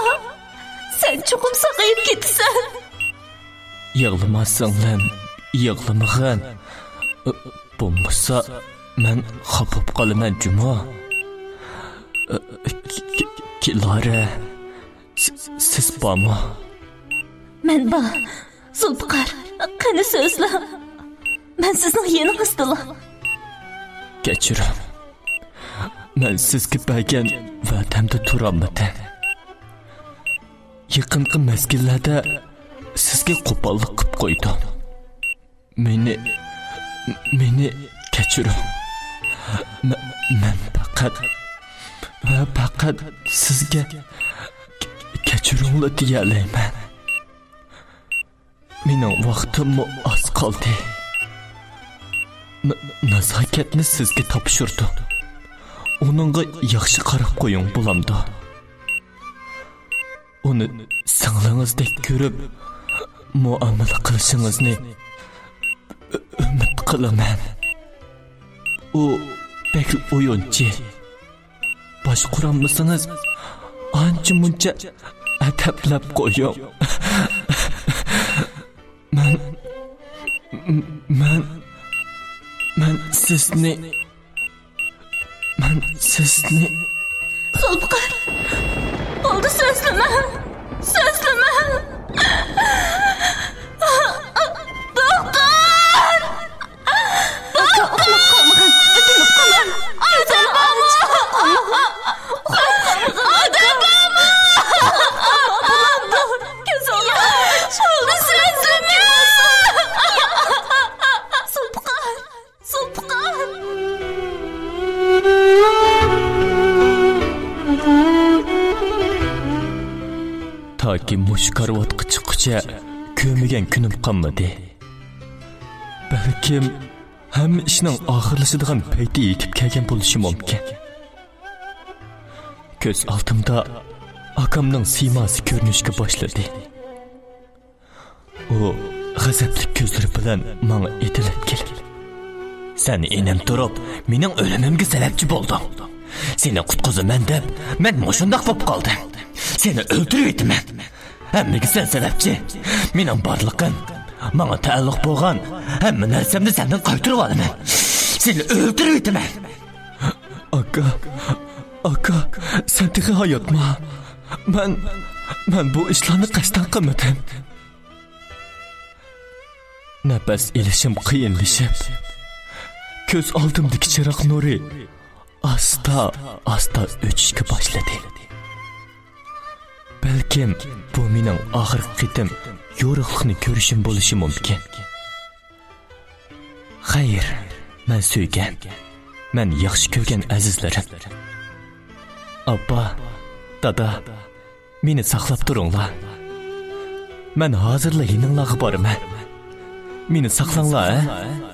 سەن چوقۇم ساقىيىپ كېتىسەن. يىغلىما سىڭلىم، يىغلىمىغىن. بولمىسا مەن خاپا بولۇپ قالىمەن جۇمۇ. ك-، ك-، كلارا، س-، سىز بارمۇ؟ مەن بار. زۇلپىقار، قېنى سۆزلەڭ. مەن سىزنىڭ يېنىڭىزدىلا. كەچۈرۈڭ. مەن سىزگە بەرگەن ۋەدەمدە تۇرالمىدىم. يېقىنقى مەزگىللەردە سىزگە قوپاللىق قىپ قويدۇم. مېنى، مېنى كەچۈرۈڭ. مە-، مەن پەقەت ۋە پەقەت سىزگە ك-، كەچۈرۈڭلار دېيەلەيمەن. مېنىڭ ۋاقتىممۇ ئاز قالدى. ن-، نازاكەتنى سىزگە تاپشۇردۇم. ئۇنىڭغا ياخشى قاراپ قويۇڭ، بولامدۇ؟ ئۇنى سىڭلىڭىزدەك كۆرۈپ، مۇئامىلە قىلىشىڭىزنى ئۈ-، ئۈمىد قىلىمەن. ئۇ بەك ئويۇنچى. باشقۇرالمىسىڭىز، ئانچە-مۇنچە ئەدەپلەپ قويۇڭ. مەن، مەن، مەن سىزنى مەن سىزنى. زۇلپىقار! بولدى، سۆزلىمە! سۆزلىمە! دوختۇر! ئاكا، ئۇخلاپ قالمىغىن! ئۆتۈنۈپ قالىمەن! كۆزۈڭنى ئاچ! ئۇخلاپ قالمىغىن! ئاكا! ئۇخلاپ قالمىغىن! كۆزۈڭنى ئاچ! بولدى، سۆزلىمە! زۇلپىقار! زۇلپىقار! تاكى مۇشۇ كارىۋاتقا چىققۇچە كۆرمىگەن كۈنۈم قالمىدى. بەلكىم ھەممە ئىشنىڭ ئاخىرلىشىدىغان پەيتى يېتىپ كەلگەن بولۇشى مۇمكىن. كۆز ئالدىمدا ئاكامنىڭ سىيماسى كۆرۈنۈشكە باشلىدى. ئۇ غەزەپلىك كۆزلىرى بىلەن ماڭا ئېتىلىپ كېلىپ، سەن ئىنىم تۇرۇپ، مېنىڭ ئۆلۈمۈمگە سەۋەبچى بولدۇڭ. سېنى قۇتقۇزىمەن دەپ، مەن مۇشۇنداق بولۇپ قالدىم. سېنى ئۆلتۈرۈۋېتىمەن. ھەممىگە سەن سەۋەبچى. مېنىڭ بارلىقىم، ماڭا تەئەللۇق بولغان ھەممە نەرسەمنى سەندىن قايتۇرۇۋالىمەن. سېنى ئۆلتۈرۈۋېتىمەن. ئاكا، ئاكا، سەن تېخى ھاياتما؟ مەن، مەن بۇ ئىشلارنى قەستەن قىلمىدىم. نەپەس ئېلىشىم قىيىنلىشىپ، كۆز ئالدىمدىكى چىراغ نۇرى ئاستا، ئاستا ئۆچۈشكە باشلىدى. بەلكىم بۇ مېنىڭ ئاخىرقى قېتىم يورۇقلۇقنى كۆرۈشۈم بولۇشى مۇمكىن. خەير، مەن سۆيگەن، مەن ياخشى كۆرگەن ئەزىزلىرىم. ئاپا، دادا، مېنى ساقلاپ تۇرۇڭلار. مەن ھازىرلا يېنىڭلارغا بارىمەن. مېنى ساقلاڭلار، ھە؟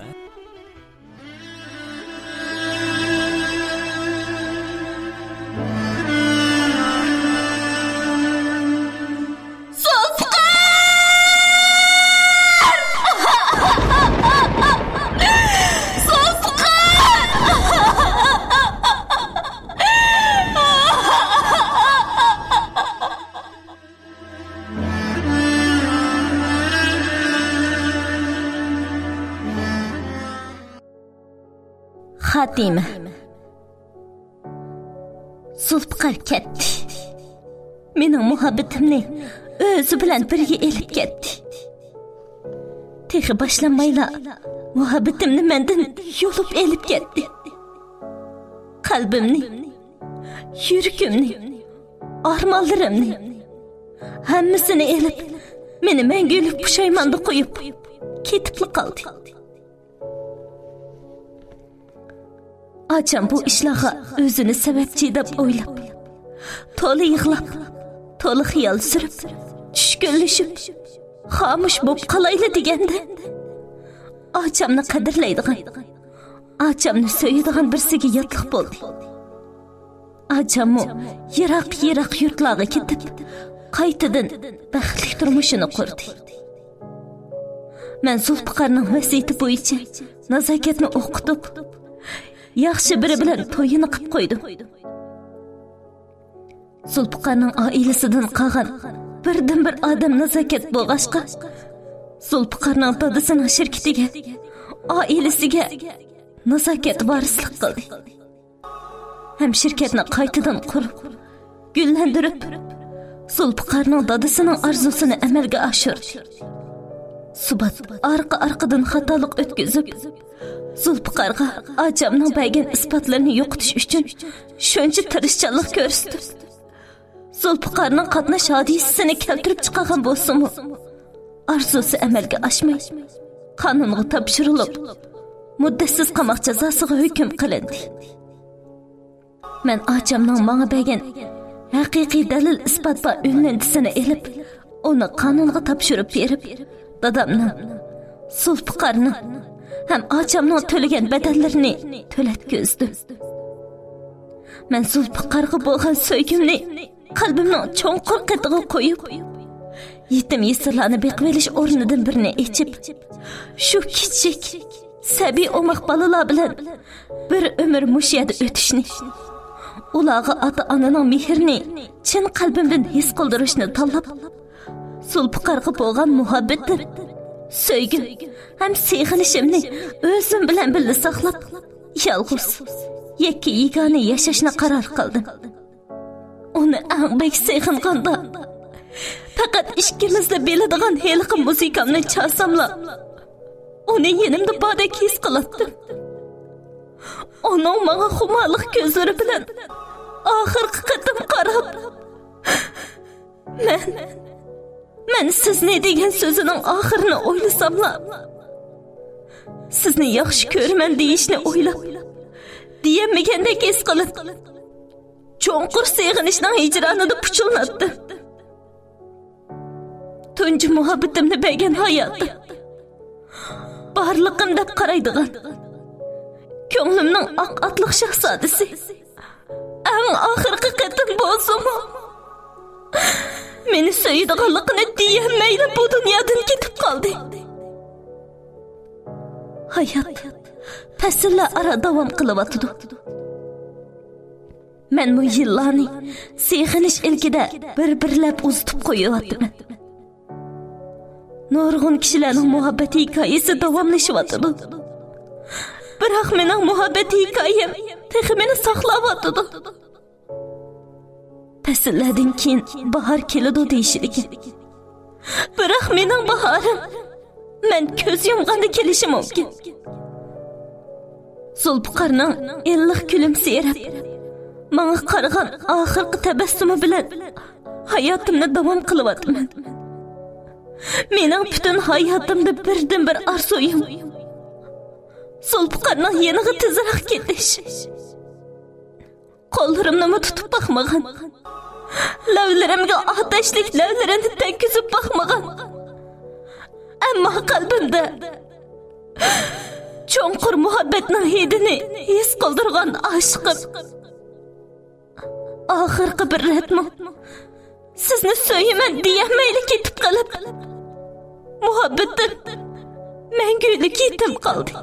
خاتىمە. زۇلپىقار كەتتى. مېنىڭ مۇھەببىتىمنى ئۆزى بىلەن بىرگە ئېلىپ كەتتى. تېخى باشلانمايلا مۇھەببىتىمنى مەندىن يۇلۇپ ئېلىپ كەتتى. قەلبىمنى، يۈرىكىمنى، ئارمانلىرىمنى، ھەممىسىنى ئېلىپ، مېنى مەڭگۈلۈك پۇشايماندا قويۇپ، كېتىپلا قالدى. ئاچام بۇ ئىشلارغا ئۆزىنى سەۋەبچى دەپ ئويلاپ، تولا يىغلاپ، تولا خىيال سۈرۈپ، چۈشكۈنلىشىپ، خامۇش بولۇپ قالايلى دېگەندە، ئاچامنى قەدىرلەيدىغان، ئاچامنى سۆيىدىغان بىرسىگە ياتلىق بولدى. ئاچاممۇ يىراق-يىراق يۇرتلارغا كېتىپ، قايتىدىن بەختلىك تۇرمۇشىنى قۇردى. مەن زۇلپىقارنىڭ ۋەسىيىتى بويىچە نازاكەتنى ئوقۇتۇپ، ياخشى بىرى بىلەن تويىنى قىپ قويدۇم. زۇلپىقارنىڭ ئائىلىسىدىن قالغان بىردىنبىر ئادەم نازاكەت بولغاچقا، زۇلپىقارنىڭ دادىسىنىڭ شىركىتىگە، ئائىلىسىگە نازاكەت ۋارىسلىق قىلدى. ھەم شىركەتنى قايتىدىن قۇرۇپ، گۈللەندۈرۈپ، زۇلپىقارنىڭ دادىسىنىڭ ئارزۇسىنى ئەمەلگە ئاشۇردى. سۇبات ئارقا-ئارقىدىن خاتالىق ئۆتكۈزۈپ، زۇلپىقارغا ئاچامنىڭ بەرگەن ئىسپاتلىرىنى يوقىتىش ئۈچۈن شۇنچە تىرىشچانلىق كۆرسىتىپ، زۇلپىقارنىڭ قاتناش ھادىسىسىنى كەلتۈرۈپ چىقارغان بولسىمۇ، ئارزۇسى ئەمەلگە ئاشماي، قانۇنغا تاپشۇرۇلۇپ، مۇددەتسىز قاماق جازاسىغا ھۆكۈم قىلىندى. مەن ئاچامنىڭ ماڭا بەرگەن ھەقىقىي دەلىل-ئىسپات بار ئۆلۈنتىسىنى ئېلىپ، ئۇنى قانۇنغا تاپشۇرۇپ بېرىپ، دادامنىڭ، زۇلپىقارنىڭ ھەم ئاچامنىڭ تۆلىگەن بەدەللىرىنى تۆلەتكۈزدۈم. مەن زۇلپىقارغا بولغان سۆيگۈمنى قەلبىمنىڭ چوڭقۇر قېتىغا قويۇپ، يېتىم-يېسىرلارنى بېقىۋېلىش ئورنىدىن بىرنى ئېچىپ، شۇ كىچىك، سەبىي ئوماق بالىلار بىلەن بىر ئۆمۈر مۇشۇ يەردە ئۆتۈشنى، ئۇلارغا ئاتا-ئانىنىڭ مېھرىنى چىن قەلبىمدىن ھېس قىلدۇرۇشنى تاللاپ، زۇلپىقارغا بولغان مۇھەببىتىم، سۆيگۈم ھەم سېغىنىشىمنى ئۆزۈم بىلەن بىللە ساقلاپ، يالغۇز، يەككە-يېگانە ياشاشنى قارار قىلدىم. ئۇنى ئەڭ بەك سېغىنغاندا، پەقەت ئىككىمىزلا بىلىدىغان ھېلىقى مۇزىكامنى چالساملا، ئۇنى يېنىمدا باردەك ھېس قىلاتتىم. ئۇنىڭ ماڭا خۇمارلىق كۆزلىرى بىلەن ئاخىرقى قېتىم قاراپ، مەن، مەن سىزنى دېگەن سۆزىنىڭ ئاخىرىنى ئويلىساملا، سىزنى ياخشى كۆرىمەن دېيىشنى ئويلاپ، دېيەلمىگەندەك ھېس قىلىپ، چوڭقۇر سېغىنىشنىڭ ھىجرانىدا پۇچۇلناتتىم. تۇنجى مۇھەببىتىمنى بەرگەن ھاياتىم، بارلىقىم دەپ قارايدىغان، كۆڭلۈمنىڭ ئاق ئاتلىق شاھزادىسى، ئەڭ ئاخىرقى قېتىم بولسىمۇ، مېنى سۆيىدىغانلىقىنى دېيەلمەيلا بۇ دۇنيادىن كېتىپ قالدى. ھايات پەسىللەر ئارا داۋام قىلىۋاتىدۇ. مەنمۇ يىللارنى سېغىنىش ئىلكىدە بىر-بىرلەپ ئۇزىتىپ قويۇۋاتىمەن. نۇرغۇن كىشىلەرنىڭ مۇھەببەت ھېكايىسى داۋاملىشىۋاتىدۇ. بىراق مېنىڭ مۇھەببەت ھېكايەم تېخى مېنى ساقلاۋاتىدۇ. پەسىللەردىن كېيىن باھار كېلىدۇ دېيىشىدىكەن. بىراق مېنىڭ باھارىم مەن كۆز يۇمغاندا كېلىشى مۇمكىن. زۇلپىقارنىڭ ئىللىق كۈلۈمسىرەپ، ماڭا قارىغان ئاخىرقى تەبەسسۇمى بىلەن ھاياتىمنى داۋام قىلىۋاتىمەن. مېنىڭ پۈتۈن ھاياتىمدا بىردىنبىر ئارزۇيۇم، زۇلپىقارنىڭ يېنىغا تېزراق كېتىش. قوللىرىمنىمۇ تۇتۇپ باقمىغان، لەۋلىرىمگە ئاتەشلىك لەۋلىرىنى تەگكۈزۈپ باقمىغان، ئەمما قەلبىمدە چوڭقۇر مۇھەببەتنىڭ ھىدىنى ھېس قىلدۇرغان ئاشىقىم. ئاخىرقى بىر رەتمۇ سىزنى سۆيىمەن دېيەلمەيلا كېتىپ قېلىپ، مۇھەببىتىم مەڭگۈلۈك يېتىم قالدى.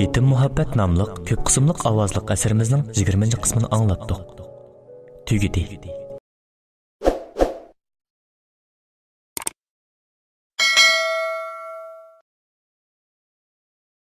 يېتىم مۇھەببەت ناملىق كۆپ قىسىملىق ئاۋازلىق ئەسىرىمىزنىڭ يىگىرمىنچى قىسمىنى ئاڭلاتتۇق. تۈگىدى.